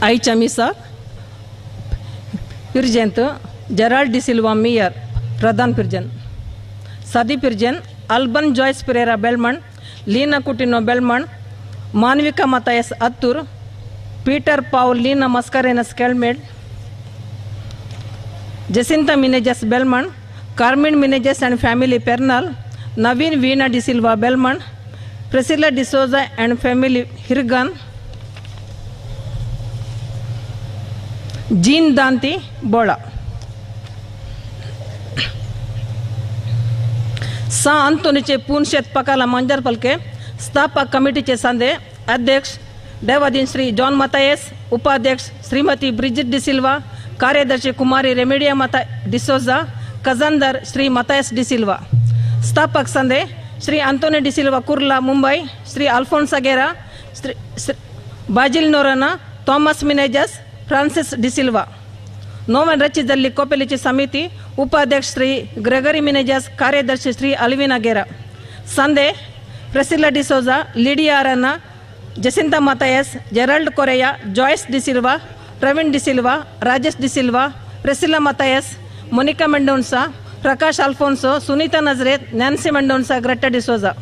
आयच्या मिसाक पिरजेंत Gerald D'Silva mayor प्रधान पिरजन, सादी पिरजन Alban Joyce Pereira Belman, Leena Coutinho Belman, Manvika Mathias Attur, Peter Paul Leena Mascarenhas Kelmed, Jacinta Menezes Belman, Carmen Menezes and family Pernal, Naveen Veena D'Silva Belman, Priscilla D'Souza and family Hirgan, Jean Danti Bola. सा अंतोनीचे पूनशेत पकाला मांजर पलके स्थापक कमिटीचे सांदे अध्यक्ष देवाधीन Shri John Mathias, उपाध्यक्ष श्रीमती Brigid D'Silva, कार्यदर्शी कुमारी रेमेडिया माता D'Souza, खजानदार Shri Mathias D'Silva. स्थापक संदे Shri Anthony D'Silva Kurla Mumbai, Shri Alphonse Aguiar, Shri Basil Noronha, Thomas Menezes, Francis D'Silva. नोवन रचित कोपेलीची समिती उपाध्यक्ष श्री ग्रेगरी मिनेजस, कार्यदर्शी श्री अल्विन अगेरा. संदे Priscilla D'Souza, Lydia Aranha, Jacinta Mathias, Gerald Correa, Joyce D'Silva, Praveen D'Silva, Rajesh D'Silva, Priscilla Mathias, Monica Mendonca, Prakash Alphonso, Sunita Nazareth, Nancy Mendonca, Greta D'Souza.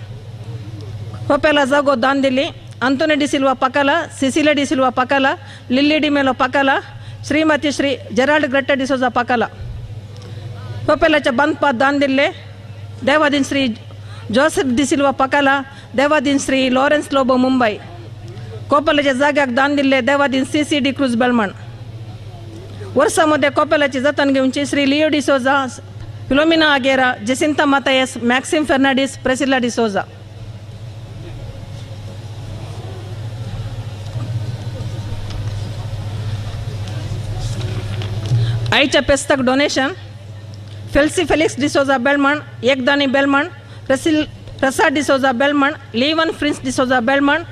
Coppola जागो दान दिली Anthony D'Silva पकाला, Sicilia D'Silva पकाला, Lillie D'Mello पकाला, श्रीमती Shri Gerald Greta D'Souza पकाला. कोपेलाच्या बंदपात दान दिल्ले देवाधीन Shri Joseph D'Silva पकाला, देवाधीन Shri Lawrence Lobo Mumbai. कोपेलाच्या जाग्याक दान दिल्ले देवाधीन C C D cruise बेलमण. वर्सामध्ये कोपेलाची जतन घेवची Shri Leo D'Souza, Philomena Aguera, Jacinta Mathias, Maxim Fernandes, Priscilla D'Souza. आयच्या पेस्ताक donation Felcy Felix D'Souza Belman, एकदानी Belman, Prasad D'Souza Belman, Levan Prince D'Souza Belman,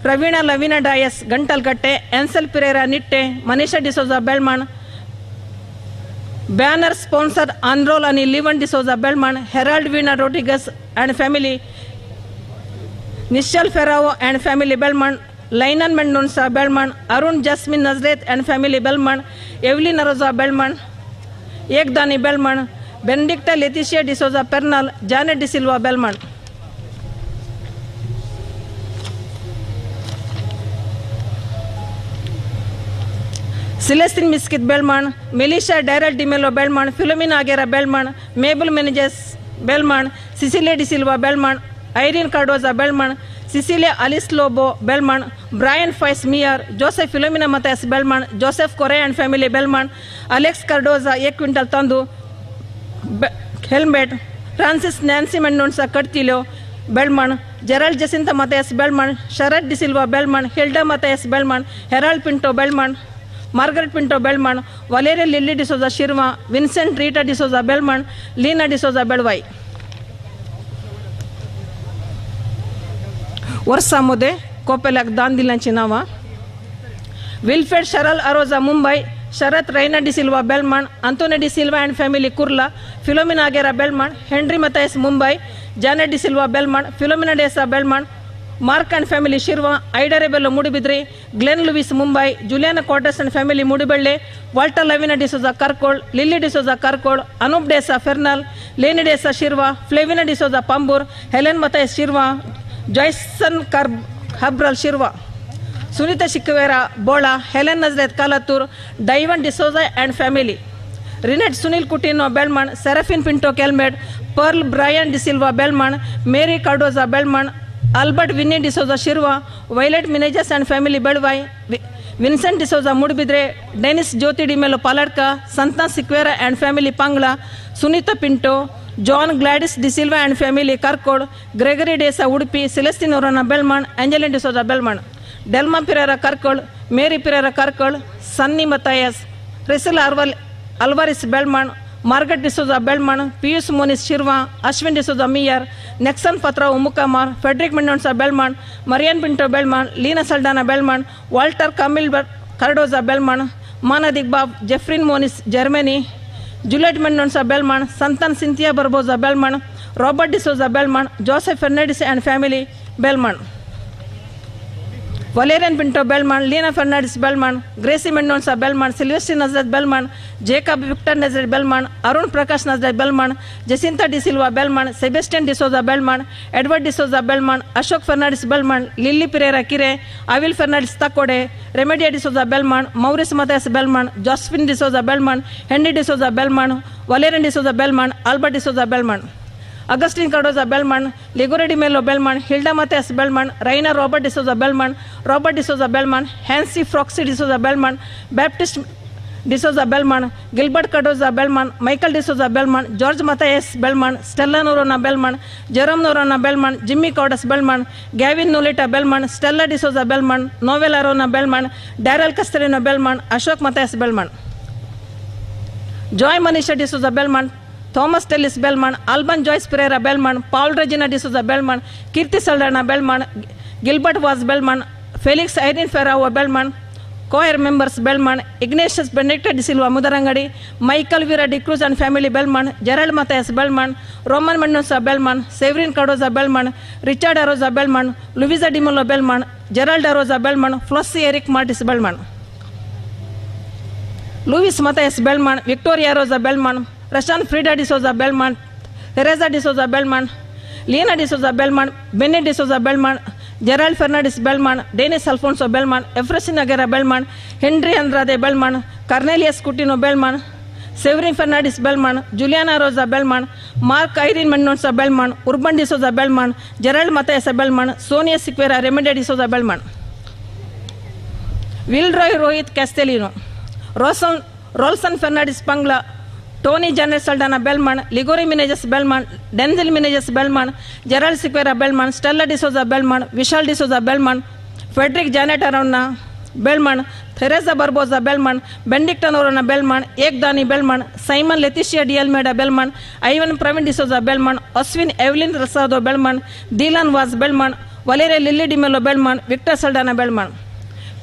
Praveena Lavina Dias Gantalkatte, Ansel Pereira Nitte, Manisha D'Souza Belman, banner sponsor Anrol आनी Levan D'Souza Belman, Herald Veena Rodrigues and family, Nischal Ferrao and family Belman, Lainan Mendonca Belman, Arun Jasmine Nazareth and family Belman, Evelyn Arosa Belman, Ekdani Belman, Benedicta Leticia D'Souza Pernal, Janet D'Silva Belman. Celestine Miskit Belman, Melisha Daryl D'Mello Belman, Philomena Agera Belman, Mabel Menezes Belman, Cecilia D'Silva Belman, Irene Cardoza Belman, Cecilia Alice Lobo Belman, Brian Faiz Miyar, Joseph Philomena Mathias Belman, Joseph Correa and family Belman, Alex Cardoza 1 quintal तांदूळ, helmet, Francis Nancy Mendonca Kadtilio Belman, Gerald Jacinta Mathias Belman, Sharad D'Silva Belman, Hilda Mathias Belman, Herald Pinto Belman, Margaret Pinto Belman, Valeria Lily D'Souza Shirva, Vincent Rita D'Souza Belman, Leena D'Souza Belvai. वर्सा मध्ये कोपेलाक दान दिल्यांची नांवां Wilfred Sharal Aroza Mumbai, Sharath Raina D'Silva Belman, Anthony D'Silva and family Kurla, Philomena Agera Belman, Henry Mathias Mumbai, Janet D'Silva Belman, Philomena D'Sa Belman, Mark and family Shirva, Ida Rebello Moodbidri, Glenn Lewis Mumbai, Juliana Quarters and family Moodubelle, Walter Lavina D'Souza Karkol, Lily D'Souza Karkol, Anup D'Sa Fernal, Leni D'Sa Shirva, Flavina D'Souza Pambur, Helen Mathias Shirva, Joyson Habral Shirva, Sunita Sequeira Bola, Helen Nazareth Kalathur, Divan D'Souza and family, Rinette Sunil Coutinho Belman, Seraphine Pinto Kelmed, Pearl Brian D'Silva Belman, Mary Cardoza Belman, Albert Vinny D'Souza Shirva, Violet Menezes and family Belvai, Vincent D'Souza Moodbidri, Dennis Jyoti D'Mello Paladka, Santa Sequeira and family Pangla, Sunita Pinto, John Gladys D'Silva and family Karkod, Gregory D'Sa Udupi, Celestine Orana Belman, Angeline D'Souza Belman, Delma Pereira Karkol, Mary Pereira Karkol, Sunny Mathias, Priscilla Alvares Belman, Margaret D'Souza Belman, Pius Moniz Shirva, Ashwin D'Souza Miyar, Nexon Patra Umukamar, Frederick Mendonca Belman, Marian Pinto Belman, Leena Saldanha Belman, Walter Camille Cardoza Belman, Mana Digbab, Jeffrin Moniz Germany, Juliet Mendonca Belman, Santan Cynthia Barboza Belman, Robert D'Souza Belman, Joseph Fernandes and family Belman. Valerian Pinto Belman, Leena Fernandes Belman, Gracie Mendonca Belman, Silvestri Nazareth Belman, Jacob Victor Nazareth Belman, Arun Prakash Nazareth Belman, Jacinta D'Silva Belman, Sebastian D'Souza Belman, Edward D'Souza Belman, Ashok Fernandes Belman, Lily Pereira Kire, Avil Fernandes Takode, Remedia D'Souza Belman, Maurice Mathias Belman, Josephine D'Souza Belman, Henry D'Souza Belman, Valerian D'Souza Belman, Albert D'Souza Belman, Augustine Cardoza Belman, Ligore de Mello Belman, Hilda Mathias Belman, Raina Robert D'Souza Belman, Robert D'Souza Belman, Hansi Froxy D'Souza Belman, Baptist D'Souza Belman, Gilbert Cardoza Belman, Michael D'Souza Belman, George Mathias Belman, Stella Norona Belman, Jerome Norona Belman, Jimmy Cordas Belman, Gavin Nolita Belman, Stella D'Souza Belman, Noel Arona Belman, Daryl Castellino Belman, Ashok Mathias Belman, Joy Manisha D'Souza Belman, Thomas Tellis Belman, Alban Joyce Pereira Belman, Paul Regina D'Souza Belman, Kirti Saldana Belman, Gilbert Vaz Belman, Felix Irene Ferrao Belman, Choir members Belman, Ignatius Benedicta D'Silva Mudarangadi, Michael Vera D'Cruz and family Belman, Gerald Mathias Belman, Roman Mendonca Belman, Severin Cardoza Belman, Richard Arosa Belman, Louisa Dimolo Belman, Gerald Arosa Belman, Flossie Eric Martis Belman, Louis Mathias Belman, Victoria Rosa Belman, Rashan Frida D'Souza Belman, Teresa D'Souza Belman, Lena D'Souza Belman, Benny D'Souza Belman, Gerald Fernandes Belman, Dennis Alfonso Belman, Efrasin Agera Belman, Henry Andrade Belman, Cornelius Coutinho Belman, Severin Fernandes Belman, Juliana Rosa Belman, Mark Irene Mendonca Belman, Urban D'Souza Belman, Gerald Mathias Belman, Sonia Sequeira Remenda D'Souza Belman, Wilroy Rohit Castellino, Rolson Fernandes Pangla, Tony Janet Saldana Belman, Ligori Menezes Belman, Denzel Menezes Belman, Gerald Sequeira Belman, Stella D'Souza Belman, Vishal D'Souza Belman, Frederick Janet Arona Belman, Teresa Barboza Belman, Benedicta Norona Belman, Ekdani Belman, Simon Leticia D. Almeida Belman, Ivan Pravin D'Souza Belman, Oswin Evelyn Rosado Belman, Dylan Vaz Belman, Valeria Lily D'Mello Belman, Victor Saldana Belman,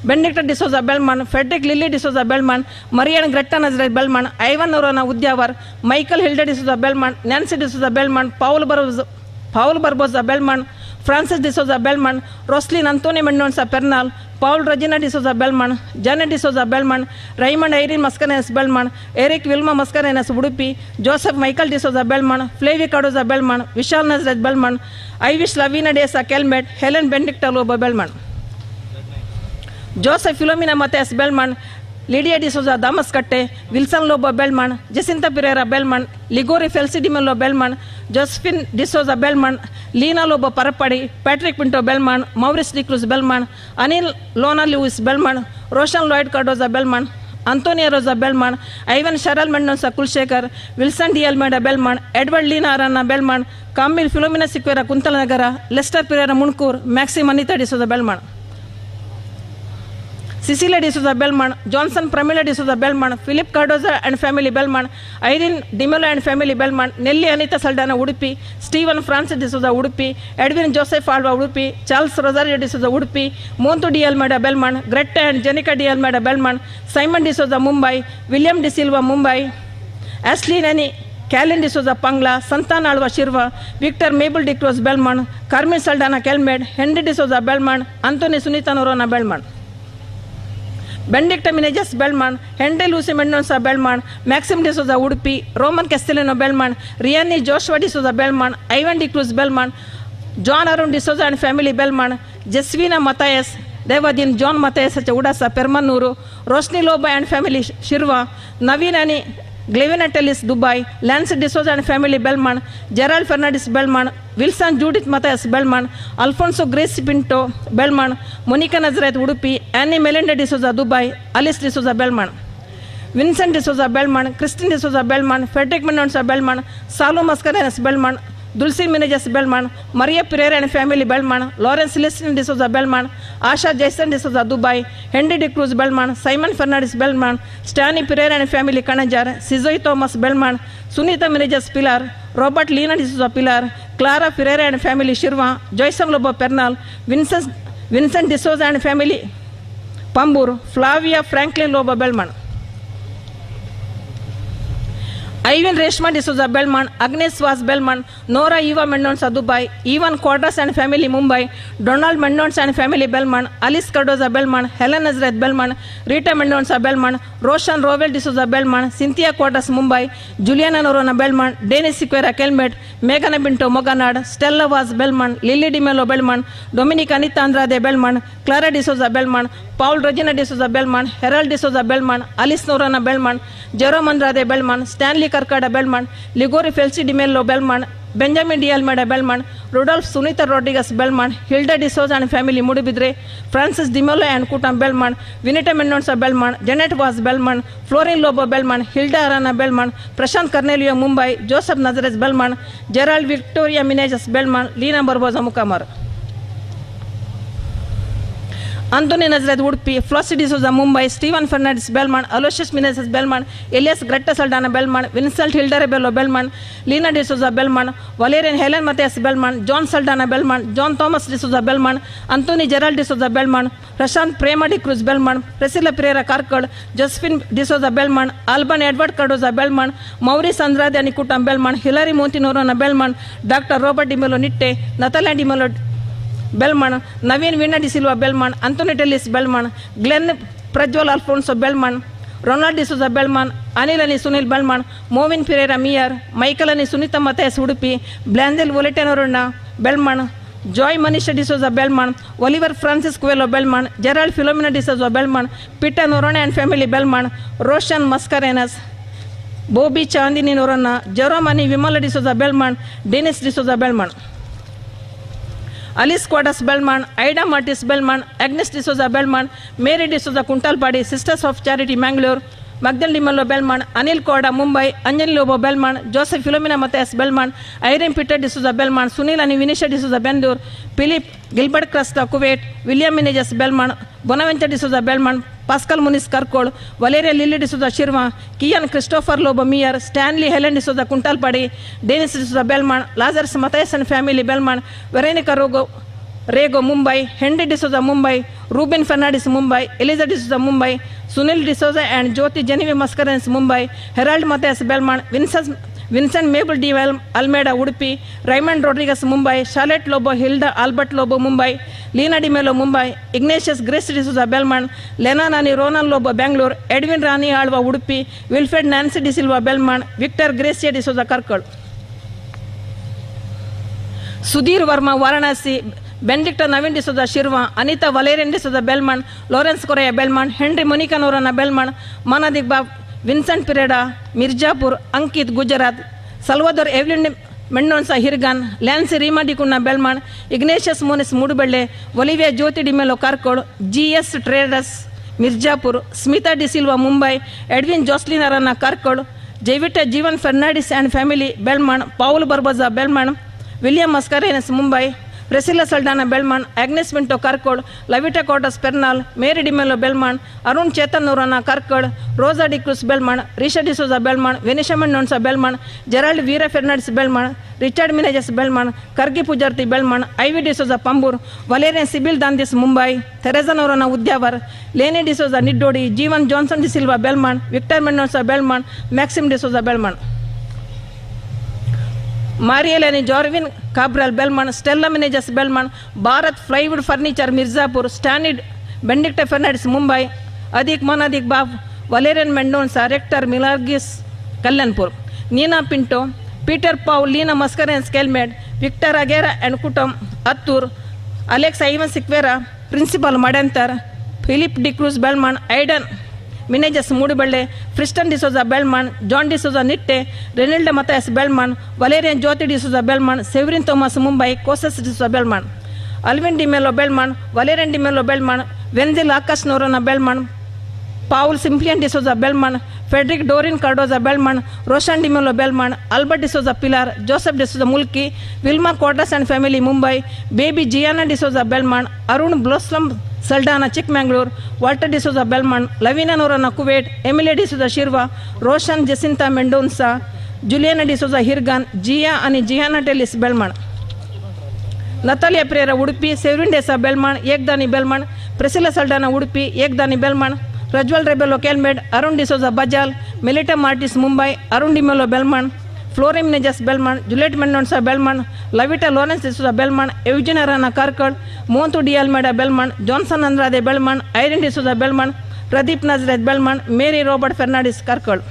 Benedicta D'Souza Belman, Frederick Lily D'Souza Belman, Marian Greta Nazareth Belman, Ivan Norona Udyavar, Michael Hilda D'Souza Belman, Nancy D'Souza Belman, Paul Barboza Belman, Francis D'Souza Belman, Roslyn Anthony Mendonca Pernal, Paul Regina D'Souza Belman, Janet D'Souza Belman, Raymond Irene Mascarenhas Belman, Eric Wilma Mascarenhas Udupi, Joseph Michael D'Souza Belman, Flavie Cardoza Belman, Vishal Nazareth Belman, Ivish Lavina Desa Kelmet, Helen Benedicta Lobo Belman, Joseph Philomena Mathias Belman, Lydia D'Souza Damaskatte, Wilson Lobo Belman, Jacinta Pereira Belman, Ligori Felsi D'Mello Belman, Josephine D'Souza Belman, Leena Lobo Parappadi, Patrick Pinto Belman, Maurice D'Cruz Belman, Anil Lona Lewis Belman, Roshan Lloyd Cardoza Belman, Antonia Rosa Belman, Ivan Sharal Mendonca Kulshekar, Wilson D. Almeida Belman, Edward Leena Arana Belman, Kamil Philomena Sequeira Kuntalnagara, Lester Pereira Mundkur, Maxim Anita D'Souza Belman, Cecilia D'Souza Belman, Johnson Pramila D'Souza Belman, Philip Cardoza and family Belman, Irene D'Mello and family Belman, Nelly Anita Saldana Udupi, Stephen Francis D'Souza Udupi, Edwin Joseph Alva Udupi, Charles Rosario D'Souza Udupi, Montu D. Almeida Belman, Greta and Jenica D. Almeida Belman, Simon D'Souza Mumbai, William D'Silva Mumbai, Ashley Nani Calin D'Souza Pangla, Santan Alva Shirva, Victor Mabel D'Cruz Belman, Carmen Saldana Kelmed, Henry D'Souza Belman, Anthony Sunita Norona Belman, Benedicta Menezes Belman, Henry Lucy Mendonca Belman, Maxim D'Souza Udupi, Roman Castellano Belman, Riani Joshua D'Souza Belman, Ivan D'Cruz Belman, John Arun D'Souza and family Belman, Jesvina Mathias, Devadin John Mathias Udasa Permanuru, Roshni Loba and family Shirva, Naveen Ani Glevina Tellis Dubai, Lance D'Souza and family Belman, Gerald Fernandes Belman, Wilson Judith Mathias Belman, Alfonso Grace Pinto Belman, Monica Nazareth Udupi, Annie Melinda D'Souza Dubai, Alice D'Souza Belman, Vincent D'Souza Belman, Christine D'Souza Belman, Frederick Mendonca Belman, Salo Mascarenhas Belman, Dulce Menezes Belman, Maria Pereira and family Belman, Lawrence Celestine D'Souza Belman, Asha Jason D'Souza Dubai, Henry D'Cruz Belman, Simon Fernandes Belman, Stani Pereira and family Kanajar, Sizoy Thomas Belman, Sunita Menezes Pilar, Robert Lena D'Souza Pilar, Clara Pereira and family Shirva, Joyson Lobo Pernal, Vincent D'Souza and family Pambur, Flavia Franklin Lobo Belman, Ivan Reshma D'Souza Belman, Agnes Vaz Belman, Nora Eva Mendonca Dubai, Evan Quadras and family Mumbai, Donald Mendonca and family Belman, Alice Cardoza Belman, Helen Nazareth Belman, Rita Mendonca Belman, Roshan Rovel D'Souza Belman, Cynthia Quadras Mumbai, Juliana Noronha Belman, Denis Sequeira Kelmet, Meghana Pinto Moganad, Stella Vaz Belman, Lily D'Mello Belman, Dominic Anita Andrade Belman, Clara D'Souza Belman, Paul Regina D'Souza Belman, Harold D'Souza Belman, Alice Noronha Belman, Jerome Andrade Belman, Stanley Karkada Belman, Ligori Felsi D'Mello Belman, Benjamin D Almeida Belman, Rudolph Sunita Rodrigues Belman, Hilda D'Souza and family Moodbidri, Francis D'Mello and Kutam Belman, Vinita Mendonca Belman, Janet Vaz Belman, Florin Lobo Belman, Hilda Arana Belman, Prashant Cornelio Mumbai, Joseph Nazareth Belman, Gerald Victoria Menezes Belman, Leena Barbosa Mukamar. Anthony Nazareth Udupi, Flossie D'Souza Mumbai, Steven Fernandes Belman, Aloysius Menezes Belman, Elias Greta Saldanha Belman, Vincent Hilda Rebello Belman, Leena D'Souza Belman, Valerian Helen Mathias Belman, John Saldanha Belman, John Thomas D'Souza Belman, Anthony Gerald D'Souza Belman, Prashant Prema D'Cruz Belman, Priscilla Pereira Karkal, Josephine D'Souza Belman, Alban Edward Cardoza Belman, Maurice Andrade आणि Kutam Belman, Hillary Monty Noronha Belman, doctor Robert D'Mello Nitte, Natalia D'Mello Belman, Naveen Veena D'Silva Belman, Anthony Tellis Belman, Glenn Prajwal Alphonso Belman, Ronald D'Souza Belman, Anil आणि Sunil Belman, Movin Pereira Miyar, Michael आणि Sunita Mathias Udupi, Blanzel Volete Noronha Belman, Joy Manisha D'Souza Belman, Oliver Francis Coelho Belman, Gerald Philomena D'Souza Belman, Peter Noronha and family Belman, Roshan Mascarenhas, Bobby Chandini Noronha, Jerome आणि Vimala D'Souza Belman, Dennis D'Souza Belman, Alice Quadras Belman, Ida Martis Belman, Agnes D'Souza Belman, Mary D'Souza Kuntalpadi, Sisters of Charity Mangalore, Magdal D'Mello Belman, Anil Koda Mumbai, Anjan Lobo Belman, Joseph Philomena Mathias Belman, Irene Peter D'Souza Belman, Sunil आणि Vinisha D'Souza Bendur, Philip Gilbert Crasta Kuwait, William Menezes Belman, Bonaventure D'Souza Belman, Pascal Muniz Karkal, Valeria Lily D'Souza Shirva, Kian Christopher Lobo Miyar, Stanley Helen D'Souza Kuntalpadi, Dennis D'Souza Belman, Lazarus Mathias and family Belman, Veronica Rego Mumbai, Henry D'Souza Mumbai, Ruben Fernandes Mumbai, Eliza D'Souza Mumbai, Sunil D'Souza and Jyoti Genevieve Mascarenhas Mumbai, Harold Mathias Belman, Vincent Mabel D Almeida Udupi, Raymond Rodrigues Mumbai, Charlotte Lobo Hilda Albert Lobo Mumbai, Leena D'Mello Mumbai, Ignatius Grace D'Souza Belman, Lena Nani Ronald Lobo Bangalore, Edwin Rani Alva Udupi, Wilfred Nancy D'Silva Belman, Victor Gracia D'Souza Karkal, Sudhir Varma Varanasi, Benedicta Naveen D'Souza Shirva, Anita Valerian D'Souza Belman, Lawrence Correa Belman, Henry Monica Noronha Belman, Manadik Bab, Vincent Pereira Mirzapur, Ankit Gujarat, Salvador Evelyn Mendonca Hirgan, Lancy Reema D'Cunha Belman, Ignatius Moniz Moodubelle, Olivia Jyoti D'Mello Karkal, GS Traders Mirzapur, Smita D'Silva Mumbai, Edwin Jocelyn Arana Karkal, Jevita Jeevan Fernandes and family Belman, Paul Barbosa Belman, William Mascarenhas Mumbai, Priscilla Saldanha Belman, Agnes Minto Karkal, Lavita Quadras Pernal, Mary D'Mello Belman, Arun Chetan Noronha Karkal, Rosa D'Cruz Belman, Risha D'Souza Belman, Venisha Mendonca Belman, Gerald Veera Fernandes Belman, Richard Menezes Belman, Kargi Pujarthi Belman, Ivy D'Souza Pambur, Valerian Sybil Dandis Mumbai, Teresa Noronha Udyavar, Leni D'Souza Niddodi, Jeevan Johnson D'Silva Belman, Victor Mendonca Belman, Maxim D'Souza Belman, Mariel आणि Jorvin Cabral Belman, Stella Menezes Belman, Bharat plywood furniture Mirzapur, Stanley Benedicta Fernandes Mumbai, Adik Manadik Bab, Valerian Mendonca rector Milagres Kalyanpur, Neena Pinto, Peter Paul, Leena Mascarenhas Kelmed, Victor Agera and Kutum Attur, Alex Ivan Sequeira principal Madantar, Philip D'Cruz Belman, Aidan Menezes Moodubelle, Friston D'Souza Belman, John D'Souza Nitte, Renilda Mathias Belman, Valerian Jyoti D'Souza Belman, Severin Thomas Mumbai, Cosas D'Souza Belman, Alvin D'Mello Belman, Valerian D'Mello Belman, Wenzil Akash Noronha Belman, Paul Simplian D'Souza Belman, Frederick Dorin Cardoza Belman, Roshan D'Mello Belman, Albert D'Souza Pilar, Joseph D'Souza Mulki, Wilma Quadras and family Mumbai, Baby Gianna D'Souza Belman, Arun Blossom Saldanha Chikmagalur, Walter D'Souza Belman, Lavina Noronha Kuwait, Emilia D'Souza Shirva, Roshan Jacinta Mendonca, Juliana D'Souza Hirgan, Jia आणि Gianna Tellis Belman, Natalia Pereira Udupi, Severin D'Sa Belman, Ekdani Belman, Priscilla Saldanha Udupi, Ekdani Belman, Prajwal Rebello Kelmed, Arun D'Souza Bajal, Melita Martis Mumbai, Arun D'Mello Belman, Florim Menezes Belman, Juliet Mendonca Belman, Lavita Lawrence D'Souza Belman, Eugene Arana Karkal, Montu D Almeida Belman, Johnson Andrade Belman, Irene D'Souza Belman, Pradeep Nazareth Belman, Mary Robert Fernandes Karkal,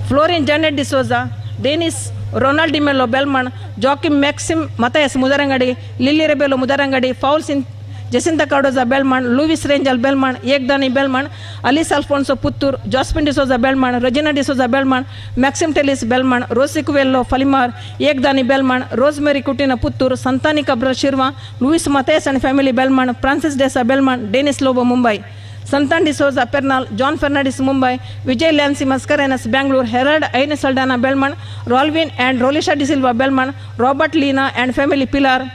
Florin Janet D'Souza, Dennis Ronald D'Mello Belman, Joachim Maxim Mathias Mudarangadi, Lily Rebello Mudarangadi, Fowls in Jacinta Cardoza Belman, Louis Rangel Belman, Yegdani Belman, Alice Alfonso Puttur, Josephine D'Souza Belman, Regina D'Souza Belman, Maxim Tellis Belman, Rosie Coelho Falimar, Yegdani Belman, Rosemary Coutinho Puttur, Santani Cabral Shirva, Louis Mathias and family Belman, Francis Desa Belman, Dennis Lobo Mumbai, Santan D'Souza Pernal, John Fernandes Mumbai, Vijay Lancy Mascarenhas Bangalore, Herald Aine Saldana Belman, Rolvin and Rolisha D'Silva Belman, Robert Lina and family Pilar,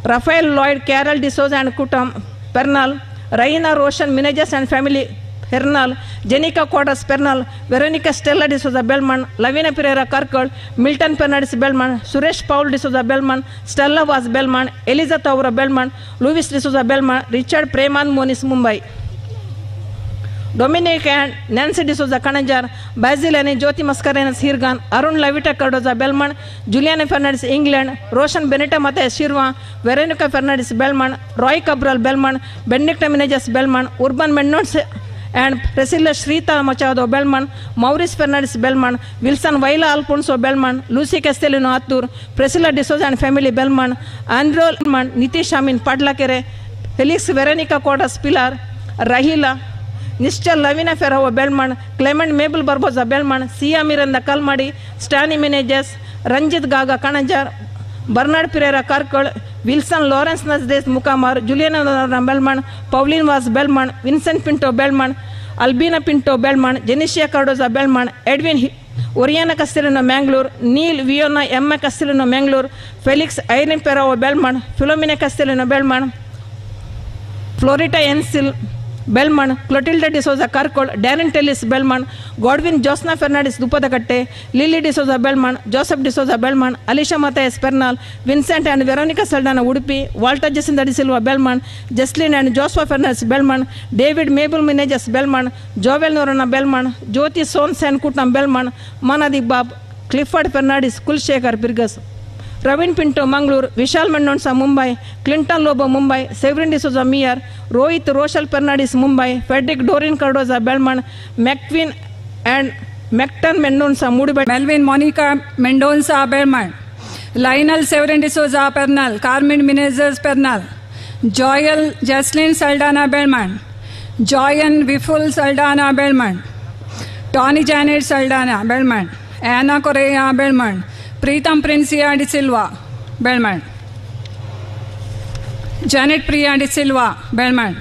Raphael Lloyd, Carol D'Souza and Kutam Pernal, Raina Roshan Menezes and family Hernal, Jenica Quadras Pernal, Veronica Stella D'Souza Belman, Lavina Pereira Karkal, Milton Fernandes Belman, Suresh Paul D'Souza Belman, Stella Vaz Belman, Eliza Taura Belman, Louis D'Souza Belman, Richard Preman Moniz Mumbai, Dominic and Nancy D'Souza Kananjar, Basil and Jyoti Mascarenhas Hirgan, Arun Lavita Cardoza Belman, Juliana Fernandes England, Roshan Benita Mathias Shirwa, Veronica Fernandes Belman, Roy Cabral Belman, Benedicta Menezes Belman, Urban Mendonca and Priscilla Shrita Machado Belman, Maurice Fernandes Belman, Wilson Vaila Alfonso Belman, Lucy Castellino Attur, Priscilla D'Souza and family Belman, Andrew Belman, Nitish Amin Padlakere, Felix Veronica Quadras Pilar, Rahila, Nishchal Lavina Ferrao Belman, Clement Mabel Barboza Belman, Sia Miranda Kalmadi, Stani Menezes, Ranjit Gaga Kanajar, Bernard Pereira Karkal, Wilson Lawrence Nazdes Mukamar, Juliana Belman, Pauline Vaz Belman, Vincent Pinto Belman, Albina Pinto Belman, Jenicia Cardoza Belman, Edwin Oriana Castellano Mangalore, Neil Viona Emma Castellano Mangalore, Felix Irene Ferrao Belman, Philomena Castellano Belman, Florita Ensil Belman, Clotilda D'Souza Karkal, Darren Tellis Belman, Godwin Josna Fernandes Dupadakatte, Lily D'Souza Belman, Joseph D'Souza Belman, Alisha Mathias Pernal, Vincent and Veronica Saldana Udupi, Walter Jacinta D'Silva Belman, Jesslyn and Joshua Fernandes Belman, David Mabel Menezes Belman, Joel Norana Belman, Jyoti Son Sankuttam Belman, Manadeep Bab, Clifford Fernandes Kulshekar Pirgas, Praveen Pinto Mangalore, Vishal Mendonca Mumbai, Clinton Lobo Mumbai, Severin D'Souza Miyar, Rohit Roshal Fernandes Mumbai, Frederick Dorin Cardoza Belman, McQueen and Macton Mendonca Mudubet, Melvin Monica Mendonca Belman, Lionel Severin D'Souza Pernal, Carmen Menezes Pernal, Joel Jaslyn Saldana Belman, Joyan Viful Saldana Belman, Tony Janet Saldana Belman, Anna Correa Belman, Preetam Princia D'Silva Belman, Janet Priya D'Silva Belman.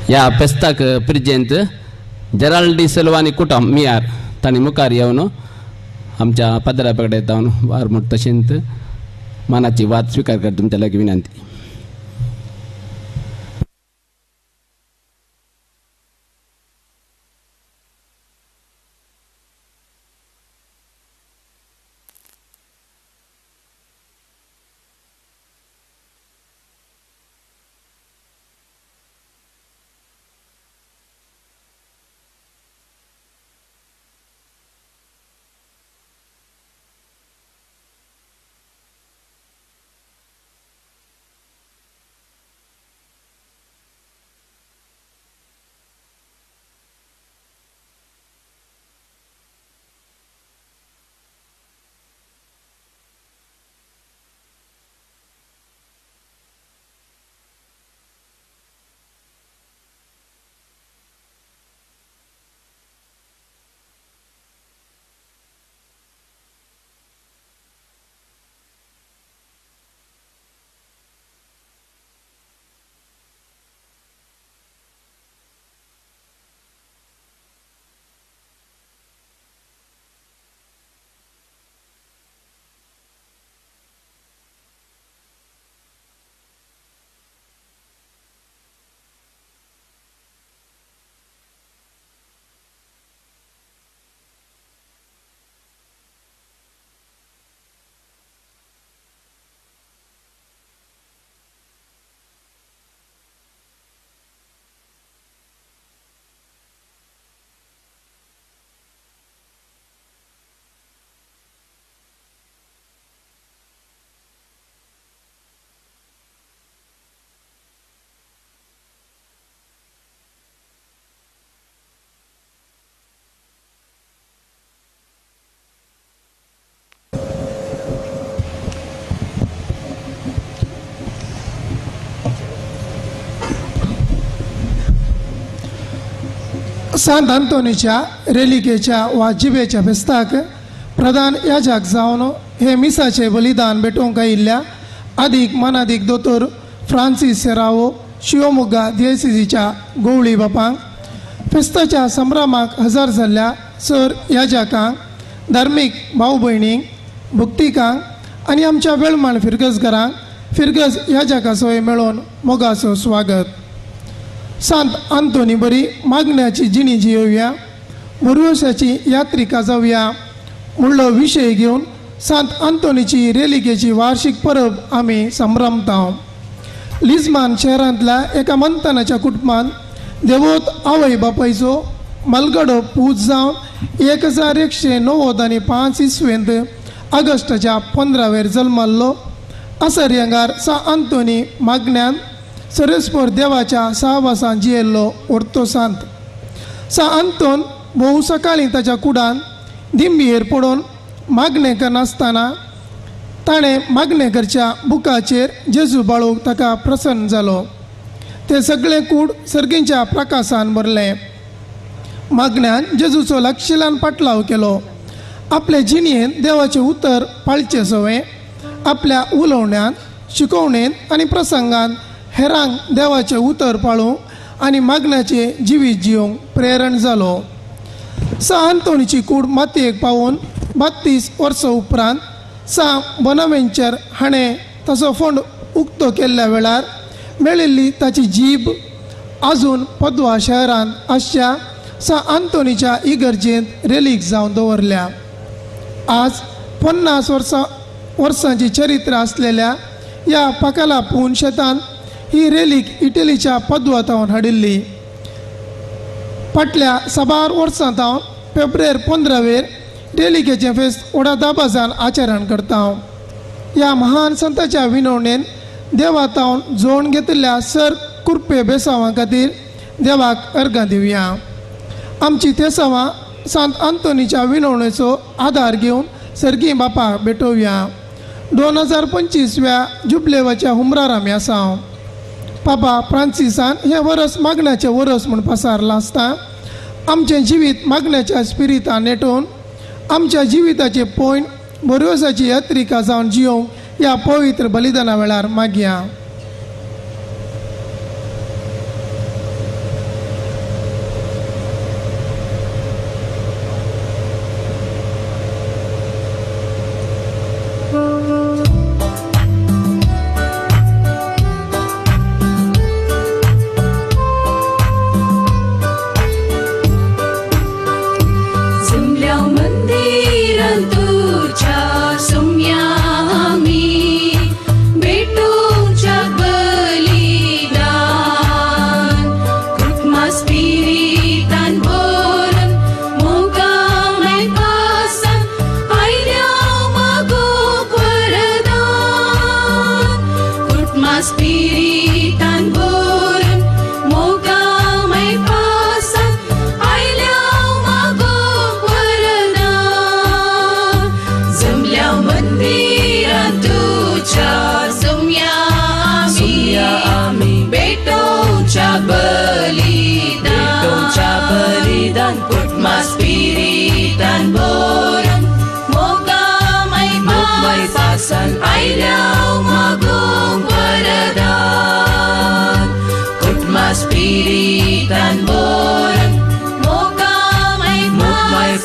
ह्या फेस्ताक प्रिजेंत Gerald D Silva आनी कुटुंब मियार तांणी मुखार येवन आमच्या पदरा कडेन जावन वार म्हूण तशेंच मानाची वाद स्विकार कर तुमच्या लागीं विनंती. सांत आंतोनीच्या रेलिकेच्या वा जिबेच्या फेस्ताक प्रधान याजक जावन हे मिसाचे बलिदान भेटोवंक आयिल्ल्या आदीक मानादीक दोतोर फ्रांसीस सेरावो शिवमोग्गा दियसिजीच्या गोवळी बापांक, फेस्ताच्या संभ्रमाक हजर जाल्ल्या सर याजकांक, धार्मीक भाव भयणींक, भक्तिकांक आनी आमच्या वेळमाण फिरगजघरांक फिरगज याजकासोय मेळोवन मोगाचो स्वागत. सांत आंतोनी बरी मागण्याची जिणी जियोवया, मोरयोसाची यात्रिका जावया म्हणलो विशय घेवन सांत आंतोनीची रेलिकेची वार्षिक परब आमी संभ्रमता. लिजमान शहरांतल्या एका मंतनाच्या कुटुंबान देवोत आवय बापायचो मलगडो पूज जावन 1195 इसवेंत ऑगस्टाच्या 15वेर जल्माल्लो. असरयंगार सा आंतोनी मागण्यान सरेस्पोर देवाच्या सहवासान जियेल्लो ओर्तो सांत. सा आंतोन भोव सकाळीं ताच्या कुडान दिंबयेर पडून मागणें करनासतना ताणें मागणें करच्या बुकाचेर जेजू बाळूक ताका प्रसन्न जालो. तें सगळें कूड सर्गींच्या प्रकाशान भरलें. मागण्यान जेजूचो लागशिल्ल्यान पाटलाव केलो. आपले जिणयेन देवाचें उतर पाळचें सवें आपल्या उलोवण्यान, शिकोवणेन आनी प्रसंगान हेरांक देवाचें उतर पाळूंक आनी मागण्याचें जिवीत जिवंक प्रेरण जालो. सा आंतोनीची कूड मातयेक पावोवन 32 वर्सां उपरांत सा बोनावेंचर हाणें ताचो फोंड उक्तो केल्ल्या वेळार मेळिल्ली ताची जीब आजून पदवा शहरांत आसच्या सा आंतोनीच्या इगर्जेंत रेलीक जावन दवरल्या. आज 50 वर्सांची चरित्र आसलेल्या ह्या पाकालापून शेतांत ही रेलीक इटलीच्या पदवा तावन हाडिल्ली. फाटल्या साबार वर्सां तावन फेब्रुवार 15वेर रेलिकेचें फेस्त व्हडा दबाजान आचरण करता. ह्या महान संताच्या विनवणेन देवा तावन जोड घेतिल्ल्या सर कुर्पे बेसांवां खातीर देवाक अर्गां दिवया. आमची तेसांवां सांत आंतोनीच्या विनवणेचो आदार घेवन सर्गी बापाक भेटोवया. 2025व्या जुबलेवाच्या हुमरार आमी आसा. पापा फ्रांसिसान हें वरस मागण्याचें वरस म्हूण पसारलां आसता. आमचें जिवीत मागण्याच्या स्पिरितान नेटोवन आमच्या जिविताचे पॉयंट बरोवसाची यात्रिका जावन जियोवंक ह्या पवित्र बलिदाना वेळार मागया. स्पिरितान भरून मोगामय पासान आयल्या मागूंक वरदान. कुटुंबा स्पिरितान भरून मोगामय पासान आयल्या मागूंक वरदान. जमल्या मंदिरांत तुज्या जमया आमी भेटोवच्या बलिदान. कुटुंबा स्पिरितान भरून मोगामय पासान आयल्या मागूंक वरदान. कुटुंबा स्पिरितान भरून मोगामय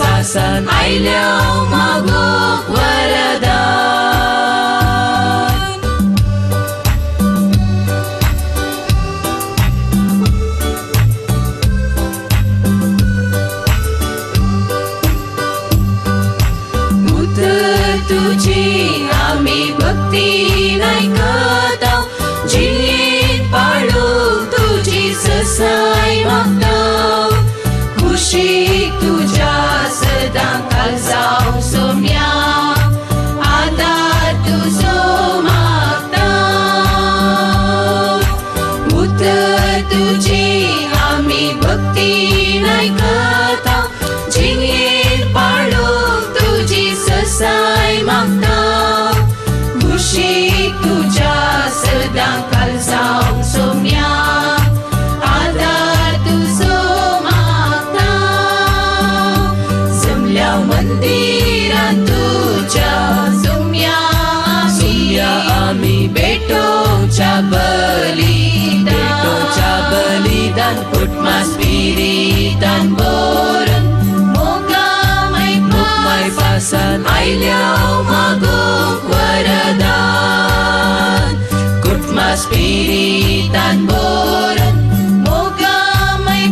पासान आयल्या मागूंक वरदान. तुझी आमी भक्ती नायकता जिणेंत पाळूंक तुजी ससाय मागता. खुशीक तुज्या सदां काळजाव सोम्या आदार तुजो मागता. उतर तुझी आमी भक्ती नायकता जिणेंत पाळूंक तुजी ससाय मागता. खुशीक तुज्या सदां काळजाव सोम्या आदार तुजो मागता. जमल्या मंदिरांत तुज्या जमया आमी भेटोवच्या बलिदान. कुटुंबा स्पिरितान भरून मोगामय पासान आयल्या मागूंक वरदान. कुटुंबा स्पिरितान भरून मोगामय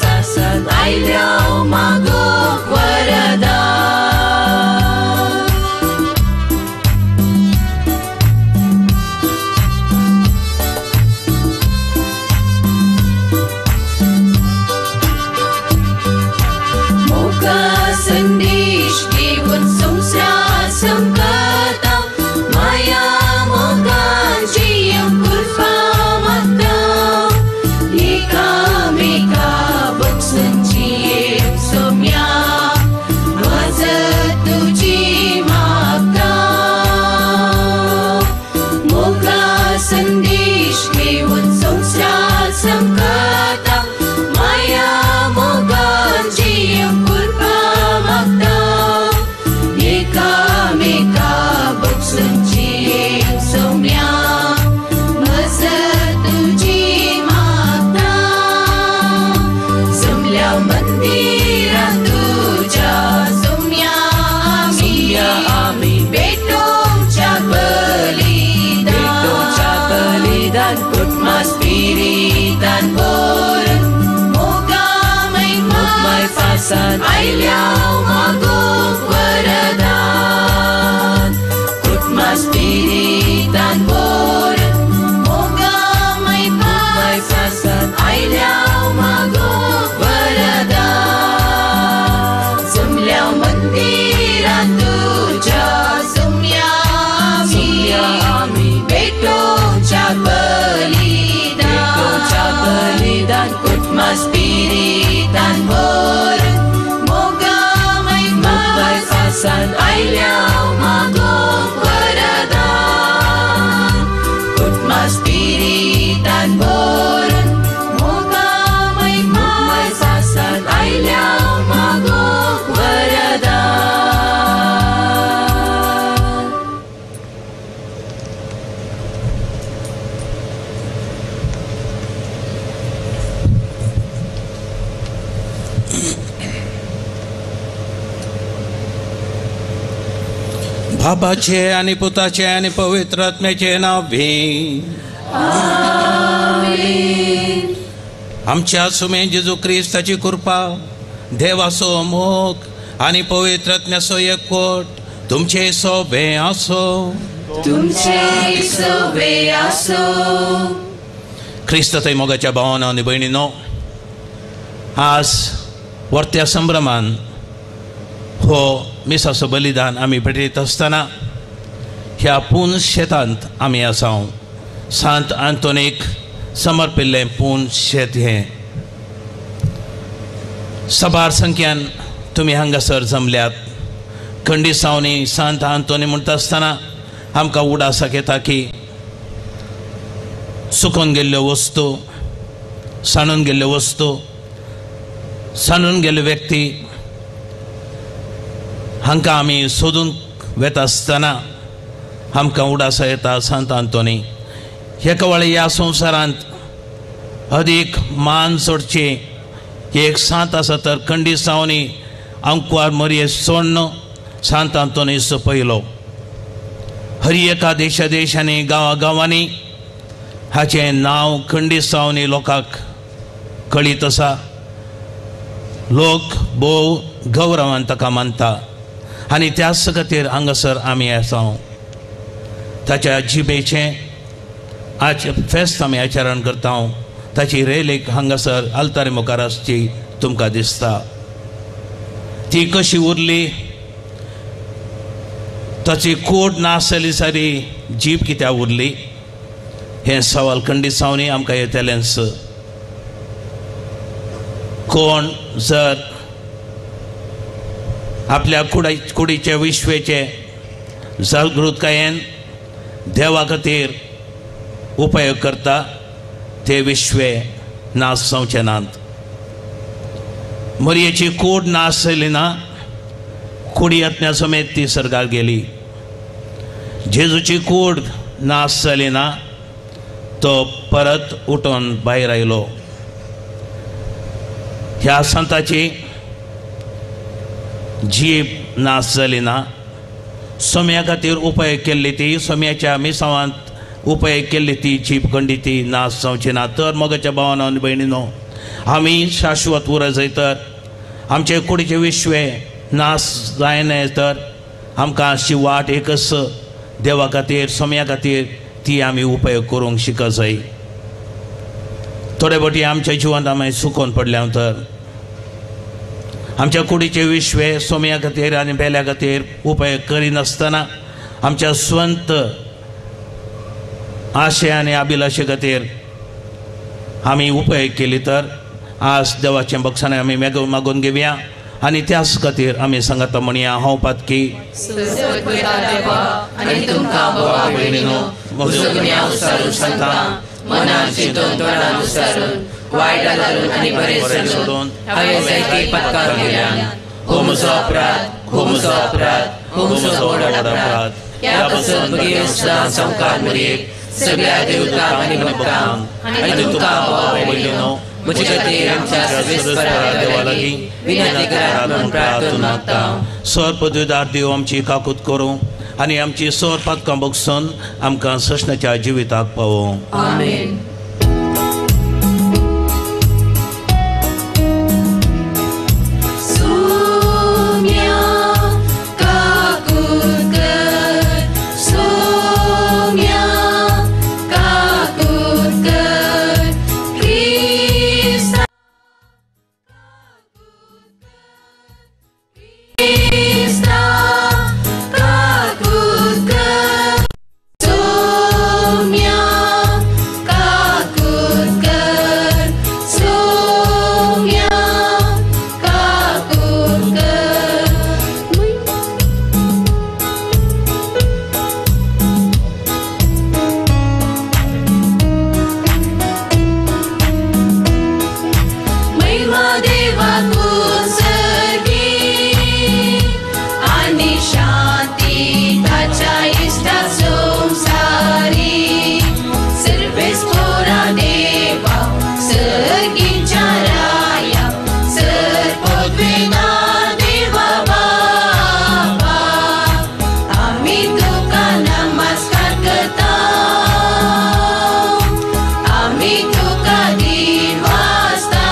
पासान आयल्या मागूंक वरदान. मोगा संदेश घेवन संवसार संकता माया मोगान जियेवंक कृपा मागता. एकामेका बगसून जियेवंक सोम्या मजत तुजी मागता. मोगा संदेश घेवन संवसार संकता माया मोगान जियेवंक कृपा मागता. एकामेका बगसून जियेवंक सोम्या मजत तुजी मागता. जमल्या मंदिरांत तुज्या जमया आमी भेटोवच्या बलिदान. कुटुंबा स्पिरितान भरून मोगामय पासान आयल्या मागूंक वरदान. कुटुंबा स्पिरितान भरून मोगामय पासान आयल्या मागूंक वरदान. जमल्या मंदिरांत तुज्या जमया आमी भेटोवच्या बलिदान. कुटुंबा स्पिरितान भरून मोगामय पासान आयल्या मागूंक वरदान. कुटुंबा स्पिरितान भरून मोगामय पासान आयल्या मागूंक वरदान. बापाचे आणि पुताचे आणि पवित्र आत्म्याचे नाव भी. आमच्या सुमे जेजू क्रिस्ताची कृपा, देवाचो मोग आणि पवित्र आत्म्याचो एकवट तुमचे सोबे आसो. तुमचे सोबे आसो. क्रिस्त थंय मोगाच्या भावानो आनी भयणीनो, आज वर्त्या संभ्रमान हो मिसाचो बलिदान आमी भेटयत आसतना ह्या पून शेतांत आमी आसा. सांत आंतोनीक समर्पिल्लें पून शेत हें. सबार संख्यान तुमी हांगासर जमल्यात. खंडीसावनी सांत आंतोनी म्हणटा आसतना आमकां उडासाक येता की सुकून गेल्ल्यो वस्तू, सांडून गेल्ल्यो वस्तू, सांडून गेल्ल्यो व्यक्ती हांकां आमी सोदूंक वेता आसतना आमकां उडासा येता सांत आंतोनी. हे कवळे ह्या संवसारांत अदीक मान सोडची एक सांत आसा तर खंडीसावनी आंकवार मरये सोडण सांत आंतोनी सोंपयलो. हर एका देशा देशांनी गांवा गांवांनी हाचें नांव खंडीसावनी लोकांक कळीत आसा. लोक भोव गौरवान ताका मानता आनी त्याच खातीर हांगासर आमी आसा. ताच्या जिबेचें आज फेस्त आमी आचरण करता. ताची रेलीक हांगासर आल्तारी मुखार आसची तुमकां दिसता. ती कशी उरली, ताची कोट नासली सारी जीब कित्याक उरली हें सवाल खंडीसावनी आमकां येतलेंच. कोण जर आपल्या कुडीचे विश्वेचे जागृतकायेन देवा खातीर उपयोग करता ते विश्वे नाश जावचे नात. मरयेची कूड नाश जाली ना, कुडी यत्ना समेत ती सर्गार गेली. जेजूची कूड नाश जाली ना, तो परत उठून भायर आयलो. ह्या संताची जीब नाश जाली ना, सोम्या खातीर उपयोग केल्ली ती सोम्याच्या मिसावांत उपयोग केल्ली ती जीब खंडी ती नाश जावची ना. तर मोगाच्या भावानो आनी भयणीनो, आमी शाश्वत उरत जाय तर आमचे कुडीचे विश्वे नाश जायना तर आमकां अशी वाट एकच देवा खातीर सोम्या खातीर ती आमी उपयोग करूंक शिकत जाय. थोडे फावटी आमच्या जिवनांत आमी सुकोवन पडल्या तर आमच्या कुडीचे विश्वे सोम्या खातीर आनी बेल्या खातीर उपयोग करिनासतना आमच्या स्वंत आशे आनी अभिलाशे खातीर आमी उपयोग केली तर आज देवाचें बक्षाने आमी मागून घेवया आनी त्याच खातीर आमी सांगता म्हणया, हांव पातकी सगळ्या देवतांक आनी भक्तांक आनी तुमकां भावा भयणीनो म्हजे खातीर आमच्या सर्वेस्परा देवा लागीं विनंती करात म्हूण प्रार्थना मागता. सर पदवीदार देव आमची काकूत करूं आनी आमची सर पातकां बगसून आमकां सस्नाच्या जिविताक पावोवं. आमेन. आमी तुका दिनवासता.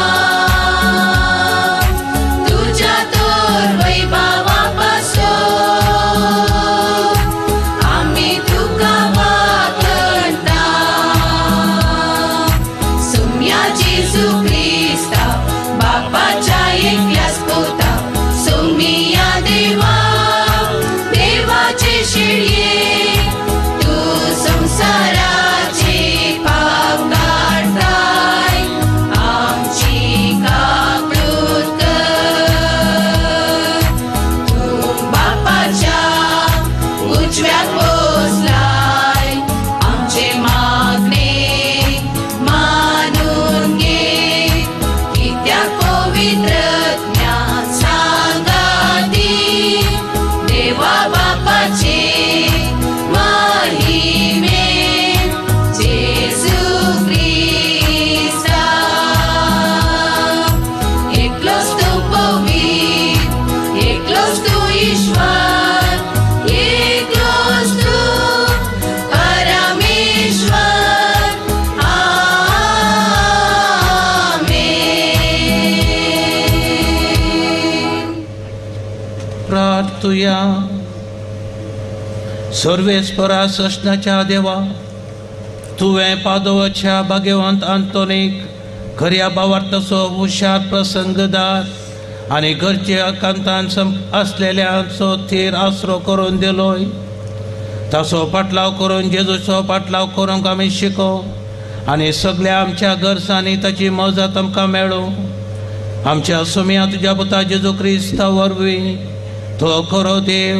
पवित्रज्ञा सांगाती देवा बापाचे महिमे जेजू क्रिस्ता एकलोच तूं पवित्र एकलोच तूं ईश्वर एकलोच तूं परमेश्वर आमेन. प्रार्थुया. सर्वेस्परा सस्नाच्या देवा, तुवें पादोवाच्या भाग्यवंत आंतोनीक खऱ्या भावार्थाचो हुशार प्रसंगदार आनी घरचे अकांतान आसलेल्यांचो थीर आसरो करून दिलोय. ताचो पाटलाव करून जेजूचो पाटलाव करूंक आमी शिको आनी सगल्या आमच्या गरजांनी ताची मजत आमकां मेळूं. आमच्या सोम्या तुज्या पुता जेजू क्रिस्ता वरवीं तो खरो देव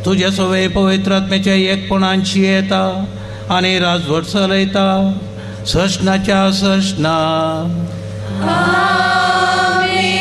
तुजे सवे पवित्र आत्म्याच्या एकपणांची येता आनी राजवट चलयता सस्नाच्या सस्ना. आमेन.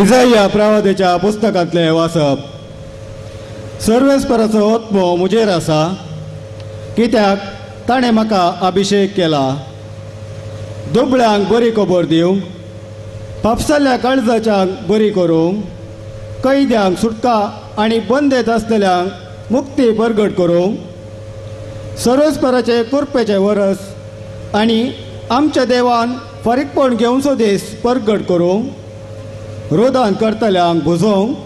इजाया प्रवादेच्या पुस्तकांतलें वाचप. सर्वेस्पराचो आत्मो म्हजेर आसा, कित्याक ताणें म्हाका अभिशेक केला दुबळ्यांक बरी खबर दिवंक, पापसाल्या काळजाच्यांक बरी करूंक, कैद्यांक सुटका आनी बंदेत आसलेल्यांक मुक्ती परगट करूंक, सर्वेस्पराचे कृपेचें वरस आनी आमच्या देवान फारीकपण घेवचो दीस परगट करूंक, रुदान करतल्यांक भुजोवंक,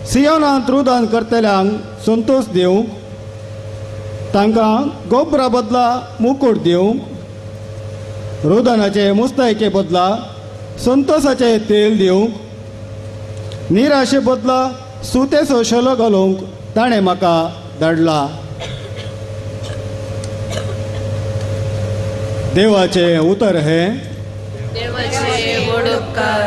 सियोनांत रुदान करतल्यांक संतोश दिवंक, तांकां गोबरा बदला मुकूट दिवंक, रुदानाचे मुस्तायके बदला संतोषाचें तेल दिवंक, निराशे बदला सुतेचो शेलो घालूंक ताणें म्हाका धाडला. देवाचें उतर हें. देवाचे व्हड उपकार.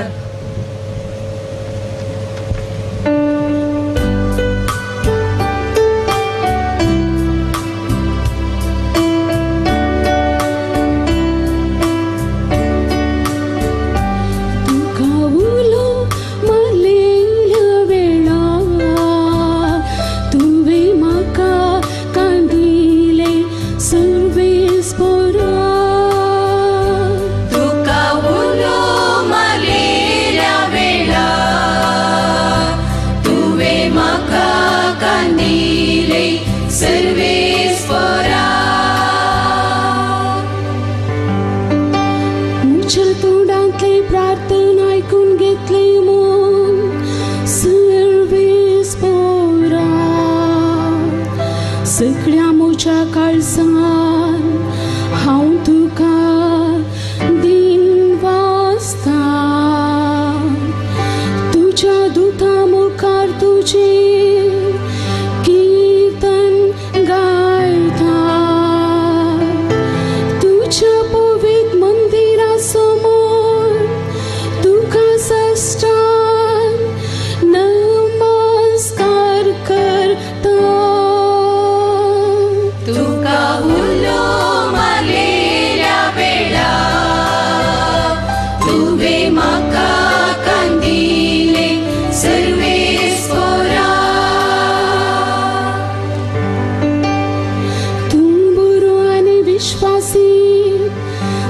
सगळ्या म्हज्या काळजान हांव तुका दिन वाचता, तुज्या दुता मुखार तुजें कीर्तन गायता, तुज्या पवित्र मंदिरा समोर तुका साष्टांग नमस्कार करता. तुका उलो मारलेल्या वेळा तुवें म्हाका कांदिले सर्वेस्परा. तूं बरो आनी विश्वासी,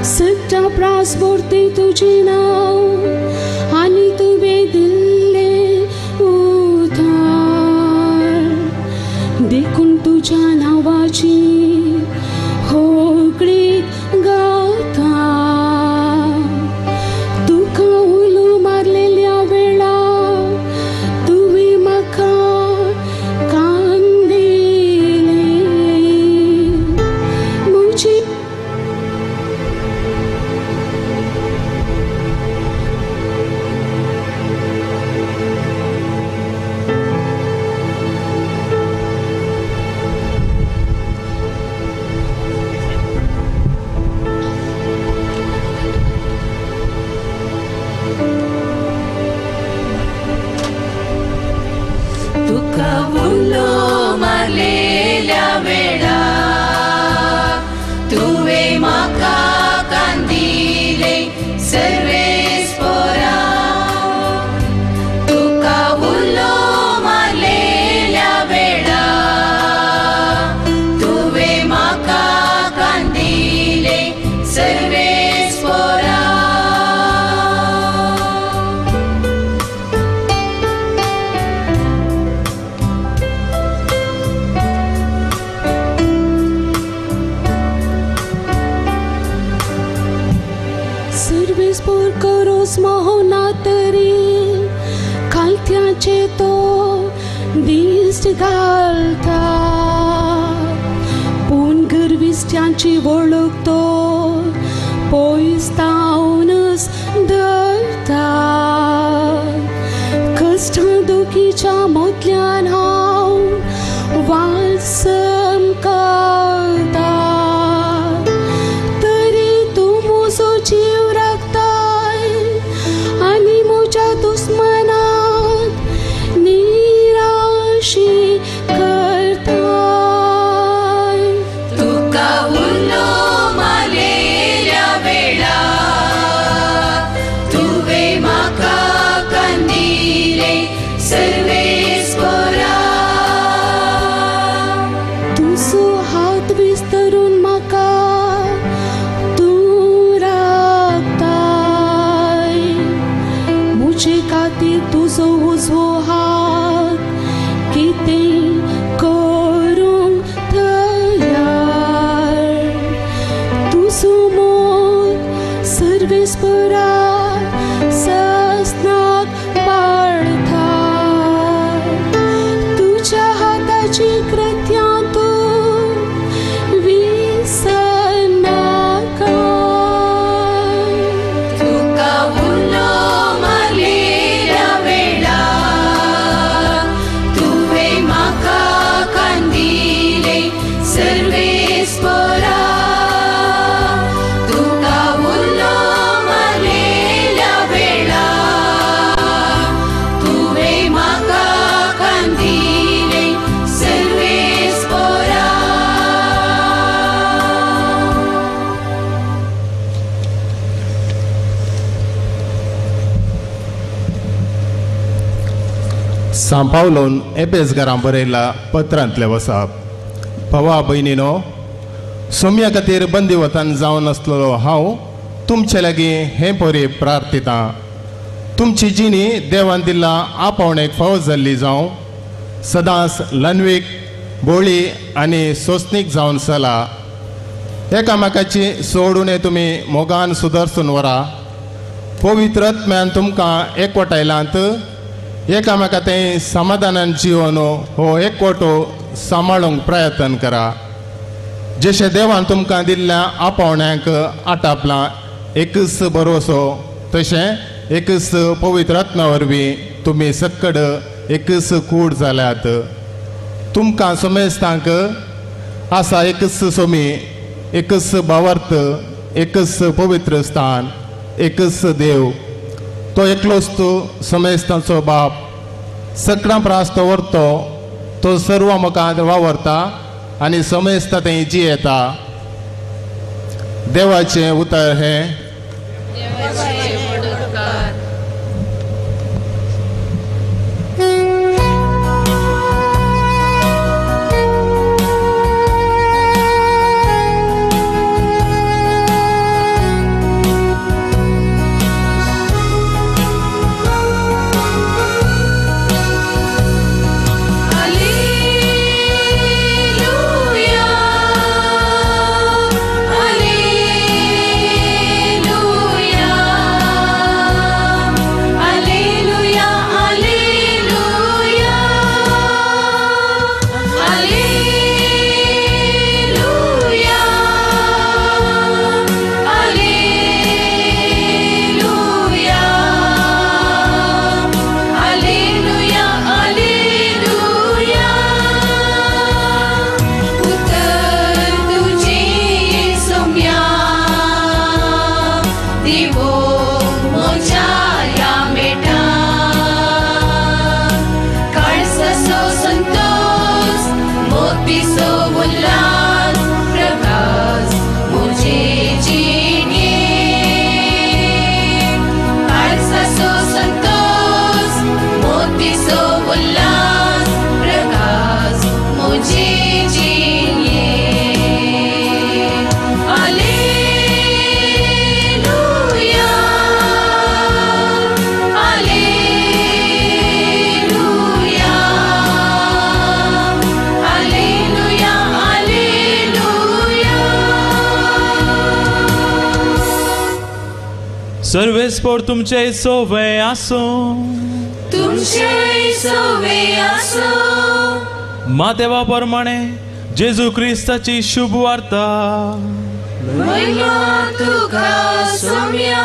सट्टा प्रास भरते तुजें नांव आनी तुवें दिल्लें उदार, देखून तुज्या नांवाचें नांवाची होगळीक गाता. तुका उलो मारलेल्या वेळा तुवें म्हाका कान दिले. म्हजी तुका उलो मारलेल्या वेळा तुवें म्हाका कान दिले सर्वेस्पोरा. तुका उलो मारलेल्या वेळा तुवें म्हाका कान दिले सर्वेस्पोरा. सर्वेस्पोर करोस मोहना तरी खालत्याचे तो दिश्ट घालता. पूण गर्विश्ट्यांची वळख तो पयस तावनच धरता. कश्टां दुखीच्या मोतल्यान हांव वासम करता. तरी तूं म्हजो जीव राखताय आनी म्हज्या दुस्मनाक निराशी करताय. तुका उलो मारलेल्या वेळा तुवें म्हाका कान दिले सर्वेस्पोरा. तुजो हात विस्तरून म्हाका तूं राखताय. म्हजे खातीर तुजो उजवो हात कितें करूंक तयार. तुजो मोग सर्वेस्पोरा सस्नाक पाळता. तुज्या हाताची कृत्यां तूं विसरनाका. तुका उलो मारलेल्या वेळा तुवें म्हाका कान दिले सर्वेस्पोरा. तुका उलो मारलेल्या वेळा तुवें म्हाका कान दिले सर्वेस्पोरा. सांपावलोन एपेसगारां बरयला पत्रांतले वसाप. भावा भयणीनो, सोम्या खातीर बंदीवतन जावन आसलेलो हांव तुमचे लागीं हें परी प्रार्थितां. तुमची जिणी देवान दिल्ला आपोवणेक फावो जाल्ली जावं, सदांच लनवीक बोळी आनी सोंसणीक जावन चला. एकामेकाची सोडून तुमी मोगान सुदर्सून वरा. पवित्र आत्म्यान तुमकां एकवटायलांत एकामेका तें समाधानान जिवन हो एकवटो सांबाळूंक प्रयत्न करा. जशें देवान तुमकां दिल्ल्या आपोवण्यांक आटापलां एकच भरोसो, तशें एकच पवित्र आत्म्या वरवीं तुमी सक्कड एकच कूड जाल्यात. तुमकां समेस्तांक आसा एकच सोमी, एकच भावार्थ, एकच पवित्र स्थान, एकच देव. तो एकलोच तो समेस्तांचो बाप. सगळ्यां प्रास तो व्हरतो, तो सर्व मुखार वावरता आनी समेस्ता थंय जियेता. देवाचें उतर हें. Alleluia. सर्वेस्पोर तुमचे सोवे आसूं. तुमचे सोवे आसूं. मातेवा प्रमाणे जेजू क्रिस्ताची शुभ वार्ता. महिमा तुका सोम्या.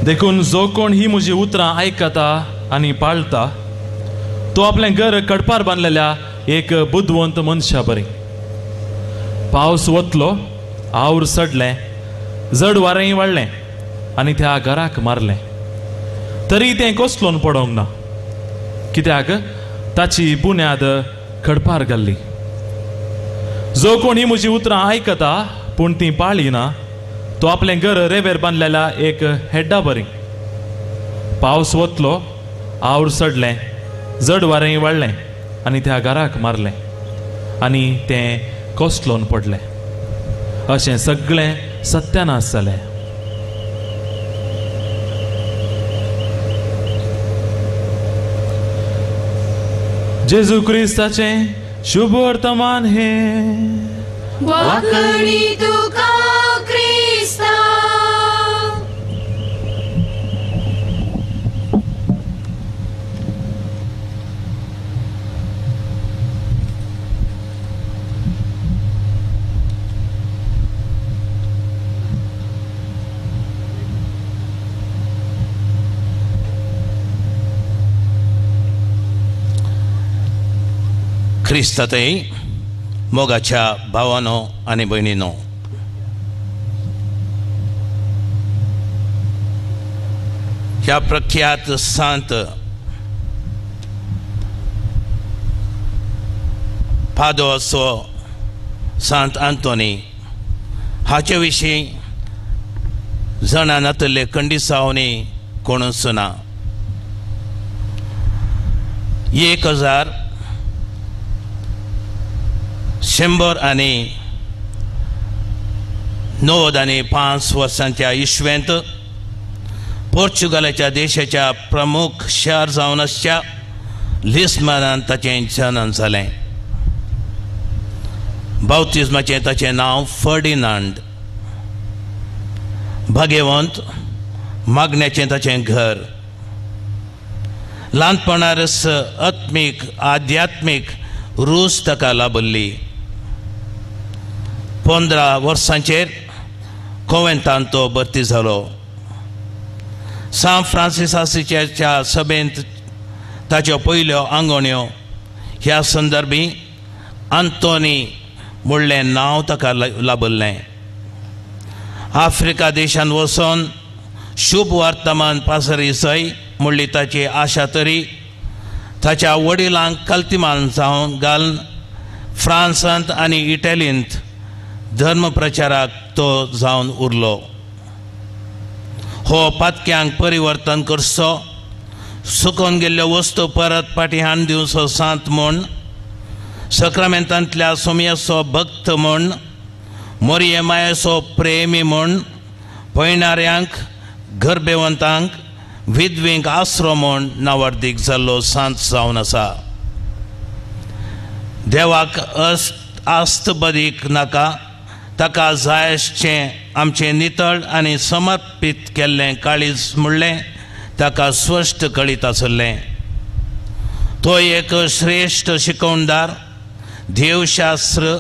देखून जो कोण ही म्हजी उतरां आयकता आनी पाळता तो आपलें घर कडपार बांदलेल्या एक बुदवंत मनशा बरी. पावस वतलो, our सडलें, जड वारेंय वाडलें आनी त्या घराक मारलें, तरी तें कोसलोन पडोंक ना, कित्याक ताची बुन्याद खडपार घाल्ली. जो कोण ही म्हजी उतरां आयकता पूण तीं पाळिना तो आपलें घर रेवेर बांदलेल्या एक हेड्डा बरी. पावस वतलो, our सडलें, जड वारेंय वाडलें आनी त्या घराक मारलें आनी तें कोसलोन पडलें. अशें सगळें सत्यानाश जालें. जेजू क्रिस्ताचें शुभ वर्तमान हें. वाकणी तुका क्रिस्ता. क्रिस्तातय मोगाच्या भावानो आनी भयणीनो, ह्या प्रख्यात सांत पादोसो सांत आंतोनी हाचे विशीं जाणा नातल्ले कंडिसांवनी कोणूच ना. 1195 वर्सांच्या इस्वेंत पोर्चुगालाच्या देशाच्या प्रमुख शार जावन आसच्या लिस्बनांत ताचें जनन जालें. बाप्तिज्माचें ताचें नांव फर्डिनांड. भाग्यवंत मागण्याचें ताचें घर. ल्हानपणारच आत्मीक आध्यात्मीक रूच ताका लाभल्ली. 15 वर्सांचेर कोवेंतांत तो भरती जालो. सान फ्रांसिसाच्या सभेंत ताच्यो पयल्यो आंगोण्यो ह्या संदर्भी आंतोनी म्हणलें नांव ताका लाभल्लें. आफ्रिका देशांत वचून शुभ वर्तमान पासरी सय म्हणली ताची आशा तरी ताच्या वडिलांक कल्तिमान जावन घालून फ्रांसांत आनी इटलींत धर्मप्रचाराक तो जावन उरलो. हो पातक्यांक परिवर्तन करचो, सुकोवन गेल्ल्यो वस्तू परत फाटीं हाडून दिवचो सांत म्हूण, सक्रामेंतांतल्या सोमयाचो भक्त म्हूण, मोरये मायेचो प्रेमी म्हूण, पयणाऱ्यांक, गर्भेवंतांक, विधवींक आसरो म्हूण नावार्दीक जाल्लो सांत जावन आसा. देवाक आस्त बदीक नाका, ताका जाय आसचें आमचें नितळ आनी समर्पीत केल्लें काळीज म्हणलें ताका स्पश्ट कळीत आसलें. तो एक श्रेश्ठ शिकवणदार, देवशास्त्र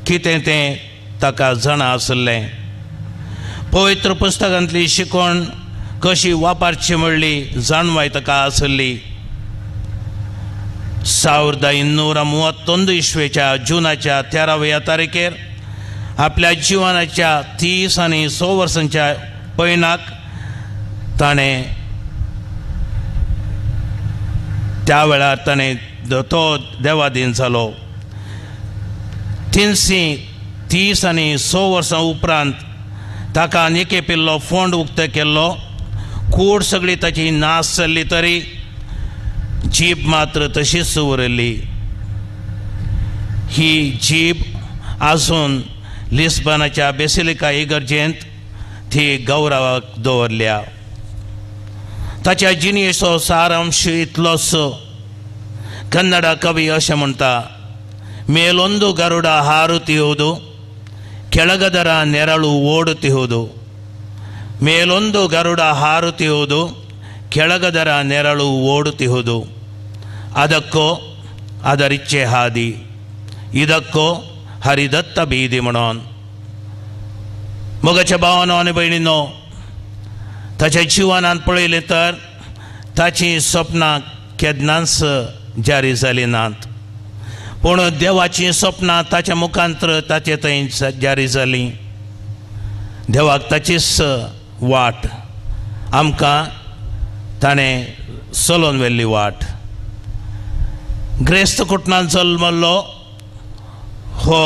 कितें तें ताका जाणा आसलें. पवित्र पुस्तकांतली शिकवण कशी वापरची म्हणली जाणवाय ताका आसली. 1231 इस्वेच्या जुनाच्या 13व्या तारखेर आपल्या जिवनाच्या 30 आनी 100 वर्सांच्या पयणाक ताणें त्या वेळार ताणें तो देवादीन जालो. 330 आनी 100 वर्सां उपरांत ताका आनी पिल्लो फोंड उक्तो केल्लो. कूड सगळी ताची नाश जाल्ली तरी जीब मात्र तशीच उरली. ही जीब आजून लिस्बनाच्या बेसिलिका इगर्जेंत ती गौरवाक दवरल्या. ताच्या जिणेचो सारांश इतलोच. कन्नडा कवी अशें म्हणटा, ಮೇಲೊಂದು ಗರುಡ ಹಾರುತ್ತಿಹುದು, ಕೆಳಗದರ ನೆರಳು ಓಡುತ್ತಿಹುದು. ಮೇಲೊಂದು ಗರುಡ ಹಾರುತ್ತಿಹುದು, ಕೆಳಗದರ ನೆರಳು ಓಡುತ್ತಿಹುದು. ಅದಕ್ಕೋ ಅದರಿಚ್ಛೆ ಹಾದಿ, ಇದಕ್ಕೋ ಹರಿದತ್ತ ಬೀದಿ म्हणून. मोगाच्या भावानो आनी भयणीनो, ताच्या जिवनांत पळयलें तर ताचीं सपनां केन्नाच जारी जालीं नात, पूण देवाचीं सपनां ताच्या मुखांतर ताचे थंय जारी जालीं. देवाक ताचीच वाट आमकां ताणें चलोवन व्हेल्ली वाट. ग्रेस्त कुटणांत जल्मल्लो हो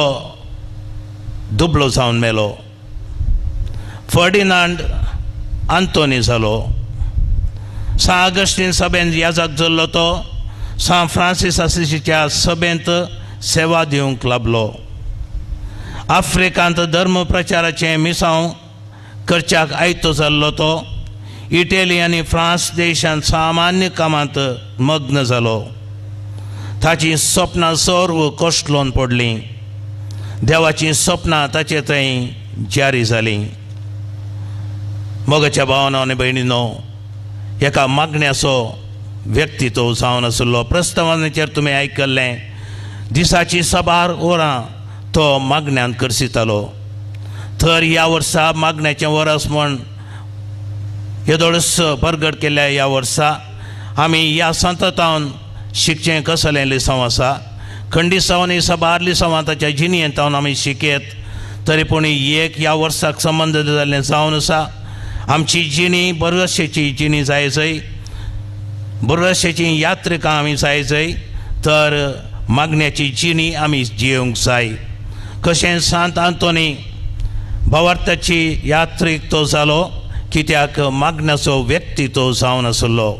दुबळो जावन मेलो. फर्डिनांड आंतोनी जालो. सां आगस्टीन सभेंत याजक जाल्लो तो सां फ्रांसीस आसिसीच्या सभेंत सेवा दिवंक लागलो. आफ्रिकांत धर्म प्रचाराचें मिसांव करच्याक आयतो जाल्लो तो इटली आनी फ्रांस देशांत सामान्य कामांत मग्न जालो. ताचीं सपनां सर्व कोसळून पडलीं. देवाचीं सपनां ताचे थंय जारी जालीं. मोगाच्या भावानो आनी भयणीनो, एका मागण्याचो व्यक्ती तो जावन आशिल्लो. प्रस्तावनेचेर तुमी आयकल्लें, दिसाची साबार वरां तो मागण्यान करसितालो. तर ह्या वर्सा मागण्याचें वरस म्हण येदोळस परगट केल्ल्या ह्या वर्सा आमी ह्या संततावन शिकचें कसलें लिसांव आसा. खंडिसांवांनी साबार लिसांवां ताच्या जिणेंत आमी शिकयत, तरी पूण एक ह्या वर्साक संबंद जाल्लें जावन आसा. आमची जिणी बरवशेची जिणी जाय जय, बरवशेची यात्रिकां आमी जाय जय, तर मागण्याची जिणी आमी जियोंक जाय. कशें सांत आंतोनी भावार्थाची यात्रीक तो जालो, कित्याक मागण्याचो व्यक्ती तो जावन आसलो.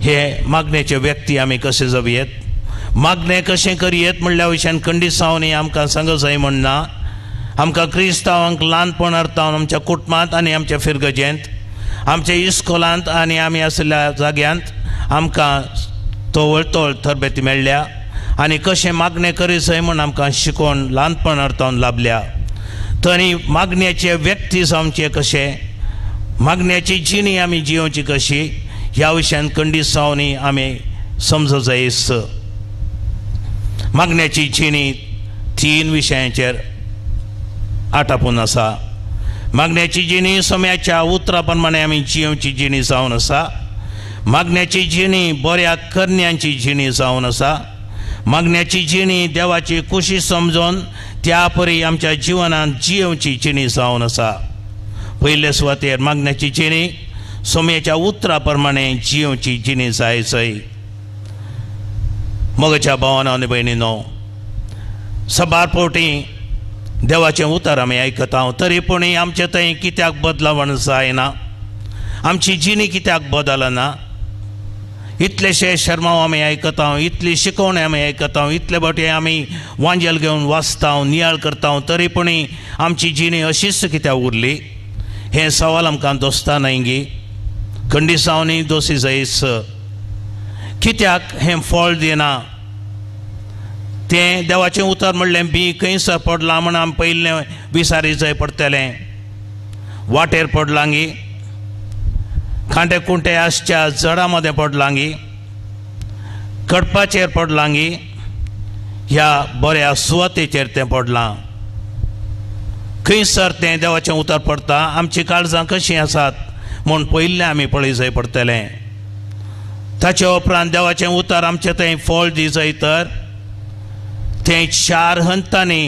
हे मागण्याचे व्यक्ती आमी कशें जावयेत, मागणें कशें करयेत म्हणल्या विशयान खंडिसांवांनी आमकां सांग जाय म्हण ना. आमकां क्रिस्तांवांक ल्हानपणार तावन आमच्या कुटुंबांत आनी आमच्या फिरगजेंत, आमच्या इस्कोलांत आनी आमी आशिल्ल्या जाग्यांत आमकां तवळ तरबेती मेळ्ळ्या आनी कशें मागणें करी जाय म्हूण आमकां शिकोवन ल्हानपणार तावन लाभल्या. तरी मागण्याचे व्यक्ती जावचे कशें, मागण्याची जिणी आमी जियोवची कशी, ह्या विशयान खंडिसांवांनी आमी समजो जायस. मागण्याची जिणी 3 विशयांचेर आटापून आसा. मागण्याची जिणी समयाच्या उतरा प्रमाणे आमी जियोवची जिणी जावन आसा. मागण्याची जिणी बऱ्या करण्यांची जिणी जावन आसा. मागण्याची जिणी देवाची खुशी समजून त्या परी आमच्या जिवनांत जियोवची जिणी जावन आसा. पयले सुवातेर मागण्याची जिणी समयाच्या उतरा प्रमाणे जियोवची जिणी जाय जय. मोगाच्या भावानो आनी भयणीनो, साबार फावटी देवाचें उतर आमी आयकता, तरी पूण आमचे थंय कित्याक बदलावण जायना, आमची जिणी कित्याक बदलना? इतलेशे शर्माव आमी आयकता, इतली शिकवणी आमी आयकता, इतले फावटी आमी वांजेल घेवन वाचता, नियाळ करता, तरी पूण आमची जिणी अशीच कित्याक उरली? हें सवाल आमकां दोस्ता न्हय गी, खंडिसांवांनी दोशी जायस. कित्याक हें फळ दिना? तें देवाचें उतर म्हणलें बी खंयसर पडलां म्हण आमी पयलें विसारी जाय पडटलें. वाटेर पडलां गी, कांटे कुंटे आसच्या जडां मदें पडलां गी, कडपाचेर पडलां गी, ह्या बऱ्या सुवातेचेर तें पडलां. खंयसर तें देवाचें उतर पडटा, आमचीं काळजां कशीं आसात म्हूण पयलें आमी पळय जाय पडटलें. ताचे उपरांत देवाचें उतर आमचें थंय फळ दी जाय तर तें 4 हंतांनी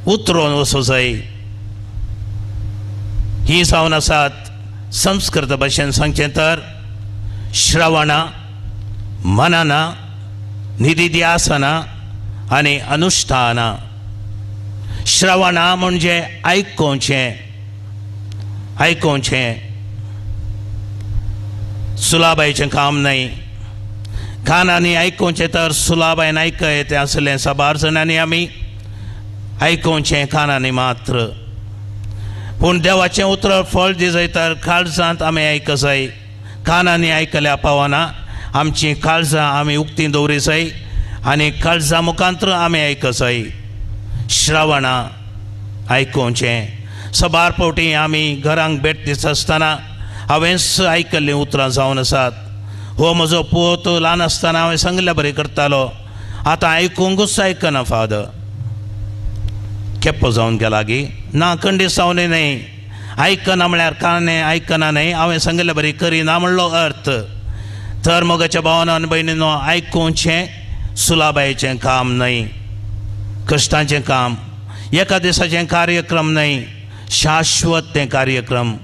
उतरोवन वचूं जाय. ही जावन आसात संस्कृत भाशेन सांगचें तर श्रवणा, मनना, निधिध्यासना आनी अनुष्ठाना. श्रवणा म्हणजे आयकोवचें, आयकोवचें सुलाबायचें काम न्हय. कानांनी आयकोवचें तर सुलाबायन आयकय तें आसलें साबार जाणांनी आमी आयकोवचें कानांनी मात्र. पूण देवाचें उतर फळ दिसय तर काळजांत आमी आयकजाय. कानांनी आयकल्या पावना, आमचीं काळजां आमी उक्तीं दवरिजाय आनी काळजां मुखांतर आमी आयकजाय. श्रवणा आयकुचें. सबार फावटी आमी घरांक भेट दिता आसतना हांवेंच आयकल्लीं उतरां जावन आसात. हो म्हजो पोत ल्हान आसतना हांवें सांगिल्ल्या बरें करतालो, आतां आयकूंकूच आयकना फादर. केप्पो जावन गेला गी ना, कंडीस जावन न्हय. आयकना म्हळ्यार काने आयकना न्हय, हांवें सांगिल्ल्या बरें करिना म्हणलो अर्थ. तर मोगाच्या भावान आनी भयणीनो, आयकुचें सुलाबायेचें काम न्हय, कश्टांचें काम, एका दिसाचें कार्यक्रम न्हय, शाश्वत तें कार्यक्रम.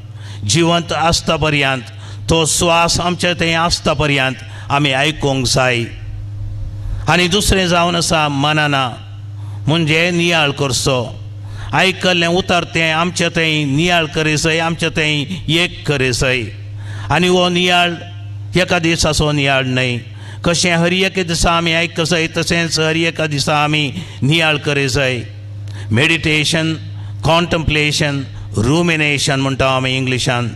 जिवंत आसता पर्यंत, तो स्वास आमचे थंय आसता पर्यंत आमी आयकूंक जाय. आनी दुसरें जावन आसा मनाना, म्हणजे नियाळ करचो. आयकल्लें उतर तें आमचे थंय नियाळ करिसय, आमचे थंय एक करिसय. आनी हो नियाळ एका दिसाचो नियाळ न्हय. कशें हर एका दिसा आमी आयकसय तशेंच हर एका दिसा आमी नियाळ करिसय. मेडिटेशन, कॉन्टम्प्लेशन, रुमिनेशन म्हणटा आमी इंग्लिशान,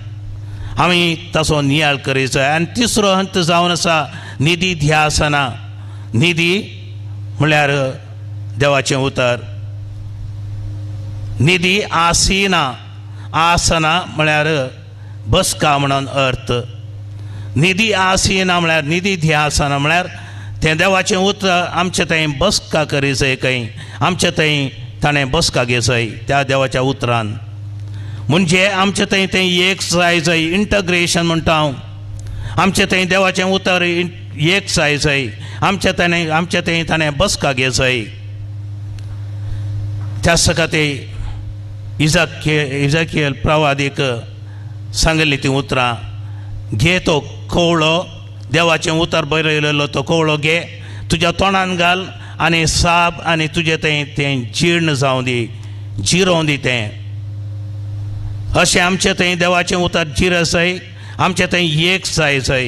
आमी ताचो नियाळ करिसय. आनी तिसरो हंत जावन आसा निधी ध्यासना. निधी म्हळ्यार देवाचें उतर. निधी आसिना, आसना म्हळ्यार बसका म्हणून अर्थ. निधी आसिना म्हळ्यार निधी ध्यासना म्हळ्यार तें देवाचें उतर आमचे थंय बसका करिसय, खंय आमचे थंय ताणें बसका घेसय त्या देवाच्या उतरान. म्हणजे आमचे थंय तें एक जाय जाय, इंटग्रेशन म्हणटा हांव. आमचे थंय देवाचें उतर एक जाय जाय, आमचे ताणें आमचे थंय ताणें बसका घेसय. त्याच खातीर इजाकियल प्रवादीक सांगिल्लीं तीं उतरां, घे तो कवळो, देवाचें उतर बरयलेलो तो कवळो घे, तुज्या तोंडान घाल आनी साब आनी तुजें थंय तें जीर्ण जावं दी, जिरोवं दी तें. अशें आमचें थंय देवाचें उतर जिरसय, आमचें थंय एक जाय जाय.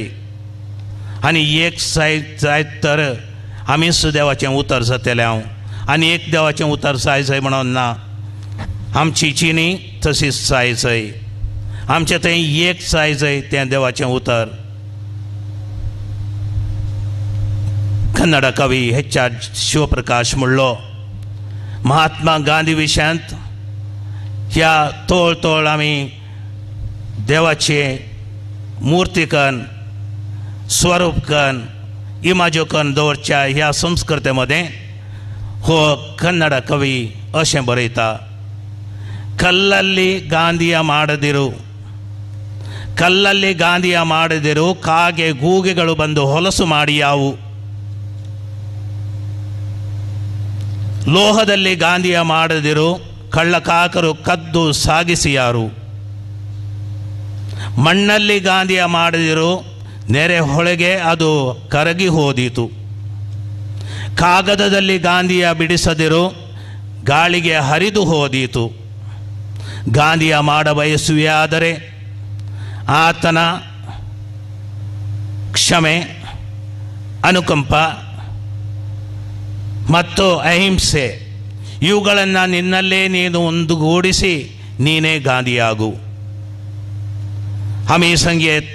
आनी एक जाय जायत तर आमीच देवाचें उतर जातलें हांव. आनी एक देवाचें उतर जाय जाय म्हणून ना, आमची जिणी तशीच जाय जाय, आमचें थंय एक जाय जाय तें देवाचें उतर. कन्नड कवी एच आर शिवप्रकाश म्हणलो, महात्मा गांधी विशयांत ह्या तोळ तोळ आमी देवाचे मूर्तीकन, स्वरूपकन, इमाजोकन दवरच्या ह्या संस्कृते मदें हो कन्नड कवी अशें बरयता, कल्लल्ली गांधीय ಮಾಡದಿರು, ಕಲ್ಲಲ್ಲಿ ಗಾಂಧಿಯ ಮಾಡದಿರು, ಕಾಗೆ ಗೂಗೆಗಳು ಬಂದು ಹೊಲಸು ಮಾಡಿಯಾವು. ಲೋಹದಲ್ಲಿ ಗಾಂಧಿಯ ಮಾಡದಿರು, ಕಳ್ಳಕಾಕರು ಕದ್ದು ಸಾಗಿಸಿಯಾರು. ಮಣ್ಣಲ್ಲಿ ಗಾಂಧಿಯ ಮಾಡದಿರು, ನೆರೆ ಹೊಳೆಗೆ ಅದು ಕರಗಿ ಹೋದೀತು. ಕಾಗದದಲ್ಲಿ ಗಾಂಧಿಯ ಬಿಡಿಸದಿರು, ಗಾಳಿಗೆ ಹರಿದು ಹೋದೀತು. ಗಾಂಧಿಯ ಮಾಡ ಬಯಸುವೆಯಾದರೆ ಆತನ ಕ್ಷಮೆ, ಅನುಕಂಪ ಮತ್ತು ಅಹಿಂಸೆ ಇವುಗಳನ್ನು ನಿನ್ನಲ್ಲೇ ನೀನು ಒಂದುಗೂಡಿಸಿ ನೀನೇ ಗಾಂಧಿಯಾಗು. ಹಮಿ ಸಂಗೀತ್,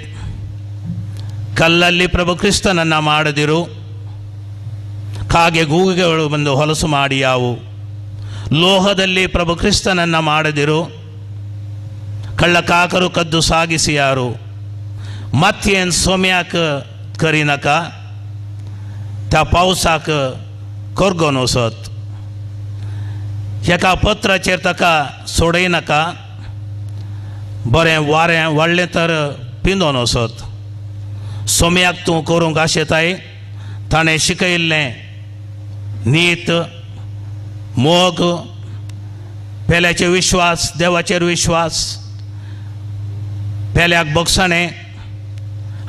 ಕಲ್ಲಲ್ಲಿ ಪ್ರಭು ಕ್ರಿಸ್ತನನ್ನು ಮಾಡದಿರು, ಕಾಗೆ ಗೂಗೆಗಳು ಬಂದು ಹೊಲಸು ಮಾಡಿಯಾವು. ಲೋಹದಲ್ಲಿ ಪ್ರಭು ಕ್ರಿಸ್ತನನ್ನು ಮಾಡದಿರು, ಕಳ್ಳಕಾಕರು ಕದ್ದು ಸಾಗಿಸಿಯಾರು. ಮತ್ತೇನು ಸೊಮ್ಯಾಕ ಕರಿನಕ त्या पावसाक करगोन वचत, एका पत्राचेर ताका सोडयनाका, बरें वारें वाडलें तर पिंदोन वचत. सोम्याक तूं करूंक आशेताय, ताणें शिकयल्लें नीत, मोग, पेल्याचेर विश्वास, देवाचेर विश्वास, पेल्याक बोगसाणें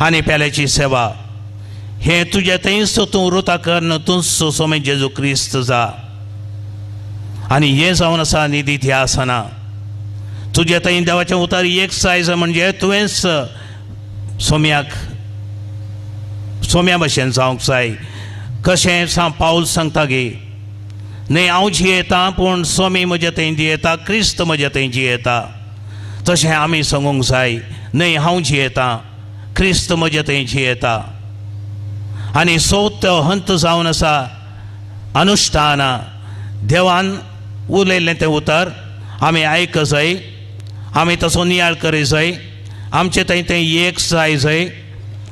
आनी पेल्याची सेवा, हें तुजें थंयच तूं रुता करून तूंच सोमे जेजू क्रिस्त जा. आनी हें जावन आसा निधी ध्यासना. तुजें थंय देवाचें उतर एक सायज म्हणजे तुवेंच सोम्याक सोम्या भशेन जावंक जाय. कशें सांग पावल सांगता गे, न्हय हांव जियेतां पूण सोमी म्हजे थंय जियेता, क्रिस्त म्हजे थंय जियेता. तशें आमी सांगूंक जाय न्हय हांव जियेतां, क्रिस्त म्हजे थंय जियेता. आनी चवथो हंत जावन आसा अनुश्ठाना. देवान उलयल्लें तें उतर आमी आयक जाय, आमी तसो नियाळ करी जाय, आमचें थंय तें एक जाय जाय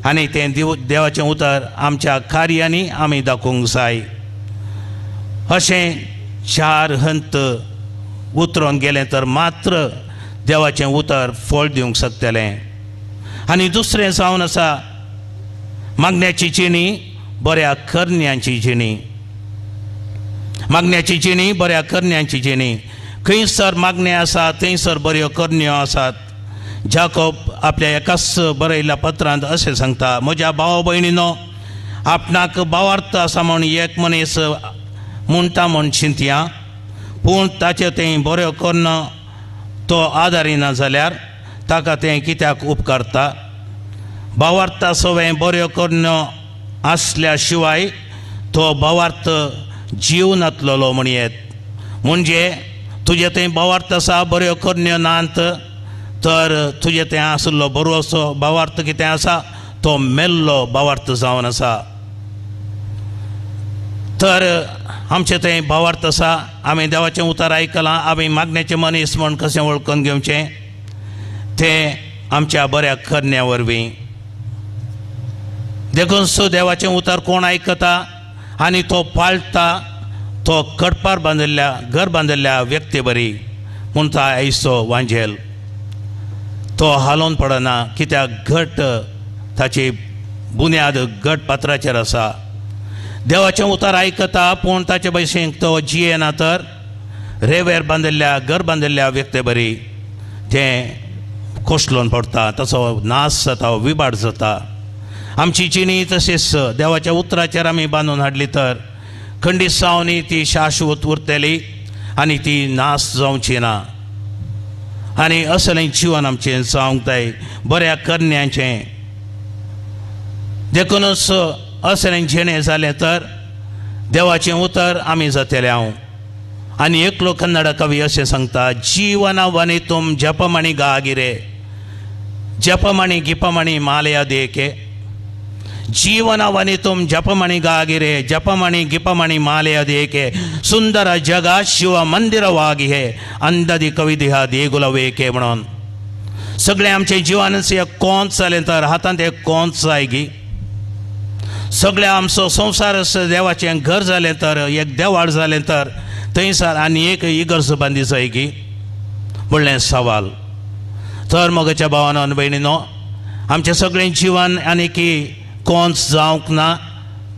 आनी तें देवाचें उतर आमच्या कार्यांनी आमी दाखोवंक जाय. अशें चार हंत उतरून गेलें तर मात्र देवाचें उतर फळ दिवंक शकतलें. आनी दुसरें जावन आसा मागण्याची जिणी बऱ्या करण्यांची जिणी. मागण्याची जिणी बऱ्या करण्यांची जिणी. खंयसर मागणें आसा थंयसर बऱ्यो करण्यो आसात. जाकोब आपल्या एकाच बरयल्ल्या पत्रांत अशें सांगता, म्हज्या भाव भयणीनो, आपणाक भावार्थ आसा म्हूण एक मनीस म्हणटा म्हूण चिंतया, पूण ताचें तें बऱ्यो कर्ण तो आदारिना जाल्यार ताका तें कित्याक उपकारता? भावार्था सवें बऱ्यो करण्यो आसल्या शिवाय तो भावार्थ जीव नातलेलो म्हणयेत. म्हणजे तुजें थंय भावार्थ आसा, बऱ्यो करण्यो नात तर तुजें थंय आशिल्लो बरो भावार्थ कितें आसा तो मेल्लो भावार्थ जावन आसा. तर आमचें थंय भावार्थ आसा, आमी देवाचें उतर आयकलां, आमी मागण्याचें मनीस म्हूण कशें वळखून घेवचें तें आमच्या बऱ्या करण्या वरवीं. देखून सो देवाचें उतर कोण आयकता आनी तो पाळटा तो कडपार बांदिल्ल्या घर बांदिल्ल्या व्यक्ती बरी म्हणटा आयचो वांजेल. तो हालोवन पडना कित्याक घट ताची बुन्याद घट पात्राचेर आसा. देवाचें उतर आयकता पूण ताचे भशेन तो जियेना तर रेवेर बांदिल्ल्या घर बांदिल्ल्या व्यक्ती बरी तें कोसळून पडटा, ताचो नाश जाता, विबाड जाता. आमची जिणी तशेंच देवाच्या उतराचेर आमी बांदून हाडली तर खंडीत सावनी ती शाश्वत उरतली आनी ती नाश जावची ना. आनी असलें जिवन आमचें जावंक जाय बऱ्या करण्यांचें. देखूनच असलें जिणें जालें तर देवाचें उतर आमी जातले हांव. आनी एकलो कन्नड कवी अशें सांगता, जीवना वनितूम जपमणी गागिरे जपमणी गिपमणी मालया देके. जीवನ ವನಿತುಂ ಜಪಮಣಿಗಾಗಿರೆ ಜಪಮಣಿ ಗಿಪಮಣಿ ಮಾಲೆಯದೇಕೆ ಸುಂದರ ಜಗ ಶಿವ ಮಂದಿರವಾಗಿहे अंददी कविदिहा देगुलवेके म्हणून. सगळें आमचें जिवनच एक कोंत जालें तर हातांत एक कोंत जायगी. सगळें आमचो संवसार देवाचें घर जालें तर एक देवाळ जालें तर थंयसर आनी एक इगर्ज बांदी जायगी म्हणलें सवाल. तर मोगाच्या भावानो आनी भयणीनो, आमचें सगळें जिवन आनी की कोंत जावंक ना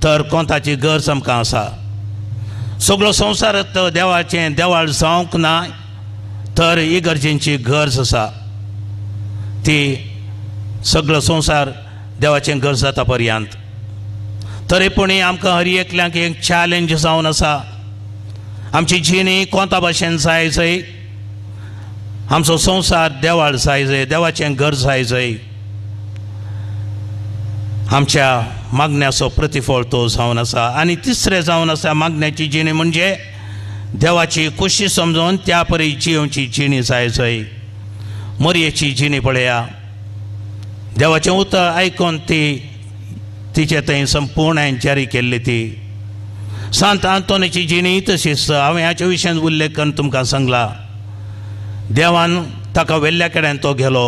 तर कोंताची गरज आमकां आसा. सगळो संवसार देवाचें देवाळ जावंक ना तर इगर्जेंची गरज आसा. ती सगळो संवसार देवाचें गरज जाता पर्यंत. तरी पूण आमकां हर एकल्यांक एक चॅलेंज जावन आसा. आमची जिणी कोंता भाशेन जाय जाय, आमचो संवसार देवाळ जाय जाय, देवाचें गरज जाय जाय. आमच्या मागण्याचो प्रतिफळ तो जावन आसा. आनी तिसरें जावन आसा मागण्याची जिणी म्हणजे देवाची खुशी समजून त्या परी जियोवची जिणी जाय जाय. मोरयेची जिणी पळया, देवाचें उतर आयकून ती तिचे थंय संपूर्ण जारी केल्ली ती. सांत आंतोनीची जिणी तशीच. हांवें हाच्या विशयान उल्लेख करून तुमकां सांगला. देवान ताका वेल्ल्या कडेन तो गेलो.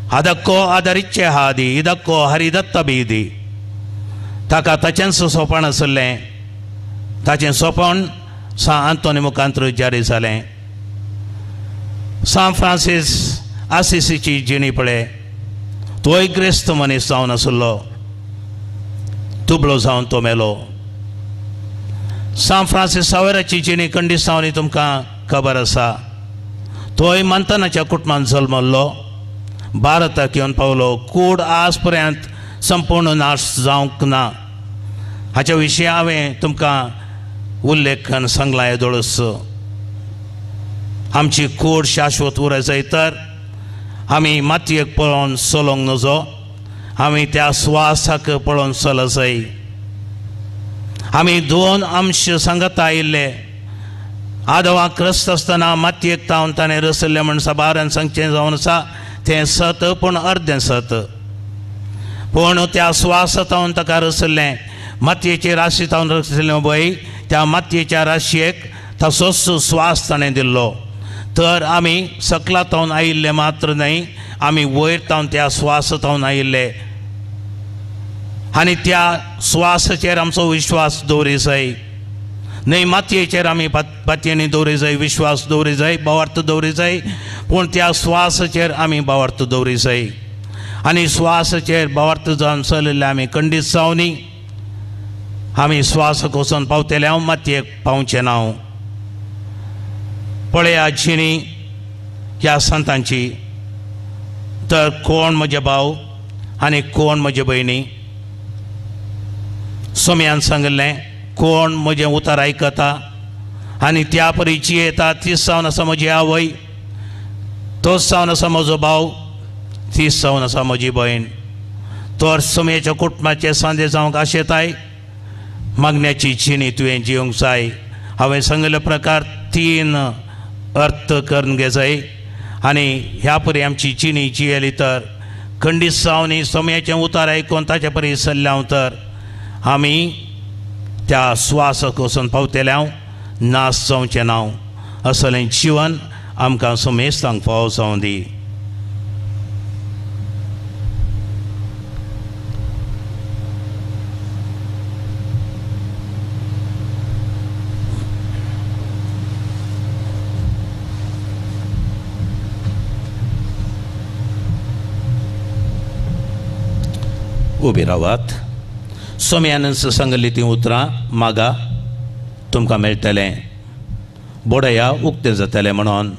आदक्को आदरिचे हादी इदक्को हरिदत्त बीदी. ताका ताचेंच सोंपण आसलें, ताचें सोंपण सान आंतोनी मुखांतर जारी जालें. सान फ्रांसीस आसिसीची जिणी पळय, तोय ग्रेस्त मनीस जावन आसलो, दुबळो जावन तो मेलो. सान फ्रांसीस सावेराची जिणी कंडिसांवनी तुमकां खबर आसा. तोय मंतनाच्या कुटुंबान जल्मल्लो, भारताक येवन पावलो. कूड आज पर्यंत संपूर्ण नाश जावंक ना. हाच्या विशीं हांवें तुमकां उल्लेख करून सांगलां येदोळच. आमची कूड शाश्वत उरत जाय तर आमी मातयेक पळोवन चलोवंक नजो, आमी त्या स्वासाक पळोवन चलत जाय. आमी दोन अंश सांगता आयिल्ले, आदवाक क्रस्त आसतना मातयेक तावन ताणें रसल्लें म्हण साबारान सांगचें जावन आसा तें सत पूण अर्दें सत. पूण त्या स्वास तावन ताका रसल्लें, मातयेचे राशी तावन रसल्लें पळय, त्या मातयेच्या राशयेक तसोच स्वास ताणें दिल्लो. तर आमी सकला तावन आयिल्ले मात्र न्हय, आमी वयर तावन त्या स्वास तावन आयिल्ले आनी त्या स्वासाचेर आमचो विश्वास दवरी जाय. न्हय मातयेचेर आमी पातयेनी दवरी जाय, विश्वास दवरी जाय, भावार्थ दवरी जाय, पूण त्या स्वासाचेर आमी भावार्थ दवरी जाय. आनी स्वासाचेर भावार्थ जावन चलिल्ले आमी खंडीत जावनी आमी स्वास वचून पावतले, हांव मातयेक पावचें ना. पळया जिणी ह्या संतांची. तर कोण म्हजे भाव आनी कोण म्हजे भयणी? सोम्यान सांगिल्लें कोण म्हजें उतर आयकता आनी त्या परी जियेता तीच जावन आसा म्हजी आवय, तोच जावन आसा म्हजो भाव, तीच जावन आसा म्हजी भयण. तर सोम्याच्या कुटुंबाचे सांदे जावंक आशेताय मागण्याची जिणी तुवें जिवंक जाय. हांवें सांगिल्ले प्रकार 3 अर्थ करून घेजाय आनी ह्या परी आमची जिणी जियेली तर खंडीत जावन सोम्याचें उतर आयकून ताचे परी सल्ले हांव तर आमी त्या स्वासाक वचून पावतले, हांव नाश जावचें ना. असलें जिवन आमकां सोमेस्तांक फावो जावं दी. उबी रावात. सोम्यान सांगली तीं उतरां मागा तुमकां मेळटलें, बोडया उक्तें जातलें म्हणून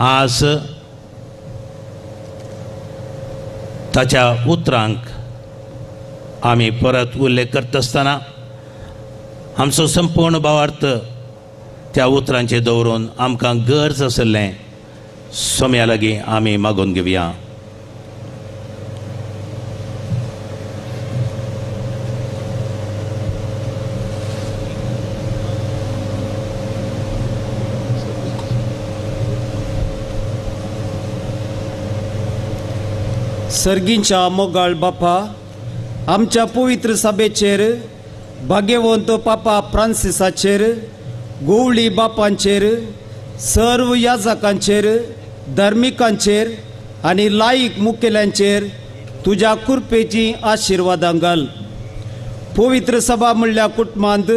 आज ताच्या उतरांक आमी परत उल्लेख करता आसतना आमचो संपूर्ण भावार्थ त्या उतरांचेर दवरून आमकां गरज आशिल्लें सोम्या लागीं आमी मागून घेवया. सर्गींच्या मोगाळ बापा, आमच्या पवित्र सभेचेर, भाग्यवंत पापा फ्रांसिसाचेर, गोवळी बापांचेर, सर्व याजकांचेर, धार्मिकांचेर आनी लायक मुखेल्यांचेर तुज्या कृपेची आशिर्वादां घाल. पवित्र सभा म्हणल्या कुटुंबांत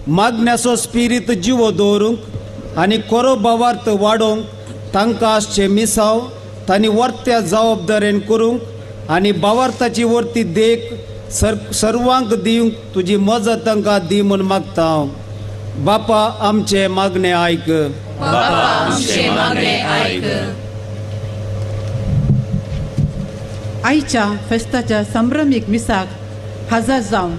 मागण्याचो स्पिरीत जिवो दवरूंक आनी खरो भावार्थ वाडोवंक तांकां आसचें मिसांव तांणी वर्त्या जबाबदारेन करूंक आनी भावार्थाची वर्ती देख सर्वांक दिवंक तुजी मजत तांकां दी म्हूण मागता हांव. बापा आमचें मागणें आयक. बापा आमचें मागणें आयक. आयच्या फेस्ताच्या संभ्रमीक मिसाक हजर जावन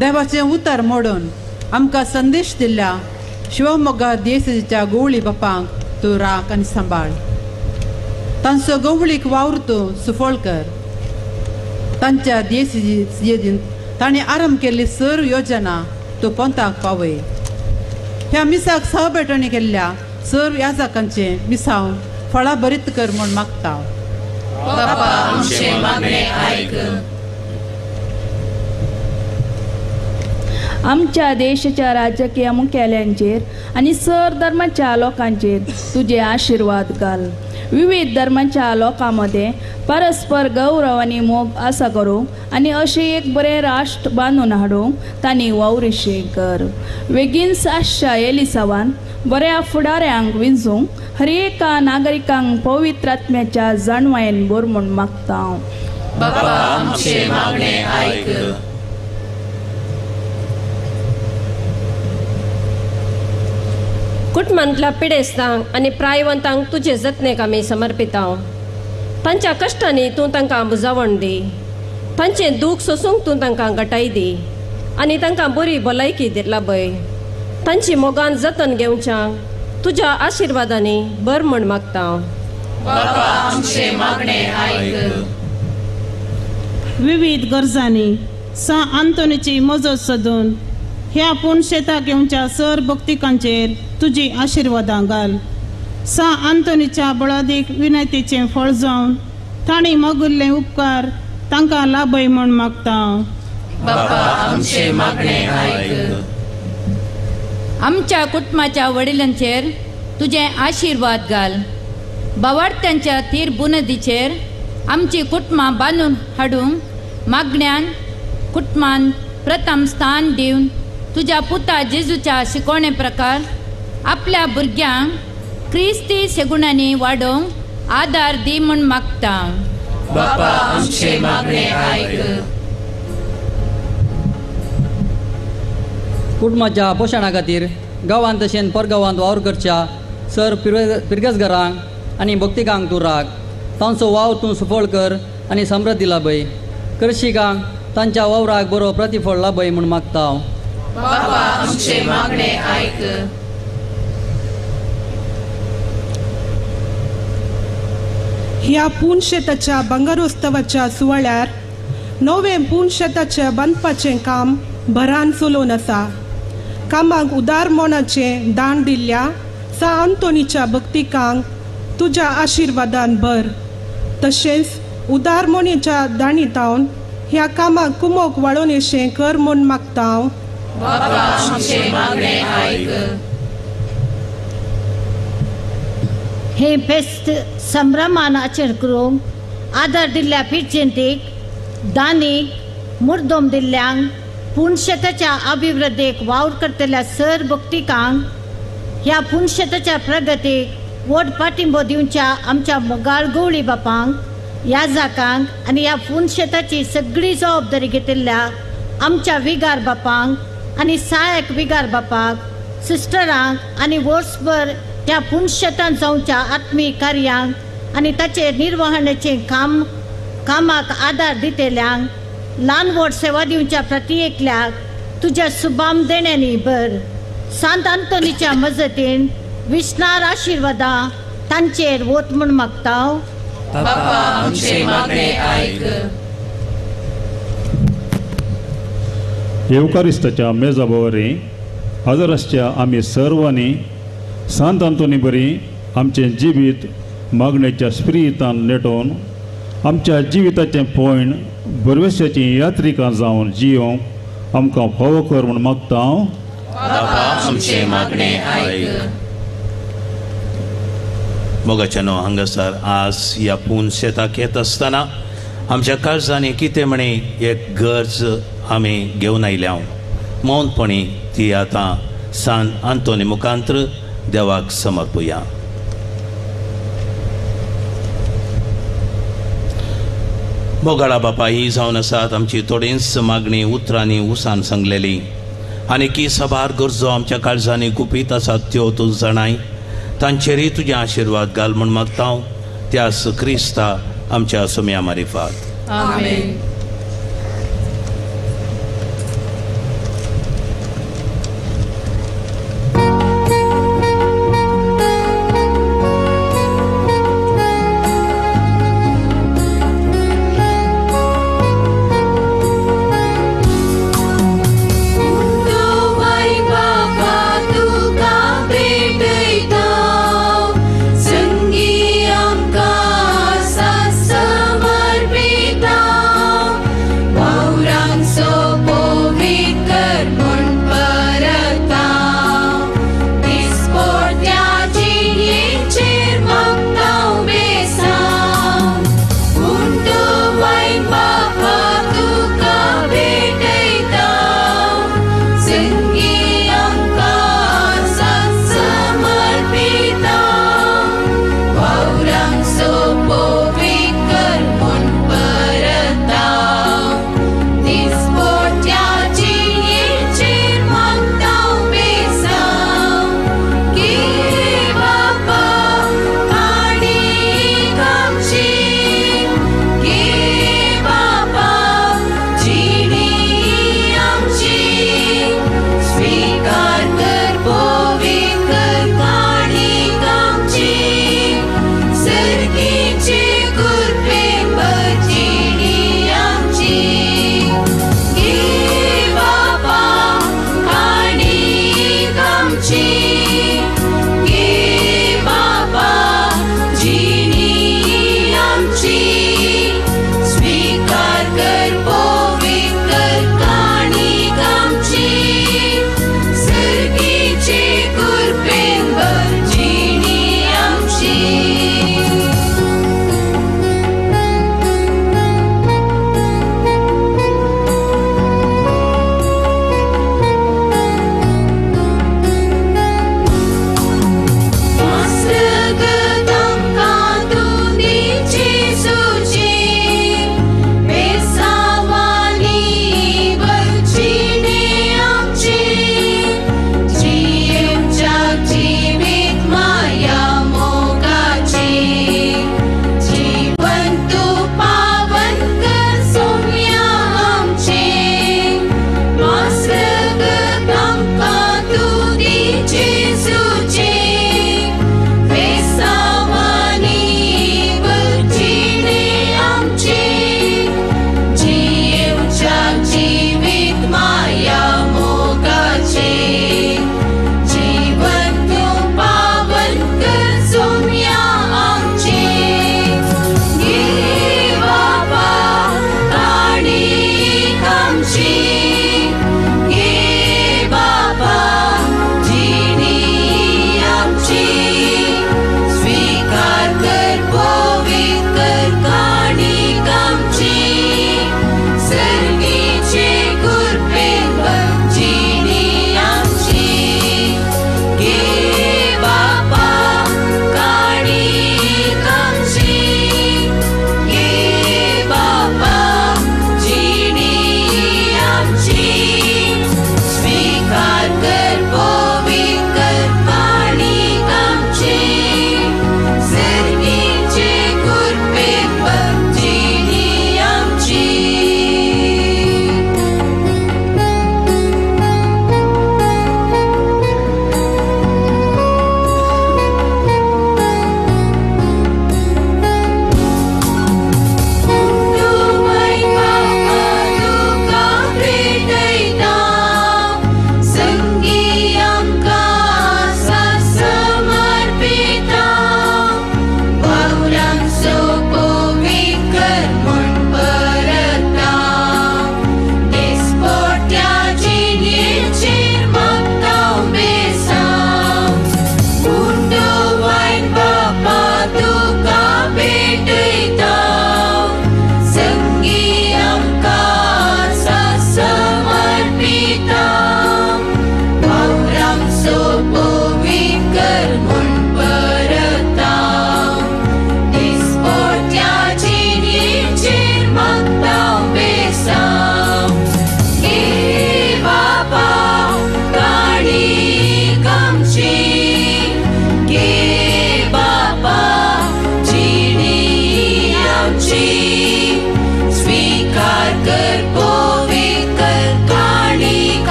देवाचें उतर मोडून आमकां संदेश दिल्ल्या शिवमोग्गा देसाच्या गोवळी बापांक तूं राख आनी सांबाळ. तांचो गवळीक वावर तूं सुफळ कर. तांच्या देश तांणी आरंभ केल्ली सर्व योजना तूं पंथाक पावय. ह्या मिसाक सहभेटणी केल्ल्या सर्व याजकांचें मिसांव फळां भरीत कर म्हूण मागता. बापा आमचें मागणें आयक. आमच्या देशाच्या राजकीय मुखेल्यांचेर आनी सर धर्माच्या लोकांचेर तुजे आशिर्वाद घाल. विविध धर्माच्या लोकां मदें परस्पर गौरव आनी मोग आसा करूंक आनी अशें एक बरें राष्ट्र बांदून हाडूंक तांणी वावरिशें कर. वेगीन आसच्या एलिसावान बऱ्या फुडाऱ्यांक विंजूंक हर एका नागरिकांक पवित्र आत्म्याच्या जाणवायेन भर म्हूण मागता हांव. बाबा आमचें मागणें आयक. कुटुंबांतल्या पिडेस्तांक आनी प्रायवंतांक तुजे जतनेक आमी समर्पितांव. तांच्या कश्टांनी तूं तांकां बुजावण दी, तांचें दूख सोसूंक तूं तांकां घटाय दी आनी तांकां बरी भलायकी लाभय. तांची मोगान जतन घेवच्यांक तुज्या आशिर्वादांनी बर म्हूण मागता. बाबा आमचें मागणें आयक. विविध गरजांनी सा आंतोनीची मजत सोदून ह्या पुणशेताक येवच्या सर भक्तिकांचेर तुजी आशिर्वादां घाल. सा आंतोनीच्या बळादीक विनंतीचें फळ जावन तांणी मागुल्ले उपकार तांकां लाभय म्हूण मागता. बापा आमचें मागणें आयक. आमच्या कुटुंबाच्या वडिलांचेर तुजें आशिर्वाद घाल. बावाडत्यांच्या थीर बुनदीचेर आमची कुटुंबां बांदून हाडूंक मागण्यान कुटुंबान प्रथम स्थान दिवन तुज्या पुता जेजूच्या शिकवणे प्रकार आपल्या भुरग्यांक क्रिस्ती शेगुणांनी वाडोवंक आदार दी म्हूण मागता. बापा आमचें मागणें आयक. कुटुंबाच्या पोशणा खातीर गांवांत तशेंच परगांवांत वावर करच्या सर पिरगेजघरांक आनी भक्तिकांक तूं राख. तांचो वावर तूं सुफळ कर आनी समृद्धी लाभय. कृषिकांक तांच्या वावराक बरो प्रतिफळ लाभय म्हूण मागता. बापा आमचें मागणें आयक. ह्या पुनशेताच्या बंगारोत्सवाच्या सुवाळ्यार नवें पुनशेताचें बांदपाचें काम भरान चलोवन आसा. कामाक उदार मनाचें दान दिल्ल्या सा आंतोनीच्या भक्तिकांक तुज्या आशिर्वादान भर. तशेंच उदार मनीच्या दाणीतावन ह्या कामाक कुमोक वाळोवन येशें कर म्हूण मागता. बापा आमचें मागणें आयक. हें फेस्त संभ्रमान आचरण करूंक आदार दिल्ल्या पिरजंतीक दानीक मुर्दोम दिल्ल्यांक पुनशेताच्या अभिवृद्धीक वावर करतल्या सर भक्तिकांक ह्या पुनशेताच्या प्रगतीक व्हड पाठिंबो दिवच्या आमच्या मोगाळ गवळी बापांक याजाकांक आनी ह्या पुनशेताची सगळी जबाबदारी घेतिल्ल्या आमच्या विगार बापांक आनी सहायक विगार बापाक सिस्टरांक आनी वर्सभर त्या पुनशेतान जावच्या आत्मीक कार्यांक आनी ताचे निर्वहणाचें काम कामाक आदार दितल्यांक ल्हान व्हड सेवा दिवच्या प्रती एकल्याक तुज्या सुबाम देण्यांनी भर. सांत आंतोनीच्या मजतीन विष्णार आशिर्वादां तांचेर वत म्हूण मागता. बापा आमचें मागणें आयक. येवकारिस्ताच्या मेजा भोवरी हजर आसच्या आमी सर्वांनी सांत आंतोनी बरी आमचें जिवीत मागणेच्या स्पिरितान नेटोवन आमच्या जिविताचें पयण बरवेशाची यात्रिकां जावन जियोंक आमकां फावो कर म्हूण मागता. बापा आमचें मागणें आयक. मोगाच्यानो हांगासर आज ह्या पुनशेताक येत आसतना आमच्या काळजांनी कितें म्हणी एक गरज आमी घेवन आयल्या. मौनपणी ती आतां सान आंतोनी मुखांत्र देवाक समर्पुया. मोगाळा बापा ही जावन आसात आमची थोडींच मागणी उतरांनी उसान सांगलेली आनी की सबार गरजो आमच्या काळजांनी गुपीत आसात त्यो तूं जाणाय. तांचेरय तुजे आशिर्वाद घाल म्हूण मागता. त्यास क्रिस्ता आमच्या सुम्या मारिफात. आमेन. समर्पिता।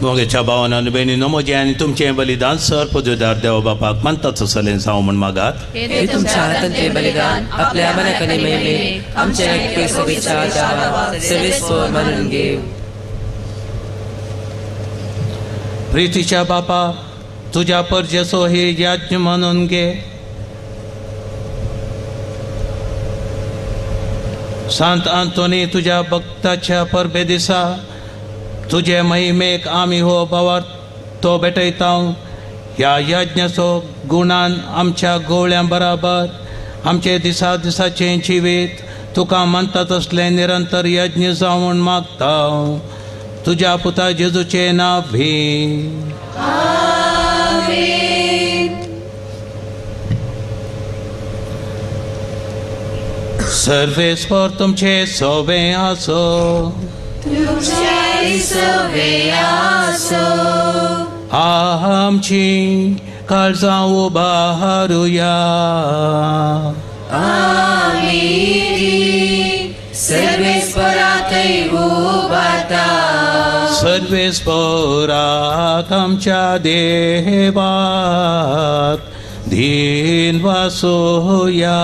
मोगेच्या भावान आनी भयणीनो, म्हजें आनी तुमचें बलिदान सर पदवीदार देवा बापाक मानता तसलें जावं म्हूण मागात. हे तुमच्या हातांतलें बलिदान आपल्या मनाक आनी महिमेक आमच्या एकूय सभेच्या देवा सर्वेस्पर मानून घेव. प्रितीच्या बापा, तुज्या परजेचो ही याज्ञ मानून घे. सांत आंतोनी तुज्या भक्ताच्या परबे दिसा तुजे महिमेक आमी हो भावार्थ तो भेटयता. ह्या यज्ञाचो गुणान आमच्या गोवळ्यां बराबर आमचे दिसा दिसाचें जिवीत तुका मानता तसलें निरंतर यज्ञ जावं म्हूण मागता. तुज्या पुता जेजूचें नांव भी. सर्वेस्पर तुमचे सोबे आसो. आमची काळजां उबारुया. सर्वेस्पराक आमच्या देवाक धीन वासोया.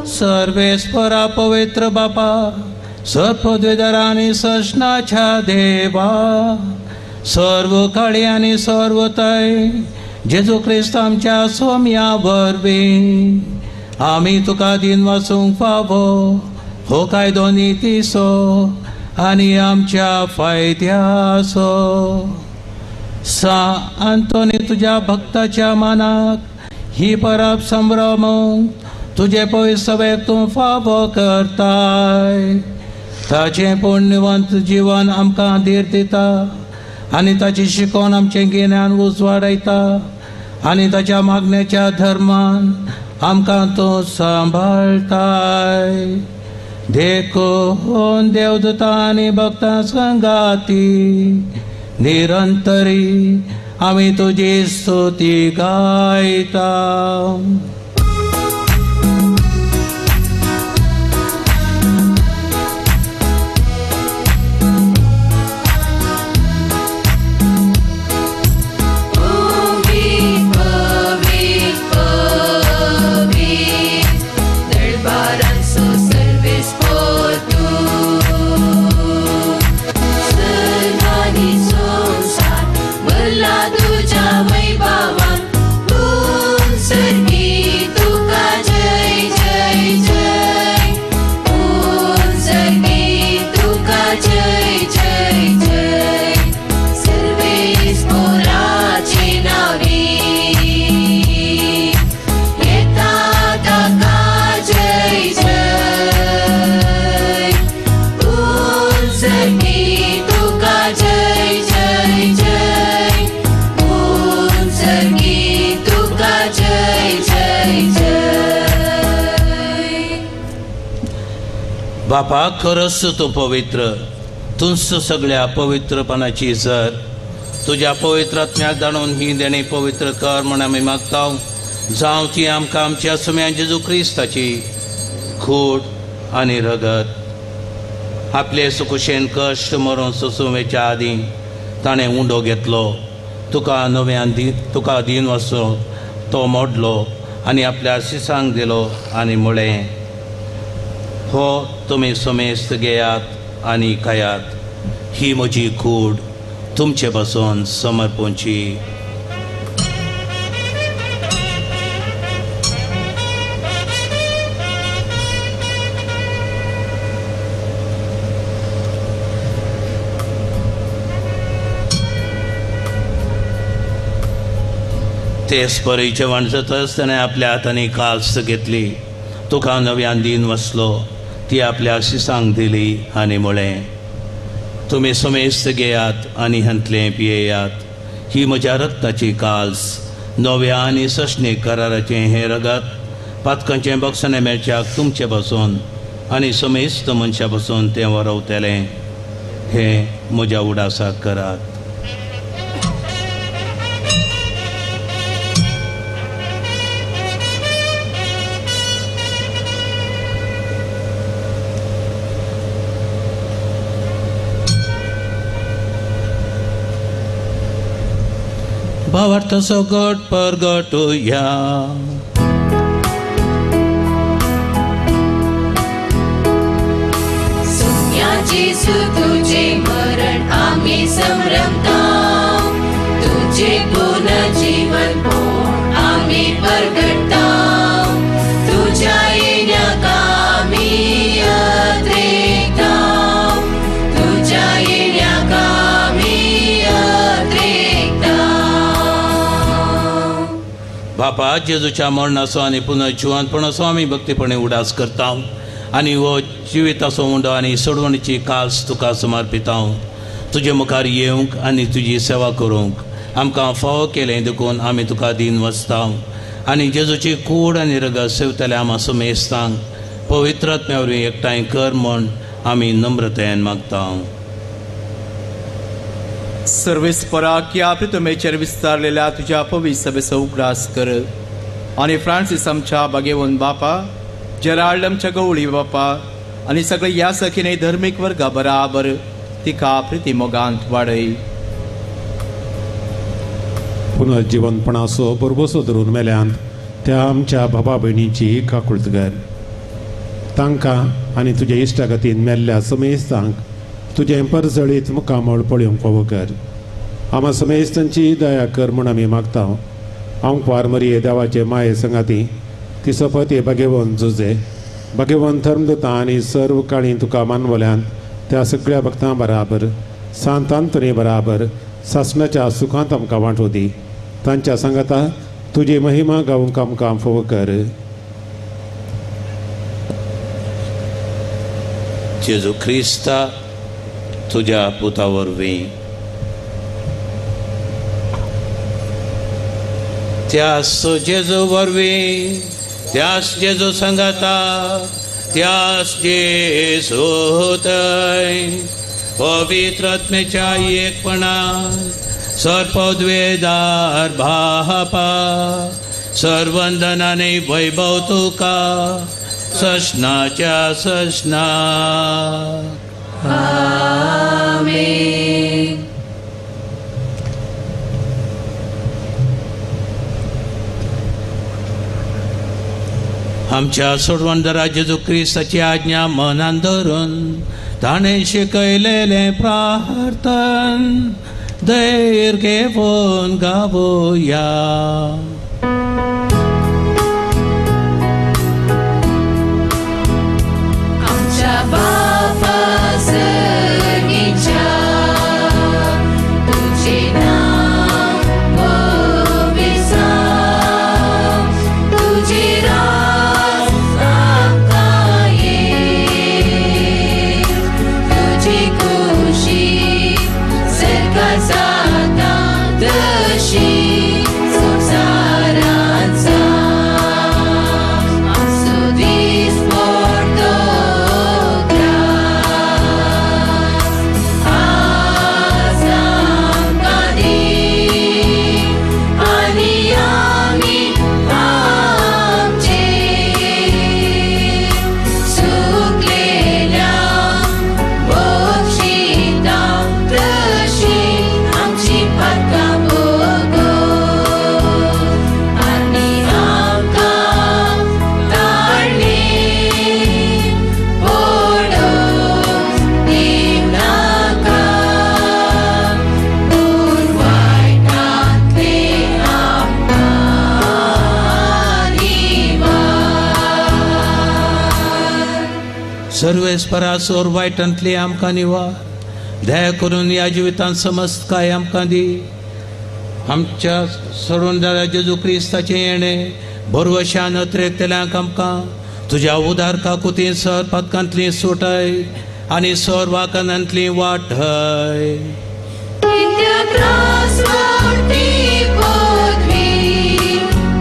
सर्वेस्परा पवित्र बापा, सर्वपदवीधर आनी सजनाच्या देवा, सर्व काळी आनी सर्वताय जेजू क्रिस्त आमच्या सोम्या वरवीं आमी तुका दिन वासूंक फावो हो कायदो नितीचो आनी आमच्या फायद्याचो. सा आंतोनी तुज्या भक्ताच्या मानाक ही परब संभ्रमूंक तुजे पयसवेक तूं फावो करताय. ताचें पुण्यवंत जिवन आमकां धीर दिता आनी ताची शिकोवन आमचें गिन्यान उजवाडयता आनी ताच्या मागण्याच्या धर्मान आमकां तूं सांबाळटाय. देखून देवदूतां आनी भक्तां संगाती निरंतरी आमी तुजी स्तुती गायता. बापा, खरंच तूं पवित्र, तूंच सगळ्या पवित्रपणाची जर. तुज्या पवित्र आत्म्याक दाणून ही देणी पवित्र कर म्हूण आमी मागता. जावं ती आमकां आमच्या सुम्या जेजू क्रिस्ताची खूट आनी रगत. आपले सुकुशेन कश्ट मरून सोसूं आदीं ताणें उंडो घेतलो, तुका नव्यान तुका दीन वचो तो मोडलो आनी आपल्या शिसांक दिलो आनी म्हळें, हो तुमी समेस्त घेयात आनी खायात, ही म्हजी कूड तुमचे पासून समर्पणची. तेच परी जेवण जातच ताणें आपल्या हातांनी काल्स घेतली, तुका नव्यान दीन वसलो, ती आपल्या शिसांक दिली आनी म्हळें, तुमी समेस्त घेयात आनी हांतलें पियेयात, ही म्हज्या रक्ताची काल्स, नव्या आनी सशणीक कराराचें हें रगत पातकांचें बक्षणें मेळच्याक तुमचे पासून आनी समेस्त मनशा पासून तें वरवतलें. हें म्हज्या उडासाक करात. भावार्थाचो गट परगटुया. जेसू तुझे मरण आम्ही संभ्रमता, तुझे पुनर्जीवन पोण आम्ही परगटता, तुझ्या येण्याक आम्ही अद्रेकता, तुझ्या येण्याक आम्ही अद्रेकता. बापा, जेजूच्या मरणाचो आनी पुनर्जिवंतपणाचो आमी भक्तीपणे उडास करता आनी हो जिविताचो उंडो आनी सोडवणीची कास तुका समर्पिता. तुजे मुखार येवंक आनी तुजी सेवा करूंक आमकां फावो केलें देखून आमी तुका दीन वचता. आनी जेजूची कूड आनी रगत सेवतल्या आमा समेस्तांक पवित्र आत्म्या वरवीं एकठांय कर म्हूण आमी नम्रतायेन मागता. सर्वेस्परा ह्या प्रितमेचेर विस्तारलेल्या तुज्या पवित्र सभेचो उगडास कर आनी फ्रांसीस आमच्या बागेवन बापा, जेराल्ड आमच्या गवळी बापा आनी सगळे ह्या सखीने धर्मीक वर्गा बराबर तिका प्रिती मोगांत वाडय. पुनर्जिवनपणाचो भरवसो धरून मेल्यांत त्या आमच्या बाबा भयणीची काकूळत कर. तांकां आनी तुज्या इश्टागतीन मेल्ल्या समेस्तांक तुजें परजळीत मुखामळ पळोवंक फावो कर. आमा समेस्तांची दया कर म्हूण आमी मागता. आंकवार मरिये देवाचे माये संगाती ती सपत भागेवन जुजे भागेवन धर्मदूतां आनी सर्व काळी तुका मानवल्यान त्या सगळ्या भक्तां बराबर सांत आंतोनी बराबर सासणाच्या सुखांत आमकां वांटो दी. तांच्या सांगाता तुजी महिमा गावंक आमकां फावो कर. जेजू क्रिस्ता तुज्या पुता वरवीं त्यास जेजू वरवीं त्यास जेजू सांगाता त्यास जेजू थंय पवित्र आत्म्याच्या एकपणान सर्पद्वेदार भापा सर्वंदनाने वैभव तुका ससनाच्या ससना. आमेन. आमच्या सोडवणदारा जेजू क्रिस्ताची आज्ञा मनान धरून ताणें शिकयलेलें प्रार्थन धैर्य घेवन गावया. आमच्या बापा सर्गीच्या, तुझें नांव पवित्र जावं, तुजें राज आमकां ये, तुजी खुशी सर्गां जाता तशी संवसारांत जावं. आमचो दीस पडतो ग्रास आज आमकां दी, आनी आमी आमचे चुकलेल्या बक्षिता तशी आमची पातकां भोगो, आनी आमकां ताळणे पडोवंक दिवनाका, पूण वायटांतलें आमकां निवार. सर्वेस्परा सोर वायटांतली आमकां निवार. दया करून ह्या जिवितांत समस्त काय आमकां दी. आमच्या सोडवणदारा जेजू क्रिस्ताचें येणें भरवशान अत्रेकतल्यांक आमकां तुज्या उदार काकुतीन सर पातकांतली सुटय आनी सर वाकनांतली वाटय. कित्याक त्रास मोठी पदवी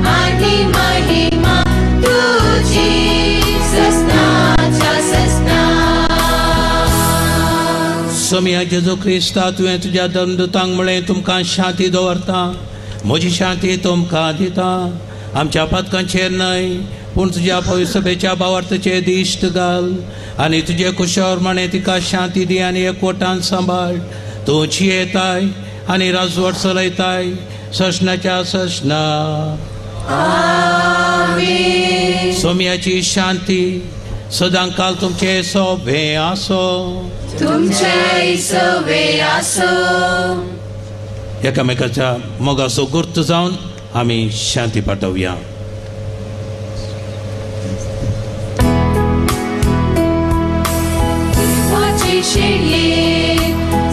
आनी महिमा तुजी ससनाच्या ससना. सोमया जेजू क्रिस्ता, तुवें तुज्या धर्मदूतांक म्हळें, तुमकां शांती दवरता, म्हजी शांती तुमकां दिता. आमच्या पातकांचेर न्हय पूण तुज्या पवित्र सभेच्या भावार्थाचेर दिश्ट घाल आनी तुजे कुशावर माणे तिका शांती दी आनी एकवटान सांबाळ. तूं जियेताय आनी राजवट चलयताय ससनाच्या ससना. आमेन. सोम्याची शांती सदांकाल तुमचे सोबे आसो. तुमचे सोबे आसो. एकामेकाच्या मोगाचो गुर्त जावन आमी शांती पाठोवया.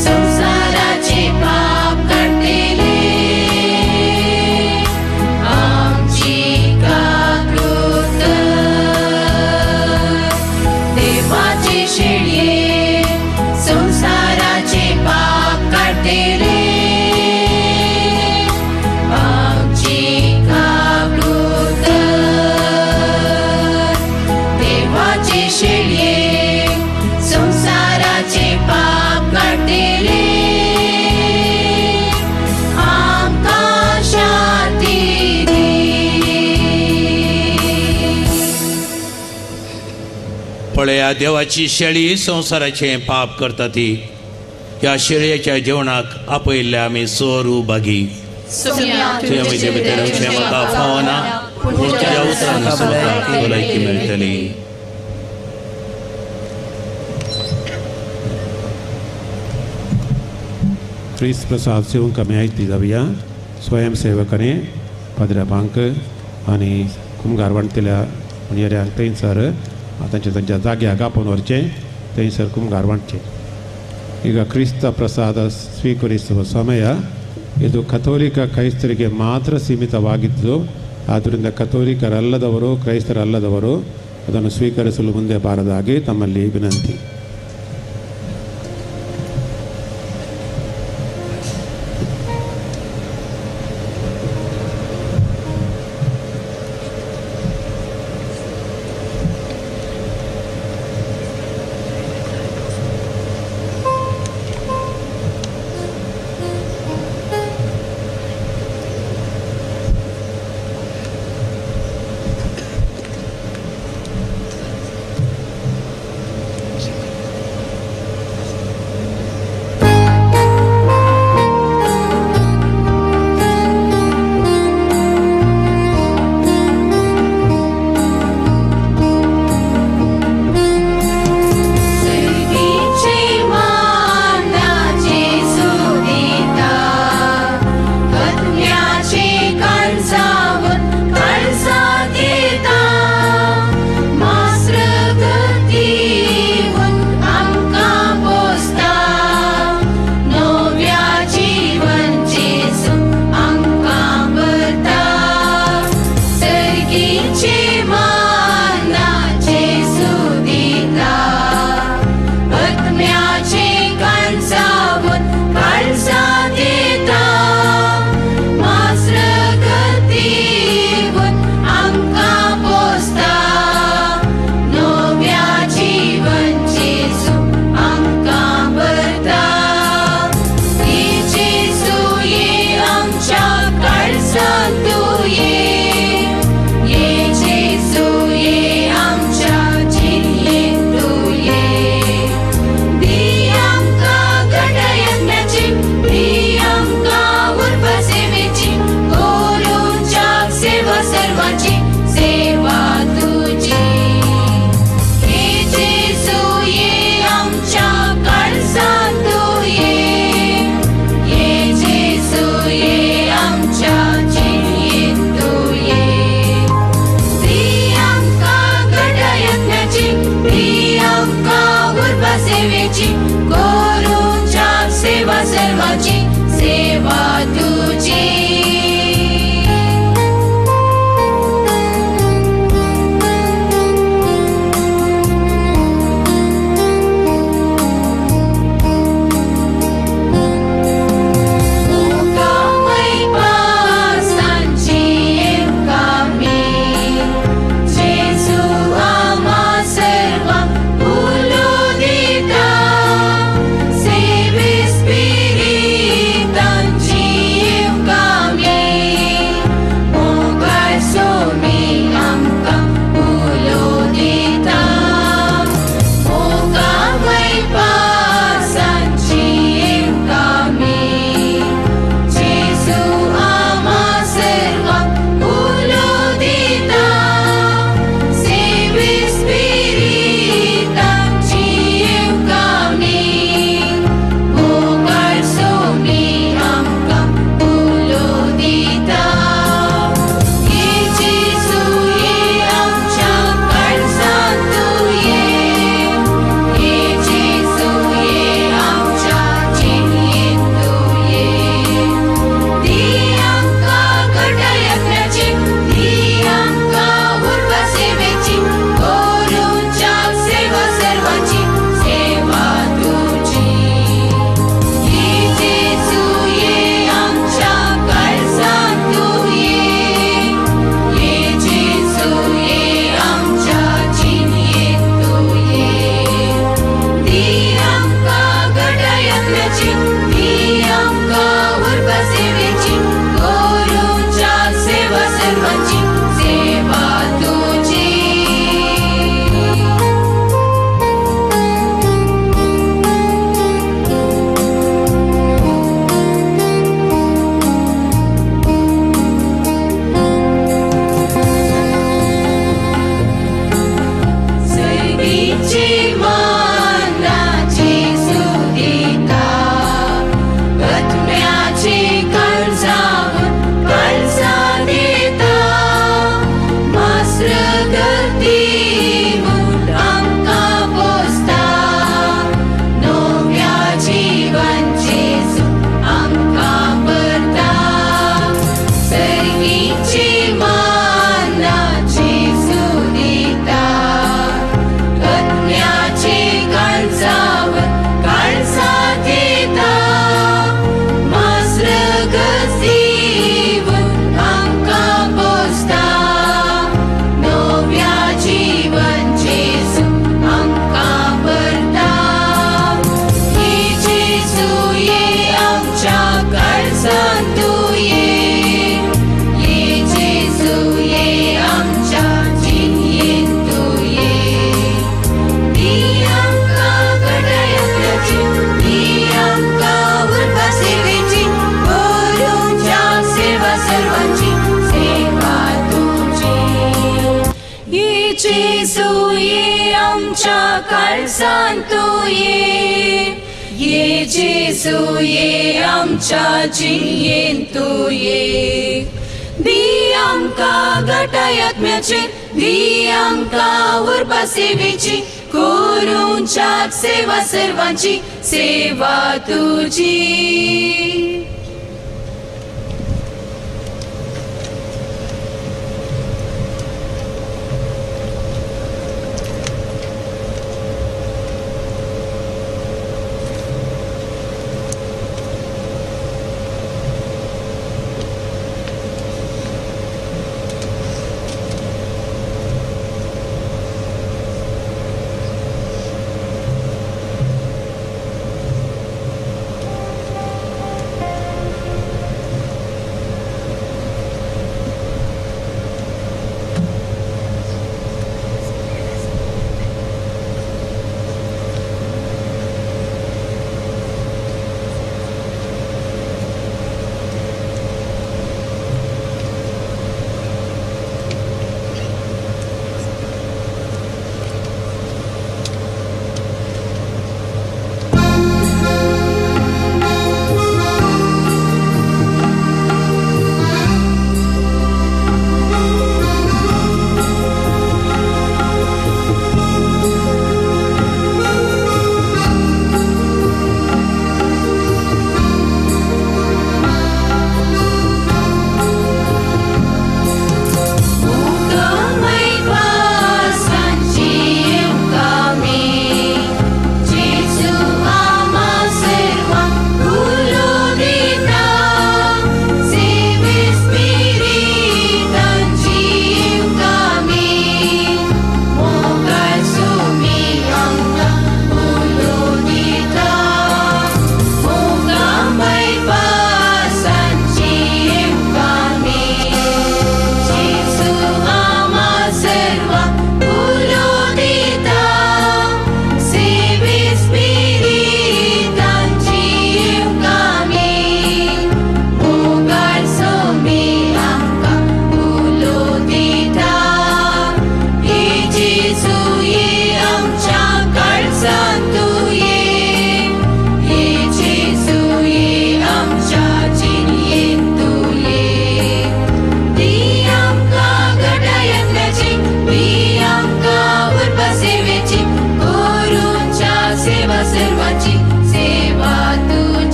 संसाराचे पाप काडटले आमची काकूत. देवाचे शेळये संसाराचे पाप काडटले आमची काकूत. देवाचे शेळये संसाराचे पाप काडटले आमकां शांती दी. पळया देवाची शेळी संवसाराचें पाप करता ती. ह्या शेळयेच्या जेवणाक आपयल्ल्या आमी सोरू बागी. तुवें म्हजे भितर येवचें म्हाका फावना, पूण तुज्या उतरान म्हाका भलायकी मेळटली. क्रिस्त प्रसाद सेवंक आमी आयती जावया. स्वयंसेवकांनी पाद्र्याबांक आनी कुमगार वांटतल्या मनयऱ्यांक थंयसर तांच्या तांच्या जाग्याक आपोवन व्हरचें, थंयसर कुमगार वांटचें. ಈಗ ಕ್ರಿಸ್ತ ಪ್ರಸಾದ ಸ್ವೀಕರಿಸುವ ಸಮಯ ಇದು ಕಥೋಲಿಕ ಕ್ರೈಸ್ತರಿಗೆ ಮಾತ್ರ ಸೀಮಿತವಾಗಿದ್ದು, ಆದ್ದರಿಂದ ಕಥೋಲಿಕರಲ್ಲದವರು ಕ್ರೈಸ್ತರಲ್ಲದವರು ಅದನ್ನು ಸ್ವೀಕರಿಸಲು ಮುಂದೆ ಬಾರದಾಗಿ ತಮ್ಮಲ್ಲಿ ವಿನಂತಿ. जेसू आमा सर्वांक उलो दिता. ये जेजू ये आमच्या काळजान तूं ये, ये जेजू ये आमच्या जिणेन तूं ये. दी आमकां घटाय आत्म्याचेर, दी आमकां उर्बा सेवेची, करूंच्याक सेवा सर्वांची, सेवा तुजी.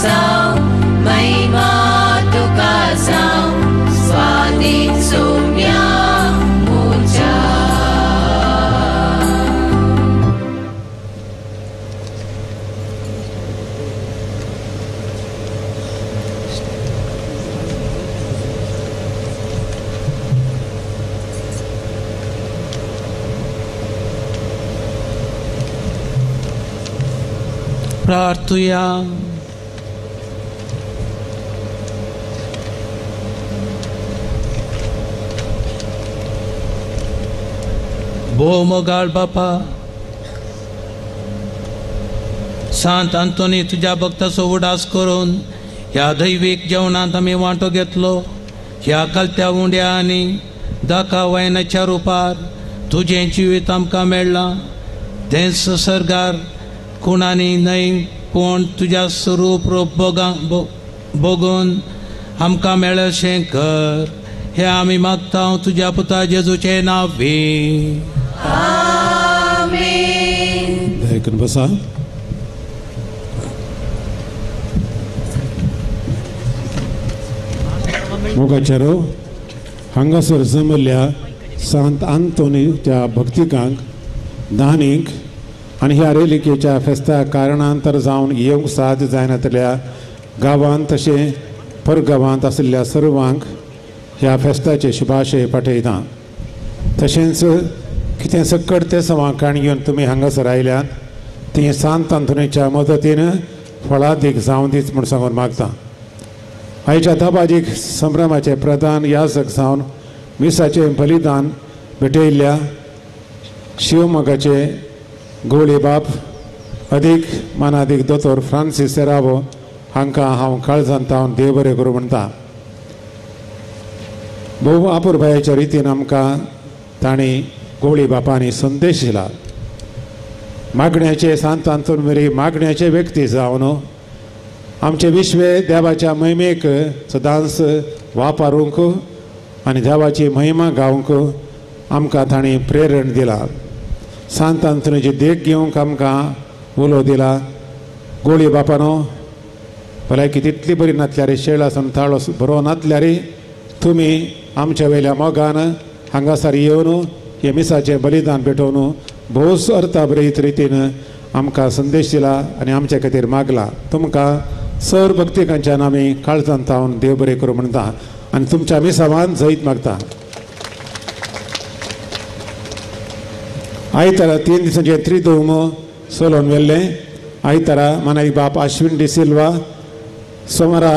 जावं, महिमा तुका जावं, स्वादीक सोम्या म्हज्या. प्रार्थुया. भोव मोगाळ बापा, सांत आंतोनी तुज्या भक्ताचो उडास करून ह्या दैवीक जेवणांत आमी वांटो घेतलो. ह्या कलत्या उंड्या आनी दाका वायनाच्या रुपार तुजें जिवीत आमकां मेळ्ळां. तेंच सर्गार कोणांनी न्हय पूण तुज्या स्वरूप रूप भोगून आमकां मेळशें कर. हें आमी मागता तुज्या पुता जेजूचें नांव. आमेन. दया बसा. मोगाचेरो हांगासर जमल्ल्या सांत आंतोनीच्या भक्तिकांक दानीक आनी ह्या रेलिकेच्या फेस्ता कारणांतर जावन येवंक साध्य जायनातल्या गांवांत तशें परगांवांत आशिल्ल्या सर्वांक ह्या फेस्ताचे शुभाशय पाठयता. तशेंच कितें सक्कड ते सवां काणी घेवन तुमी हांगासर आयल्यात ती सांत आंतोनीच्या मदतीन फळादीक जावं दीच म्हूण सांगून मागता. आयच्या दबाजीक संभ्रमाचे प्रधान याजक जावन मिसाचें बलिदान भेटयल्ल्या शिवमोगाचे गोळी बाप अदीक मानादीक दोतोर फ्रांसीस सेरावो हांकां हांव काळजांत तावन देव बरें करूं म्हणटा. भोव आपुरबायेच्या रितीन आमकां तांणी गोळी बापांनी संदेश दिला. मागण्याचे सांत आंतोन मेरी मागण्याचे व्यक्ती जावन आमचे विश्वे देवाच्या महिमेक सदांच वापरूंक आनी देवाची महिमा गावंक आमकां तांणी प्रेरण दिला. सांत आंतोनीची देख घेवंक आमकां उलो दिला. गोळी बापानो भलायकी तितली बरी नातल्यार शेळ आसून ताळो बरो नातल्यार तुमी आमच्या वयल्या मोगान हांगासर येवन हे मिसाचें बलिदान भेटोवन भोवच अर्थाभरीत रितीन आमकां संदेश दिला आनी आमच्या खातीर मागला. तुमकां सर भक्तिकांच्यान आमी काळजांत तावन देव बरें करूं म्हणटा आनी तुमच्या मिसावान जैत मागता. आयतारा 3 दिसांचे त्रिदोम चलोवन व्हेल्लें. आयतारा मानाई बाप आश्विन डिसिल्वा, सोमारा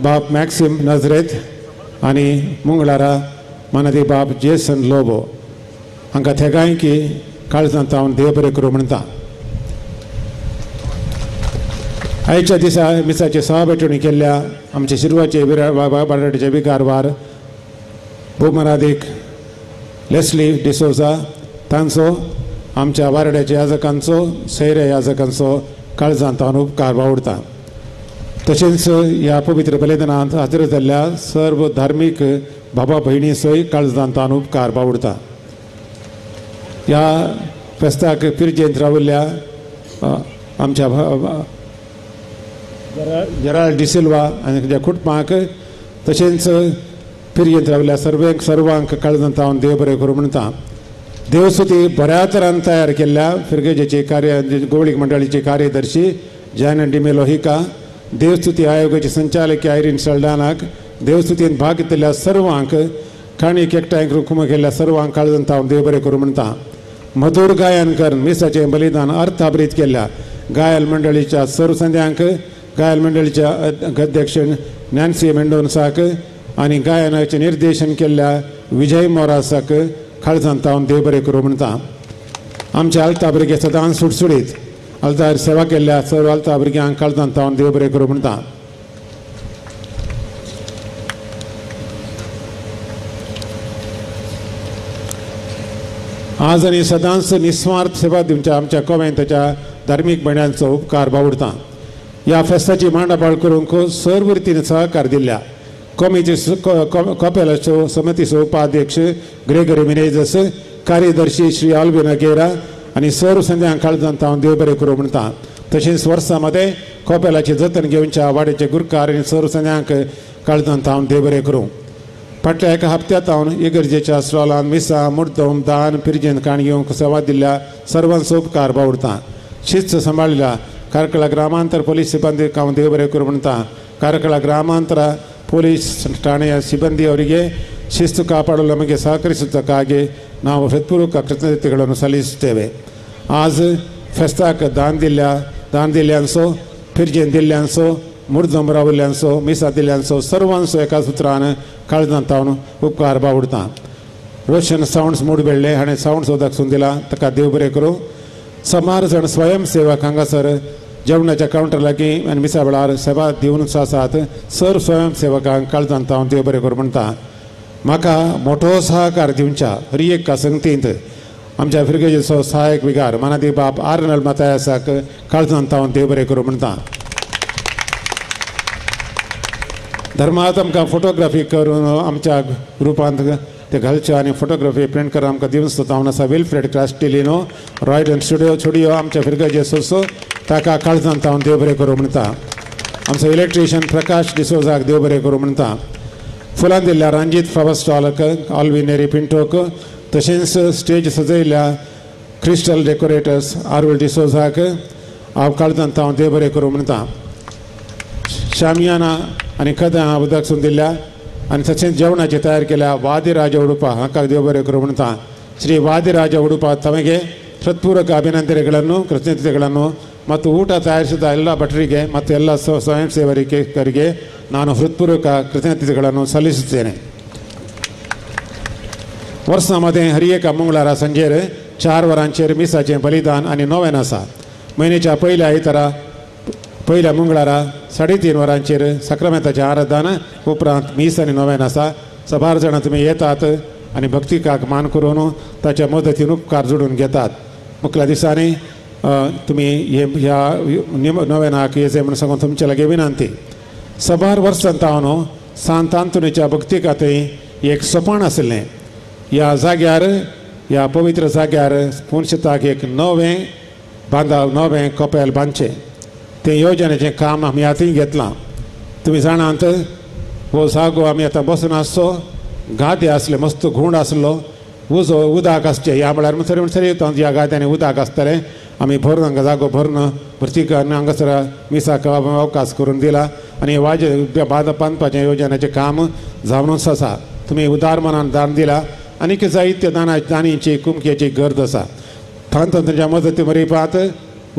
बाप मॅक्सिम नजरेत आनी मंगळारा मानादी बाप जेसन लोबो हांकां थेगांय की काळजांत तावन देव बरें करूं म्हणटा. आयच्या दिसा मिसाचे सभा भेटवणी केल्ल्या आमचे शिरवाचे बाराटेचे विकारवार भोवमानादीक लेस्ली डिसोजा तांचो आमच्या वारड्याच्या याजकांचो सैऱ्या याजकांचो काळजांत तावन उपकार वावुरता. तशेंच ह्या पवित्र बलिदानांत हाजीर जाल्ल्या सर्व धार्मीक बाबा भयणी सय काळजांत तावन उपकार वावुरता. ह्या फेस्ताक पिरजेंत राविल्ल्या आमच्या जेराल्ड डिसिल्वा आनी ताच्या कुटुंबाक तशेंच पिरयेंत राविल्ल्या सर्वांक काळजांत तावन देव बरें करूं म्हणटा. देवस्तुती बऱ्या तरान तयार केल्ल्या फिरगेजेचे कार्य गोवळीक मंडळीचे कार्यदर्शी जॅन डिमेलो हिका, देवस्तुती आयोगाचे संचालक आयरीन सल्डानाक, देवस्तुतीन भाग घेतिल्ल्या सर्वांक काणीक एकठांय कुमा केल्ल्या सर्वांक काळजांत तावन देव बरें करूं म्हणटा. मधुर गायन करून मिसाचें बलिदान अर्थाभरीत केल्ल्या गायल मंडळीच्या सर्व संध्यांक, गायल मंडळीच्या अध्यक्ष नॅन्सी मेंडोन्साक आनी गायनाचें निर्देशन केल्ल्या विजय मोरासाक काळजांत तावन देव बरें करूं म्हणटा. आमच्या आल्ता भुरगे सदांच सुटसुटीत आल्तार सेवा केल्ल्या सर्व आल्ता भुरग्यांक काळजांत तावन देव बरें करूं म्हणटा. आज आनी सदांच निस्वार्थ सेवा दिवच्या आमच्या कोवेंताच्या धार्मीक भयण्यांचो उपकार बावडता. ह्या फेस्ताची मांडापाळ करूंक सर्व रितीन सहकार दिल्ल्या कोमीचे कपेलाचो समितीचो उपाध्यक्ष ग्रेगरी मिनेजस, कार्यदर्शी श्री आल्विन अगेरा आनी सर्व संध्यांक काळजांत हांव देव बरें करूं म्हणटा. तशेंच वर्सां मदें कोपेलाचे जतन घेवच्या वाड्याचे गुरकार आनी सर सन्यांक काळजांत हांव देव बरें करूं. फाटल्या एका हप्त्यांत हांव इगर्जेच्या स्टॉलान मिसां मुर्दम दान पिरजेन काण घेवंक सेवा दिल्ल्या सर्वांचो उपकार बावडता. शिस्त सांबाळिल्ल्या कार्कळा ग्रामांतर पोलीस सिಬ್ಬಂದಿ हांव देव बरें करूं म्हणटा. ಕಾರ್ಕಳ ಗ್ರಾಮಾಂತರ ಪೊಲೀಸ್ ಠಾಣೆಯ ಸಿಬ್ಬಂದಿಯವರಿಗೆ ಶಿಸ್ತು ಕಾಪಾಡಲು ನಮಗೆ ಸಹಕರಿಸುವುದಕ್ಕಾಗಿ ನಾವು ಹೃತ್ಪೂರ್ವಕ ಕೃತಜ್ಞತೆಗಳನ್ನು ಸಲ್ಲಿಸುತ್ತೇವೆ. ಆಜ್ फेस्ताक दान दिल्ल्या दान दिल्ल्यांचो फिरजेन दिल्ल्यांचो मुर्दम राविल्ल्यांचो मिसा दिल्ल्यांचो सर्वांचो एका सुत्रान काळजांत हांव उपकार बावडता. रोशन सावंड्स मूडबेळ्ळे हाणें सावंड्स उदक सून दिला ताका देव बरें करूं. समार जाण स्वयंसेवक हांगासर जेवणाच्या कावंटर लागीं आनी मिसा वेळार सेवा दिवन आसात. सर स्वयंसेवकांक काळजांत हांव देव बरें करूं म्हणटा. म्हाका मोठो सहकार दिवच्या हर एका संगतींत आमच्या फिरगेजेचो सहायक विगार मानादी बाप आर्नल मातायासाक काळजांत हांव देव बरें करूं म्हणटा. धर्मांत आमकां फोटोग्राफी करून आमच्या ग्रुपांत ते घालच्यो आनी फोटोग्राफी प्रिंट करून आमकां दिवन जावन आसा विल्फ्रेड क्रास्टिलिनो रॉयडन स्टुडियो आमच्या फिरगेजे सोसो ताका काळजांत हांव देव बरें करूं म्हणटा. आमचो इलेक्ट्रिशियन प्रकाश डिसोजाक देव बरें करूं म्हणटा. फुलां दिल्ल्या रणजीत फ्लावर स्टॉलक ऑल्विनेरी पिंटोक तशेंच स्टेज सजयल्ल्या क्रिस्टल डेकोरेटर्स आरुल डिसोजाक हांव काळजांत हांव देव बरें करूं म्हणटा. शामियाना आनी कदां उदक सून दिल्ल्या आनी तशेंच जेवणाचें तयार केल्या वादिराज उडुपा हांकां देव बरें करूं म्हणटा. ಶ್ರೀ ವಾದಿರಾಜ ಉಡುಪ ತಮಗೆ ಹೃತ್ಪೂರ್ವಕ ಅಭಿನಂದನೆಗಳನ್ನು ಕೃತಜ್ಞತೆಗಳನ್ನು ಮತ್ತು ಊಟ ತಯಾರಿಸಿದ ಎಲ್ಲ ಭಟರಿಗೆ ಮತ್ತು ಎಲ್ಲ ಸ್ವಯಂ ಸೇವಕರಿಗೆ ನಾನು ಹೃತ್ಪೂರ್ವಕ ಕೃತಜ್ಞತೆಗಳನ್ನು ಸಲ್ಲಿಸುತ್ತೇನೆ. वर्सां मदें हर एका मंगळारा सांजेर 4 वरांचेर मिसाचें बलिदान आनी नोवेन आसा. म्हयन्याच्या पयल्या आयतारा पयल्या मंगळारा 3:30 वरांचेर साक्रामेंताचें आराधन उपरांत मीस आनी नोवेन आसा. सबार जाणां तुमी येतात आनी भक्तिकाक मान करून ताच्या मदतीन उपकार जोडून घेतात. मुखल्या दिसांनी तुमी हे ह्या नोवेनाक येचे म्हूण सांगून तुमचे लागीं विनंती. सबार वर्सां तावन सांत आंतोनीच्या भक्तिका थंय एक सोपाण आशिल्लें. ह्या जाग्यार ह्या पवित्र जाग्यार पुनशेताक एक नवें बांदा नवें कपेल बांदचें तें योजनेचें काम आमी आतां घेतलां. तुमी जाणात हो जागो आमी आतां बसून आसचो गादे आसले मस्त घुंड आसलो उजो उदक आसचें ह्या म्हळ्यार म्हणसर येता ह्या गाद्यांनी उदक आसतलें. आमी भरून हांगा जागो भरून भरती हांगासर मिसाक अवकाश करून दिला आनी वाजे बांदपाचें योजनेचें काम जावनूच आसा. तुमी उदार मनान दान दिला आनीक जायते दाना दानीची कुमकेची गरज आसा. तांच्या मदती मरिपात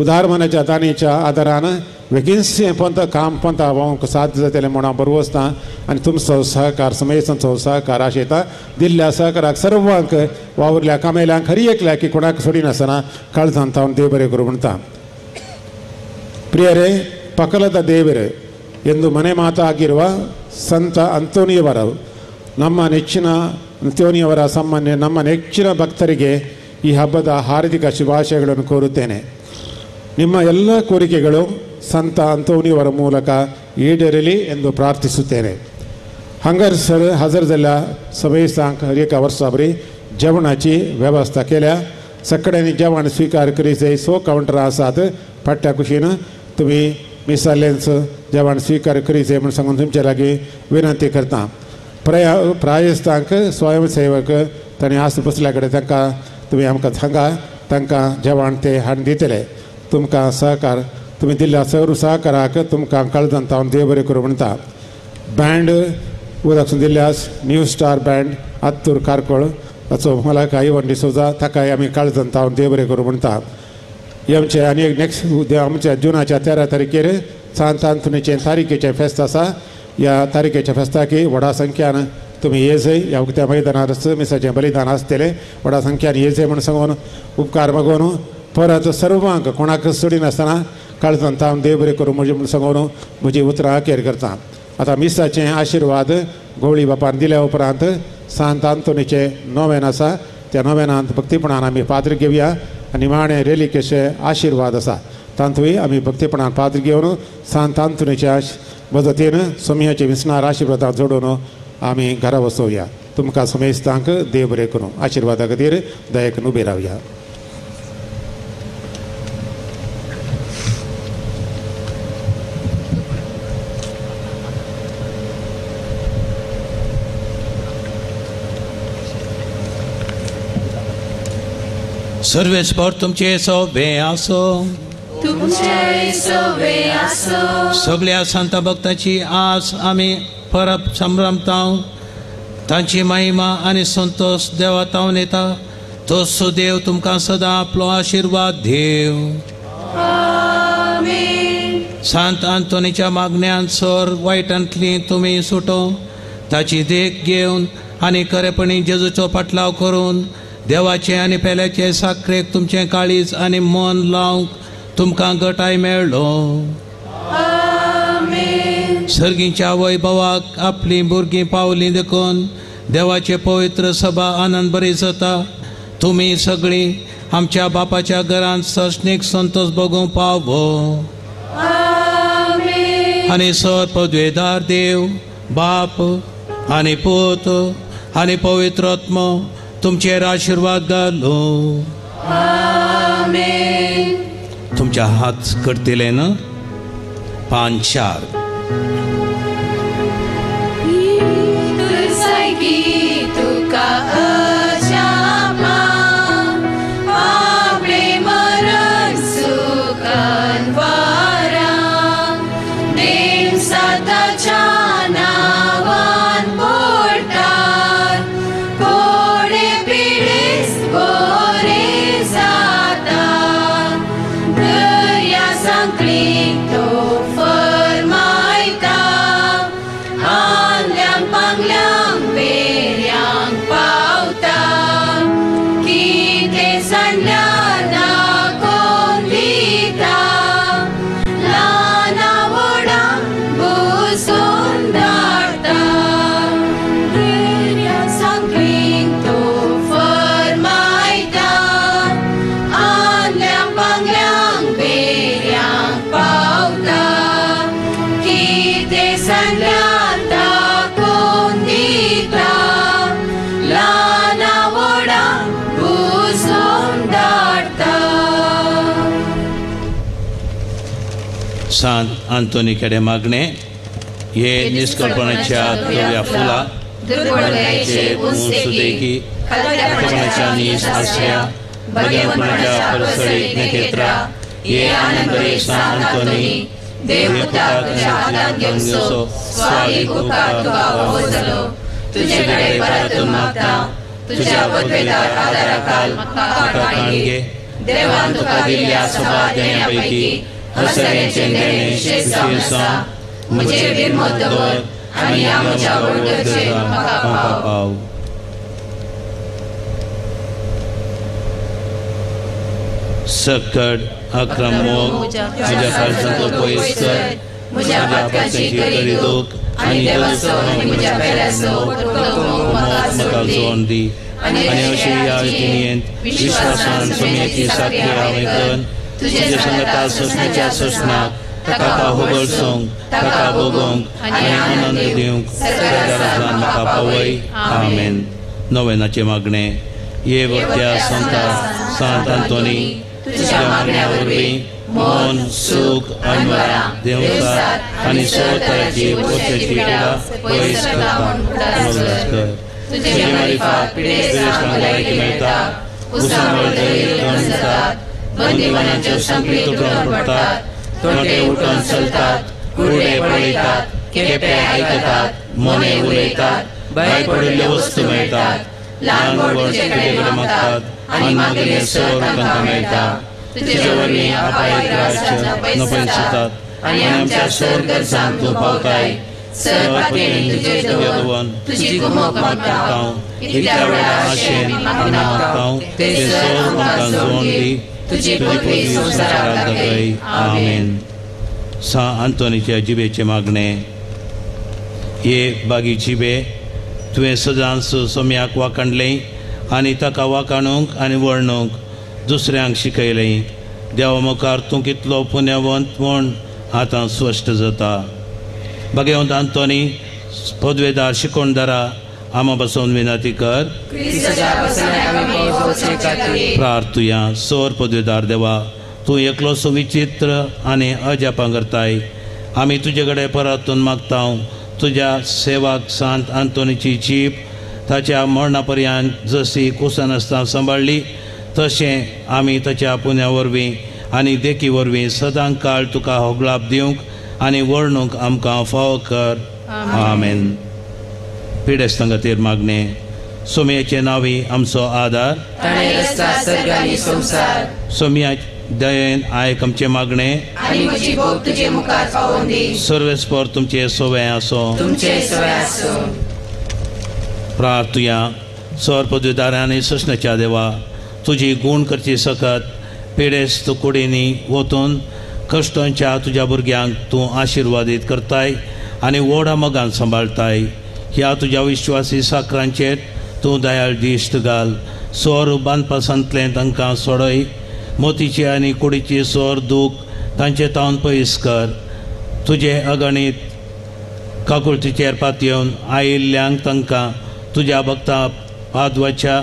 उदार मनाच्या दानीच्या आदारान बेगीनच पंत काम पंता व्हांवंक साध्य जातलें म्हूण हांव बरवसता आनी तुमचो सहकार समेस्तांचो सहकार आशेता. दिल्ल्या सहकाराक सर्वांक वावुरल्या कामेल्यांक हरी एकल्या की कोणाक सोडिनासतना काळजांत हांव देव बरें करूं म्हणटा. ಪ್ರಿಯರೇ, ಪಕಲದ ದೇವರೇ ಎಂದು ಮನೆ ಮಾತಾಗಿರುವ ಸಂತ ಅಂತೋನಿಯವರ ನಮ್ಮ ನೆಚ್ಚಿನ ಅಂತೋನಿಯವರ ಸಾಮಾನ್ಯ ನಮ್ಮ ನೆಚ್ಚಿನ ಭಕ್ತರಿಗೆ ಈ ಹಬ್ಬದ ಹಾರ್ದಿಕ ಶುಭಾಶಯಗಳನ್ನು ಕೋರುತ್ತೇನೆ. ನಿಮ್ಮ ಎಲ್ಲ ಕೋರಿಕೆಗಳು ಸಂತ ಅಂತೋನಿಯವರ ಮೂಲಕ ಈಡೇರಲಿ ಎಂದು ಪ್ರಾರ್ಥಿಸುತ್ತೇನೆ. हांगासर हजर जाल्ल्या समेस्तांक एका वर्साभरी जेवणाची वेवस्था केल्या. सगळ्यांनी जेवण स्विकार करीत 100 कावंटरां आसात. फाटल्या कुशीन तुमी मिसाल्यांचो जेवण स्विकार करीत म्हूण सांगून तुमचे लागीं विनंती करता. प्रायस्तांक स्वयंसेवक तांणी आस बसल्या कडेन तांकां तुमी आमकां सांगा तांकां जेवण ते हाडून दितले. तुमकां सहकार तुमी दिल्ल्या सर्व सहकाराक तुमकां काळजांत हांव देव बरें करूं म्हणटा. बँड उदक दिल्ल्यास new star band Attur Karkala ताचो मालक आयवन डिसोजा ताकाय आमी काळजांत हांव देव बरें करूं म्हणटा. आमचे आनी एक नेक्स्ट आमच्या जुनाच्या 13 तारखेर सांत आंतोनीचें तारखेचें फेस्त आसा. ह्या तारखेच्या फेस्ताक व्हडा संख्यान तुमी येजय. ह्या उक्त्या मैदानार मिसाचें बलिदान आसतलें. व्हडा संख्यान येजय म्हूण सांगून उपकार मागून परत सर्वांक कोणाक सोडिनासतना काळजांत हांव देव बरें करूं म्हजें म्हूण सांगून म्हजी उतरां अखेर करता. आतां मिसाचें आशिर्वाद गवळी बापान दिल्या उपरांत सांत आंतोनीचें नोवेन आसा. त्या नोवेनांत भक्तीपणान आमी पात्र घेवया आनी निमाणें रेलिकेचे आशिर्वाद आसा तातूंय आमी भक्तीपणान पात्र घेवन सांत आंतोनीच्या मदतीन सोम्याचे विसणार आशिर्वादां जोडून आमी घरा वसोवया. तुमकां समेस्तांक देव बरें करूं. आशिर्वादा खातीर दयेक उबे रावया. सर्वेस्पर तुमचे सोबे आसो. तुमचे सोबे आसो. सगळ्या संत भक्तांची आस आमी परब संभ्रमता. तांची महिमा आनी संतोष देवा तावन येता. तो सुदेव तुमकां सदां आपलो आशिर्वाद देव. आमेन. सांत आंतोनीच्या मागण्यान सर वायटांतली तुमी सुटो. ताची देख घेवन आनी खरेपणी जेजूचो पाटलाव करून देवाचे आनी पेल्याचे साखरेक तुमचें काळीज आनी मन लावंक तुमकां गटाय मेळ्ळो. आमेन. सर्गीच्या वैभवाक आपलीं भुरगीं पावलीं देखून देवाचे पवित्र सभा आनंद बरी जाता. तुमी सगळीं आमच्या बापाच्या घरांत सस्नीक संतोष भोगूंक पावो. आमेन. आनी सर पदवेदार देव बाप आनी पूत आनी पवित्र आत्मो तुमचेर आशिर्वाद घालूं. आमेन. तुमच्या हात करतले ना 5 4. तुका अजापा आपले मरण सुखान वारा देव साताच्या नावान पोटात कोडे पिडेस बरे जातात दर्या सांकळीक तो फरमायता आंगल्यांक पांगल्यांक पेऱ्यांक पावता कितें सांडल्यार दाखोवन दिता ल्हाना व्हडांक बुजोवन धाडटा दर्या सांकळीक तो फरमायता आंगल्यांक पांगल्यांक पेऱ्यांक पावता कितें सांडल्यार दाखोवन दिता ल्हाना व्हडांक बुजोवन धाडटा. सांत आंतोनी कडेन मागणें हे निष्कल्पनाच्या धव्या फुलां दुर्बळतायेचे सुदेखी खालत्यापणाच्या नीस आसल्या बगेपणाच्या परसळीत नखेत्रा हे आनंदरे सांत आंतोनी देव पुताक तुज्या हातांत घेवचो स्वादीक उपकार तुका फावो जालो. तुजे कडेन परतून मागता तुज्या पदवेदार आदाराखाल म्हाका काणगे. देवान तुका दिल्ल्या सभा देण्या पैकी हसऱ्याचें देणें विशेश जावन आसा. म्हजेर विरमत दवर आनी ह्या म्हज्या वडगरजेक म्हाका पाव. सकट अक्रम मोग म्हज्या काळजांतलो पयस कर. म्हज्या पातकांची करी दूख आनी देवाचो आनी म्हज्या पेल्याचो मोग म्हाका जोडून दी. आनी अशी ह्या जिणेंत विश्वासान सोम्याची साखळी हांवें करून तुज्या संगता सोंसण्याच्या सोंसणाक ताका होगळसूंक ताका भोगोवंक आनी आनंद दिवंक सदां म्हाका पावय. आमेन. नवेनाचें मागणें हे भक्त्या संता सांत आंतोनी तुज्या मागण्या वरवीं मन सूख अनवरा देवसार आनी सवताराची पोत्याची पिडा पयस करता कर. तुजे मारिफात पिडेस्तांक भलायकी मेळटा. उसामळ जातात बंदीवानाच्यो सांखळी तुटून पडटात. तोंडे उठून चलतात. कुरडे पळयतात. केपे आयकतात. मोने उलयतात. भायर पडिल्ल्यो वस्तू मेळटात. ल्हान व्हड तुजे कडेन मागतात आनी मागिल्लें सर तांकां मेळटा. तुजे वरवीं अपाय त्रास नपयस आनी आमच्या सर गरजांक तूं पावताय. सर पातयेन तुजेर दवरून तुजी कुमक मागता. इतल्या वेळा आशेन आमी मागता ते सर आमकां जोडून दी. तुजी पदवी संवसाराक दाखय. आमेन. सांत आंतोनीच्या जिबेचें मागणें हे बागी जिबे तुवें सदांच सोम्याक वाखाणलें आनी ताका वाखाणूंक आनी वर्णूंक दुसऱ्यांक शिकयलें. देवा मुखार तूं कितलो पुण्यवंत म्हूण आतां स्पश्ट जाता. भगवंत आंतोनी पदवेदार शिकोणदारा आमा बसोवन विनंती कर. प्रार्थुया. सोर पदवेदार देवा तूं एकलो सुविचित्र आनी अजापां करताय. आमी तुजे कडेन परतून मागता तुज्या सेवाक सांत आंतोनीची जीप ताच्या मरणा पर्यंत जशी कुसनासतना सांबाळ्ळी तशें आमी ताच्या पुण्या वरवीं आनी देखी वरवीं सदां काळ तुका होगळाप दिवंक आनी वर्णूंक आमकां फावो कर. आमेन. पिडेस्तां खातीर मागणें. सोमयाचे नांवी आमचो आदार. ताणें रचला सर्ग आनी संवसार. सोमया दयेन आयक आमचें मागणें आनी म्हजी भोग तुजे मुखार पावोवन दी. सर्वेस्पर तुमचें सवें आसूं. तुमचें सवें आसूं. प्रार्थुया. सर पदवीदार आनी सृष्णाच्या देवा, तुजी गूण करची सकत पिडेस्त कुडींनी वतून कश्टांच्या तुज्या भुरग्यांक तूं आशिर्वादीत करताय आनी व्हडा मोगान सांबाळटाय. ह्या तुज्या विश्वासी साकरांचेर तूं दयाळ दिश्ट घाल. सोर बांदपासांतलें तांकां सोडय. मोतीची आनी कुडीची सोर दूख तांचे तावन पयस कर. तुजे अगणीत काकुळतीचेर पातयेवन आयिल्ल्यांक तांकां तुज्या भक्ता पादवाच्या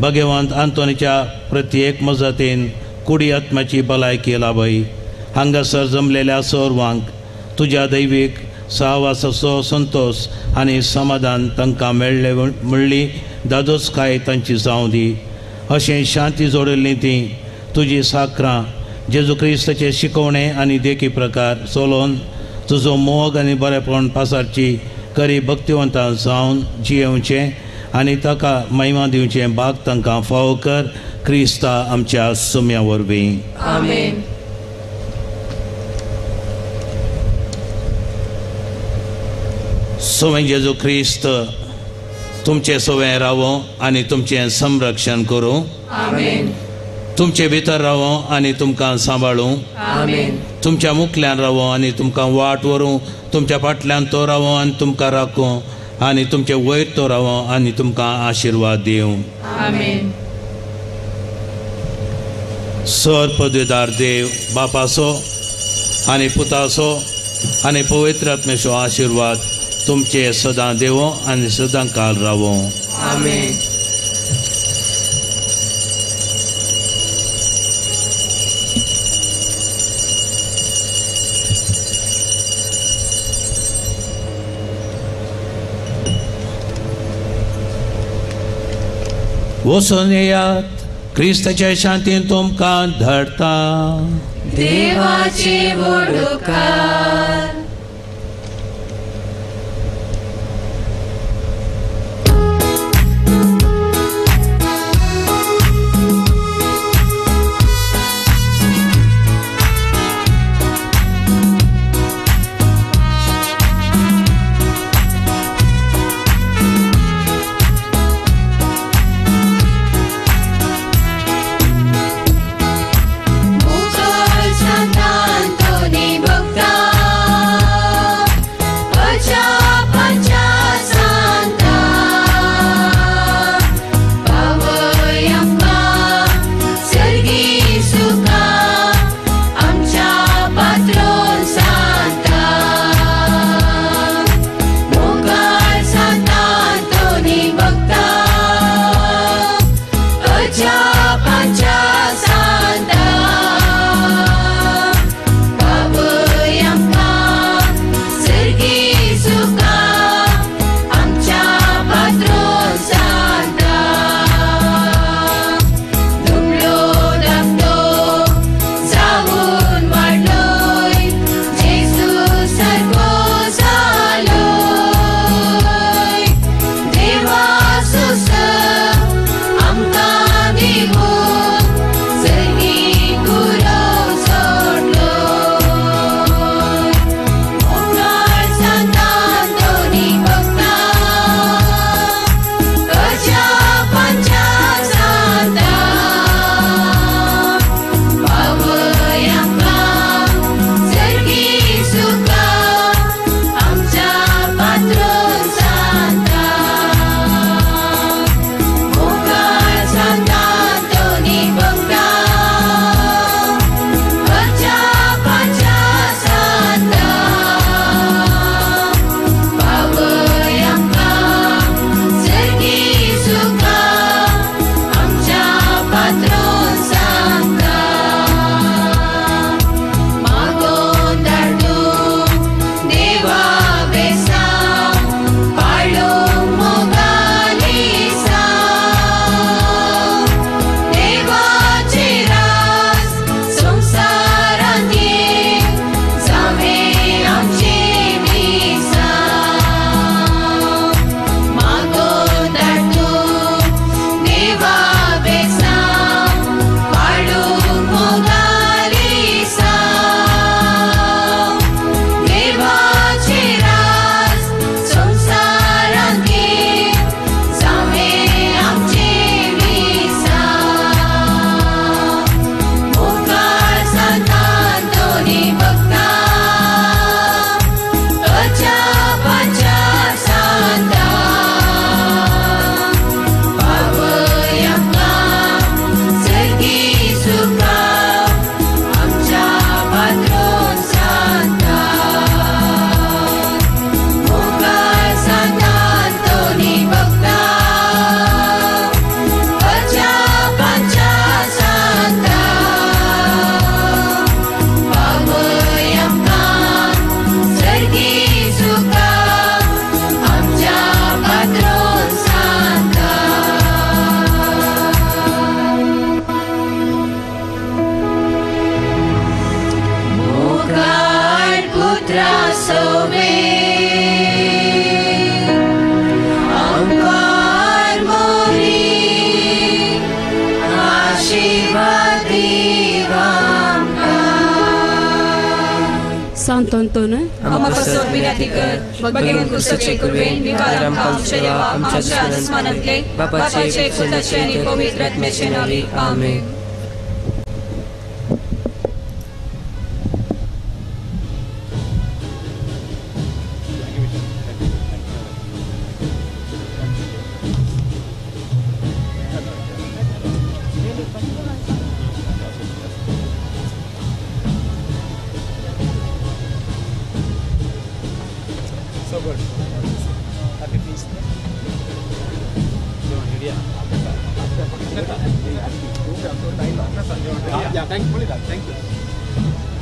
भगवंत आंतोनीच्या प्रत्येक मजतीन कुडी आत्म्याची भलायकी लाभय. हांगासर जमलेल्या सर्वांक तुज्या दैवीक सहवासाचो संतोश आनी समाधान तांकां मेळ्ळे म्हणली दादोसकाय तांची जावं दी. अशें शांती जोडिल्लीं तीं तुजी साकरां जेजू क्रिस्ताचे शिकवणे आनी देखी प्रकार चलोवन तुजो मोग आनी बरेपण पासारची करी भक्तिवंतां जावन जियेवचें आनी ताका महिमा दिवचें भाग तांकां फावो कर. क्रिस्ता आमच्या सुम्या वरवीं. आमेन. सोवें जेजू क्रिस्त तुमचें सोवें रावो आनी तुमचें संरक्षण करूं. आमेन. तुमचे भितर रावो आनी तुमकां सांबाळूं. आमेन. तुमच्या मुखल्यान रावो आनी तुमकां वाट व्हरूं. तुमच्या फाटल्यान तो रावो आनी तुमकां राखूं आनी तुमचे वयर तो रावो आनी तुमकां आशिर्वाद दिवं. आमेन. सर पदवीदार देव बापाचो आनी पुताचो आनी पवित्र आत्म्याचो आशिर्वाद तुमचे सदां देवो आनी सदां काल रावो. आमेन. वचून येयात, क्रिस्ताच्या शांतीन तुमकां धाडटा. देवाचे वडुकार. मुकल सांत आंतोनी भक्ता. सांतोन आमकां पासत विनंती कर. भगेवन क्रिस्ताचे कृपेन निवार आमकां आमच्या देवा आमच्या दुस्मानांतले बापाचे पुताचे आनी पवित्र आत्म्याचे नांवी आमेन. Yeah, thank you. Thank you.